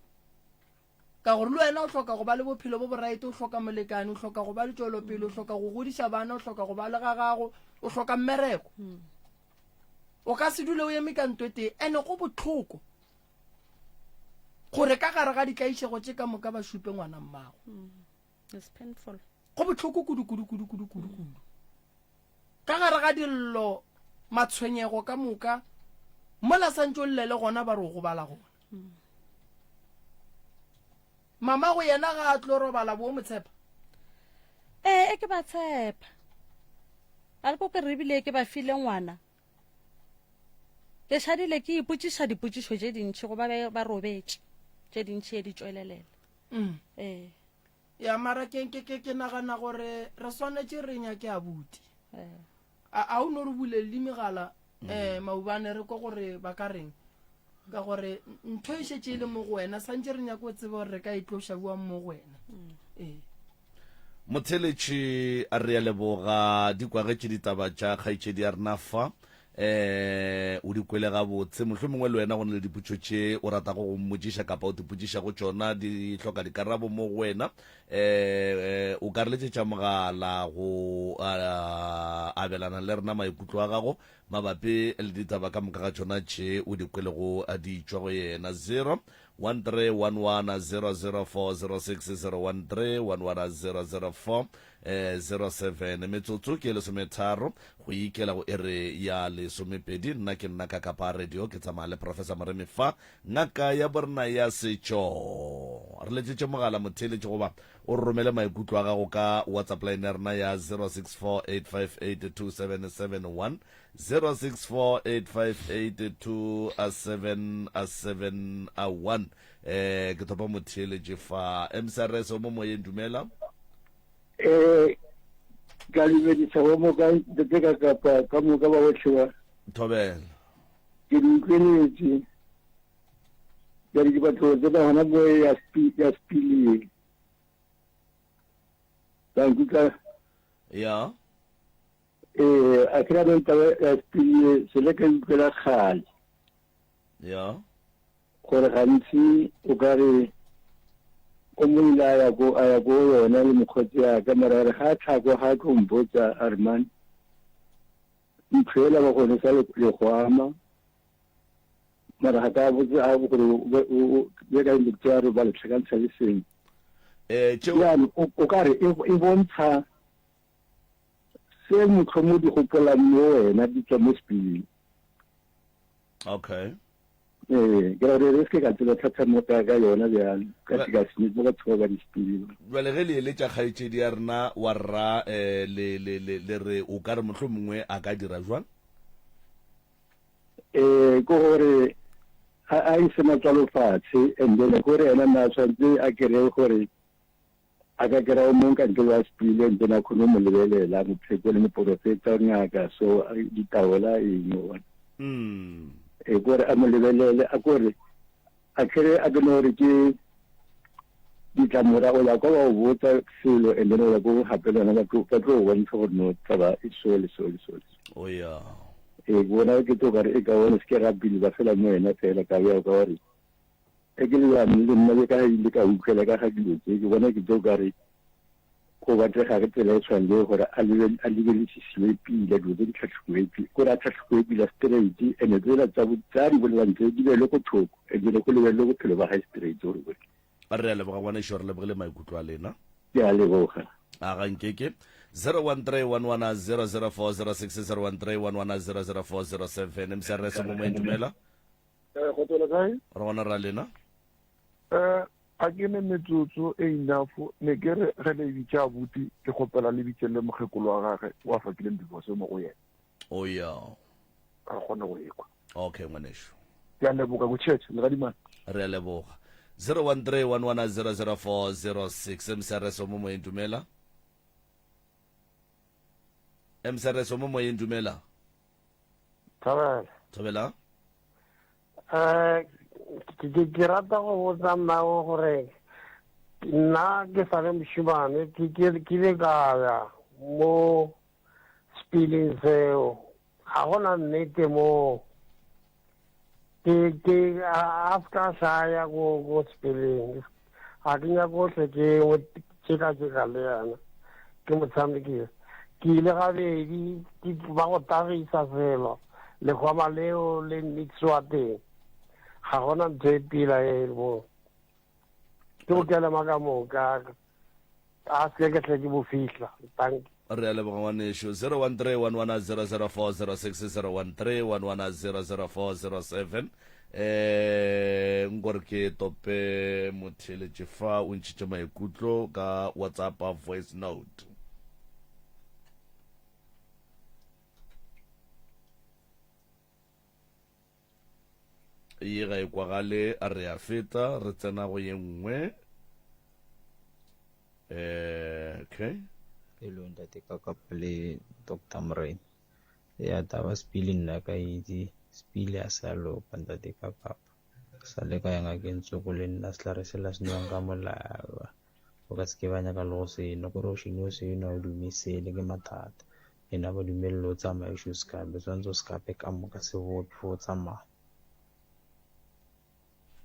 ka gore le wena o hloka go ba le bophelo bo boraete o hloka molekane o hloka go ba le tšwelopele o hloka go godiša bana o hloka go ba le ga gago o hloka mmereko o ka se dule o eme ka nto e tee ene go bohloko gore ka gare ga ditlaišego tše ka moka ba šupe ngwana mmago mm. go bohloko kudu kudu kudu kudu kudu kudu ka gare ga dillo matshwenyego ka moka mola santse o llele gona ba re o gobala gona mm. mama go yena ga a tlo robala bo mo tshepa ee e ke ba tshepa a le ko ke re ebile ke ba file ngwana Ke šadile ke ipotšiša dipotšišo tše dintši go ba be ba robetše, tše dintši e di tšwelelela. Mm. Ee. Ya mara ke ke ke ke nagana gore re swanetše re nyake abuti. Ee. A a o no re bulelele megala eh maubane re kwa gore ba ka reng. Ka gore ntho e šetše e le mo go wena santše re nyaka go tseba gore re ka e tloša bjang mo go wena. Ee. Motheletši, Re a leboga. Di kwagetše ditaba tša kgaetšedi ya rena fa. Um o di kwele gabotse. Mohlomongwe le wena go na le dipotšo tše o ratago go mmotšiša kapa o tipotšišago tšona, di hloka dikarabo mo go wena. Um o ka re letšetša mogala go abelana le rena maikutlo a gago mabapi le ditaba ka moka ga tšona tše o di kwelego di tšwa go yena. 0 131100406 013110004 07 metsotso ke lesometharo go ikela go ere ya lesomepedi nna ke nna ka kapa radio ke tsamaya le professor moremi fa ngaka ya borena ya setšo re letšetše mogala motheeletši goba o re romele maikutlo a gago ka whatsapp line ya rena ya 0648582771 0648582771 eh ke thopa motheeletše fa mcrs o mo moyeng dumela eh ka dumedisa go moka ntate ka kapa ka moka ba botlhe ba thobela ke di utlweletše jale ke batlo tsena gona mo ya ya spilie ba nkutlwa ya Ee, a ke ra taba ya sepile se le ka utlwela kgale. Ya. Gore gantsi o ka re o mo ile a ya ko a ya ko yona le mokgotsi ya ka mara re ga tlhako ga tlo mpotsa a re man ntho ela ba gone sa le go ama mara ga ka botse a gore o be ka ntse a re ba le tlhakantsha le seng eh tšeo o ka re e bontsha Se mohlomong di gopolang mo wena di tswa mo sepileng. Okay. Ee, ke ra gore re se ka tseba thata mo ka ka yona bjalo ka se ka se ba batho ba di sepileng. Jwale ge le eletša kgaetšedi ya rena wa rra eh, le le le le re o ka re mohlomongwe a ka dira jwang? Eh, ke gore a a ise matswalo fatshe and then gore ena na tshwanetse a kry gore A ka kry-a o mongwe ka ntle wa sepile and then a kgone go mo lebelela, mopheko le moporofeta, ngaka, so ditaola eng o bona. Mm. E kore a mo lebelele, a kore a kere a ke no gore ke ditlamorago ya kwa ba o botsa selo and then o ya ko gape le yona ba tlo ba tlo o bontsha gore no taba e so le so le so le so. O ya. E bona ke tlo kare e ka bona se ke ra pele ba fela mo wena fela ka bja ka gore Ge ke le bjang, le nna bjalo ka ge ile ka utlwela ka ga dilo tše, ke bona ke tlo ka re go batlega ge tsela e tshwana le gore a a lebelesisiwe pila, dilo tse di tlhatlhobiwe pila, kore a tlhatlhobiwe pila straight, and tsela tsa tsa di bolelang tse di beelwe ko thoko, and then go lebelelwe bophelo ba gae straight gore bo. Re a leboga ngwanešu, re lebogile maikutlo a lena. Ke a leboga. A ga nkeke. 01311004006 01311004007 MCRS mo moeng dumela. Eh, go tswela kae? Re gona ra lena. Eh, a ke ne metsotso e enough ne ke re ge le bitša abuti ke kgopela le bitše le mokgekolo wa gage wa fakileng divorce mo go yena. Oh ya. Re kgone go ekwa. Okay ngwanešu. Ke a leboga go church legadimane. Re a leboga. 0131100406 MCRS o mo moyeng dumela. MCRS o mo moyeng dumela. Thobela. Thobela. Eh ke ke rata go botsa mmago gore nna ke sa le mošemane ke ke ile ka ya mo sepileng seo ga gona nnete moo ke ke a se ka sa ya ko ko sepeleng ga ke nyako tle ke mo tšekatšeka le yena ke mo tshamekisa ke ile gabedi ke ba go tagisa selo lehwama leo le mix wa teng ga gona ntho e pila e mo ke bokelema ka moka a se ke tle ke bo fihla thank Re a leboga ngwanešu. 0131100406 0131100407 eh nkore ke tope motheeletše fa o ntšhitše maikutlo ka whatsapp voice note. Ye ga e kwagale, re a feta re tsena go ye nngwe. Eh, okay. Hello ntate Kakapa le Doctor Morena. Ya taba sepili nna ka itse sepili a sa loka ntate Kakapa. Sa le ka ya ngakeng tsoko le nna sehlare sela se nwang ka molaba. O ka se ke ba nyaka le go se nwa kore o šeno se nwa o dume sele ke mathata. Ena ba dumelele o tsamaye o sekape tshwanetse o sekape ka moka se boe before o tsamaya.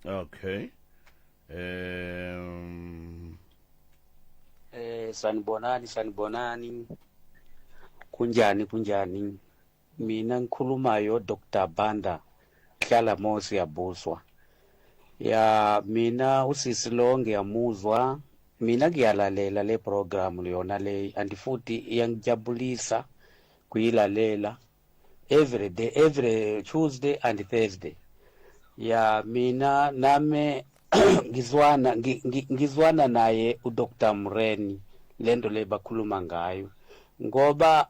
Okay. Um Eh sanibonani sanibonani kunjani kunjani mina ngikhulumayo Dr Banda hlala mo siyabuswa ya mina usisi lo ngiyamuzwa Mina ngiyalalela le program yona le and futhi iyangijabulisa kuyilalela every day every Tuesday and Thursday ya mina name ngizwana ngizwana naye uDr Mureni lento le bakhuluma ngayo ngoba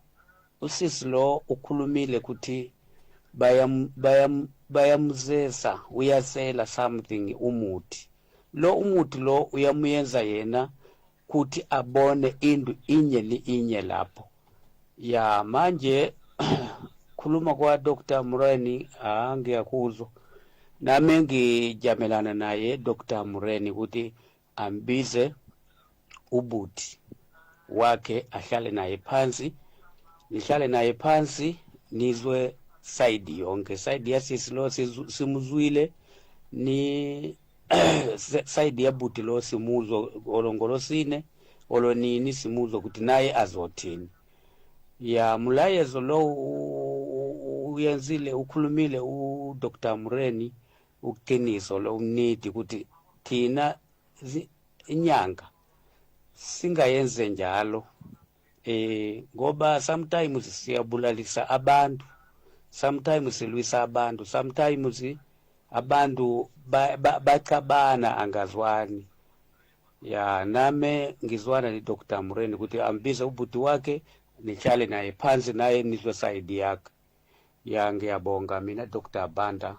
usisi lo ukhulumile ukuthi bayam bayam bayamzesa uyasela something umuthi Lo umuthi lo uyamuyenza yena kuthi abone into inye li inye lapho. Ya manje khuluma kwa Dr. Mureni ah ngiyakuzwa. Nami ngijamelana naye Dr. Mureni ukuthi ambize ubuti wakhe ahlale naye phansi nihlale naye phansi nizwe side yonke side yasisi lo simuzwile ni side yabuti lo simuzwa olo ngolosine olo nini simuzwa ukuthi naye azothini ya mulayezo lo uyenzile ukhulumile uDr Mureni uqiniso lo unidi ukuthi thina inyanga singayenze njalo eh ngoba sometimes siyabulalisa abantu sometimes silwisa abantu sometimes abantu bacabana ba, ba angazwani ya name ngizwana ni Dr. Mureni ukuthi ambize ubhuti wakhe nihlale naye phansi naye nizwe side yakhe Ya ngiyabonga mina Dr Banda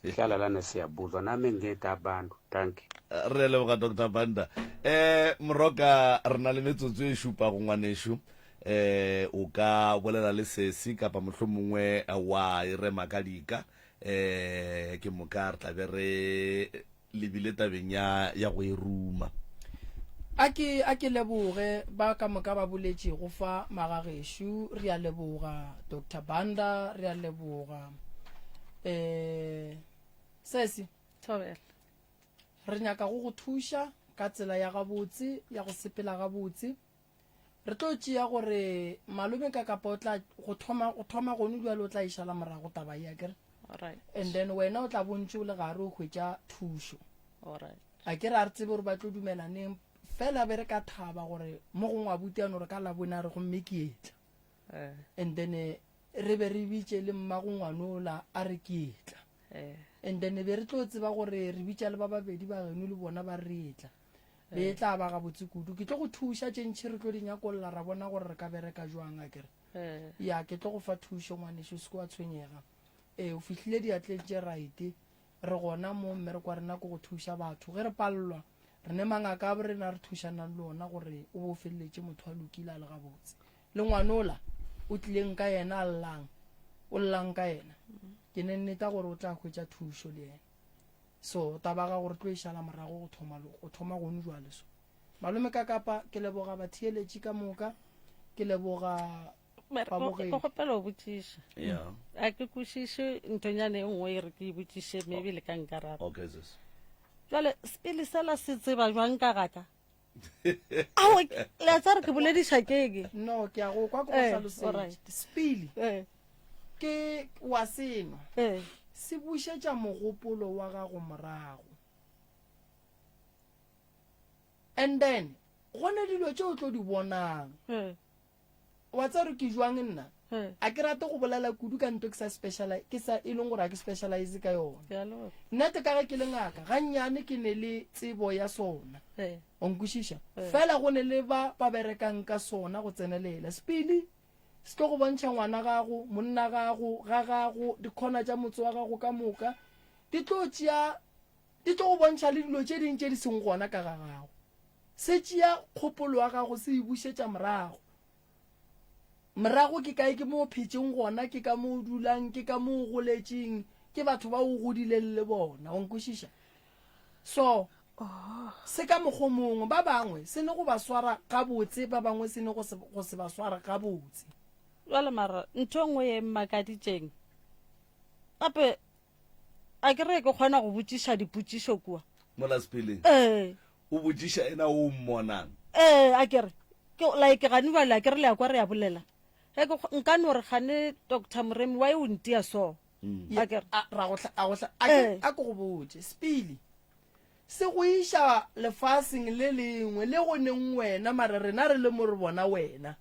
hlala lana siyabuzwa nami ngeda abantu thank you re leboga dr banda eh moroka re na le metsotso e šupa go ngwanešu eh o ka bolela le sesi kapa mohlomongwe wa e rema ka dika eh ke moka re tla be re lebile tabeng ya ya go e ruma. A ke a ke leboge ba ka moka ba boletšego fa magagešo. Re a leboga Doctor Banda, re a leboga eh sesi. Thobela. Re nyaka go go thuša ka tsela ya gabotse ya go sepela gabotse. Re tlo tšea gore malome ka kapa o tla go thoma go thoma gone bjalo o tla e šala morago taba ye akere. Alright. And then wena o tla bontše o le gare o hwetša thušo. Alright. A ke re a re tsebe gore ba tlo dumela neng fela be re ka thaba gore mo gongwe abuti ano re ka labone a re gomme ke etla. Eh. And then eh, re be re bitše le mmago ngwanola a re ke etla. Eh. And then be re tlo tseba gore re bitša le ba babedi ba geno le bona ba re etla. Be e tla ba gabotse kudu. Ke tlo go thuša tše ntši re tlo di nyakolla ra bona gore re ka bereka jwang akere. Eh. Ya, ke tlo go fa thušo ngwanešu, o se ke wa tshwenyega. Ee, o fihlile diatleng tše right. Re gona mo, mmereko wa rena ke go thuša batho. Ge re palelwa, re ne mangaka a borena re thušanang le ona gore o bo o feleletše motho a lokile a le gabotse. Le ngwanola o tlileng ka yena a llang, o llang ka yena, ke ne nneta gore o tla hwetša thušo le yena. So, taba ya gago re tlo e šala morago go thoma, go thoma gonu jwale. So, malome ka kapa, ke leboga batheeletši ka moka, ke leboga Mara ko babogedi. ko kgopela go botšiša. Yeah. A ke kwešiše nthonyane e nngwe e re ke e botšiše maybe le ka nkaraba. Okay, sis. Jwale sepele sela se tseba jwang ka gaka? Ao, le a tseba re ke bolediša keng? No, ke a go kwa ke go Eh, hlalosetše. alright. Sepele Eh. ke wa senwa. Eh. Se bušetša mogopolo wa gago morago. And then go ne dilo tše o tlo di bonang. Eh. Wa tseba gore ke jwang nna? Eh. A ke rate go bolela kudu ka nto ke sa specialize, ke sa e leng gore a ke specialize ka yona. Ke a leboga. Nnete ka ge ke le ngaka, gannyane ke ne le tsebo ya sona. Eh. Wa nkwešiša? Eh. Fela go ne le ba ba berekang ka sona go tsenelela. Sepili se tlo go bontšha ngwana gago, monna gago, ga gago, dikhona tša motse wa gago ka moka. Di tlo tšea, di tlo go bontšha le dilo tše ding tše di seng gona ka ga gago. Se tšea kgopolo ya gago se e bušetša morago. Morago ke kae? Ke mo o phetšeng gona, ke ka mo o dulang, ke ka mo o goletšeng, ke batho ba o godileng le bona. Wa nkwešiša? So, se ka mokgwa o mongwe. Ba bangwe se ne go ba swara gabotse, ba bangwe se ne go se, go se ba sware gabotse. Bjale mara ntho e nngwe ye mmakaditšeng gape a ke re ke kgona go botšiša dipotšišo kua mola sepeleng ee o botšiša ena o mmonang ee a ke re ke like gane bjale a ke re le ya kwa re ya bolela ge ke nka no re gane doctor moremi why o ntia so mm. a ke re a ra go a go a ke a ke go botše sepele se go iša lefaseng le lengwe le go neng wena mare rena re le mo re bona wena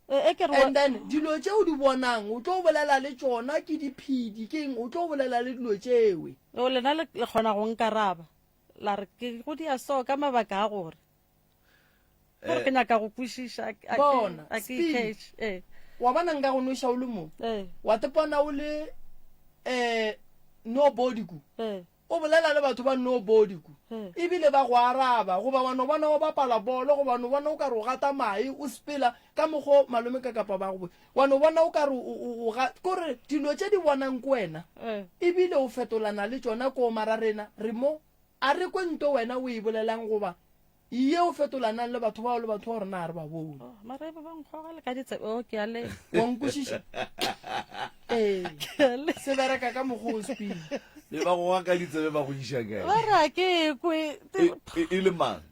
E, e ke re wa- And then dilo tše o di bonang o tlo bolela le tšona ke diphedi ke eng o tlo bolela le dilo tšewe. O lena le le kgona go nkaraba la re ke go dia so ka mabaka a gore gore ke nyaka go kwešiša a ke- Bona, a ke Speedy. catch ee Wa bona nka go nweša o le mo ee wa tepona o le um nobody ku ee O bolela le batho ba nobody ku, ebile ba go araba, goba wa no bona o bapala bolo, goba wa no bona o ka re o gata mae, o sepela ka mokgo malome ka kapa ba go, wa no bona o ka re o, o, o ga, kore dilo tše di bonang ke wena, ebile o fetolana le tšona koo, mara rena re mo, a re kwe nto wena o e bolelang goba Ye o fetolanang le batho bao le batho bao rena ga re ba bone. Oh, mara ebe ba nkgoga le ka ditsebe. Oh, ke a le. Wa nkwešiša? Ee. Ke a le. Se bereka ka mokgwa o speed. Be ba goga ka ditsebe ba go iša kae? Ba re a ke kwe. E, e, e le mang?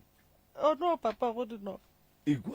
Oh no, papa go dino. Ekwa.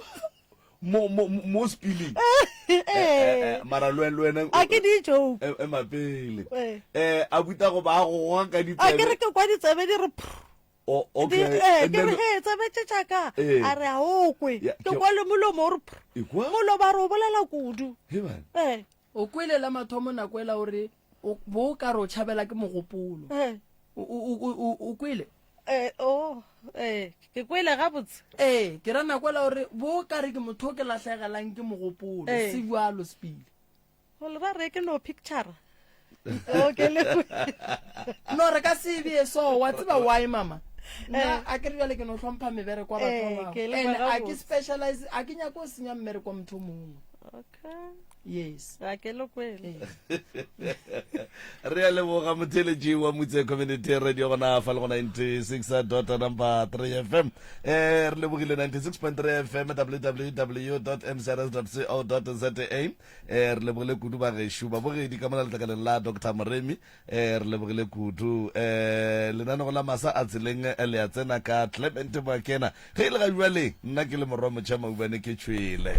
Mo mo mo spilling. Eh. Eh, mara le wena le wena A ke di joke. E- ema pele. Eh. Eh, a buta go ba go goga ka A ditsebe. ke re ke kwa ditsebe di re phu. Oh, okay. Di- eh, And ke re then- he tsebe tše tšaka Eh. a re a o kwe Ya, ke ke- kwa le molomo o re phr. Ekwa? molomo a re o bolela kudu He bana. ee O kwele la mathomo nako ela o re o bo o ka re o tšhabela ke mogopolo. ee O o o o o kwele? ee o ee ke kwele gabotse Ee, ke ra nako ela o re bo o ka re ke motho o ke lahlegelang ke mogopolo. Ee. Se bjalo Sepile. Go le ba re ke no picture. Okay le. No re ka se be so wa tseba why mama. Nna a ke re bjale ke no hlompha mebereko wa batho ba bangwe. And a ke specialize a ke nyake go senya mmereko wa motho o mongwe. Okay. Yes. A ke le kwele. Re a leboga motheletši wa Motse Community Radio gona fa le go 96 dot number 3 FM. Eh re lebogile 96.3 FM www.mcrs.co.za. Eh, re lebogile kudu bagešo babogedi ka mola letlakaleng la Doctor Moremi. Eh, re lebogile kudu. Eh, lenanego la masa a tseleng eh, le a tsena ka Clement Makena. Ge e le ga bjale nna ke le morwa motšha Maubane ke tšhwele.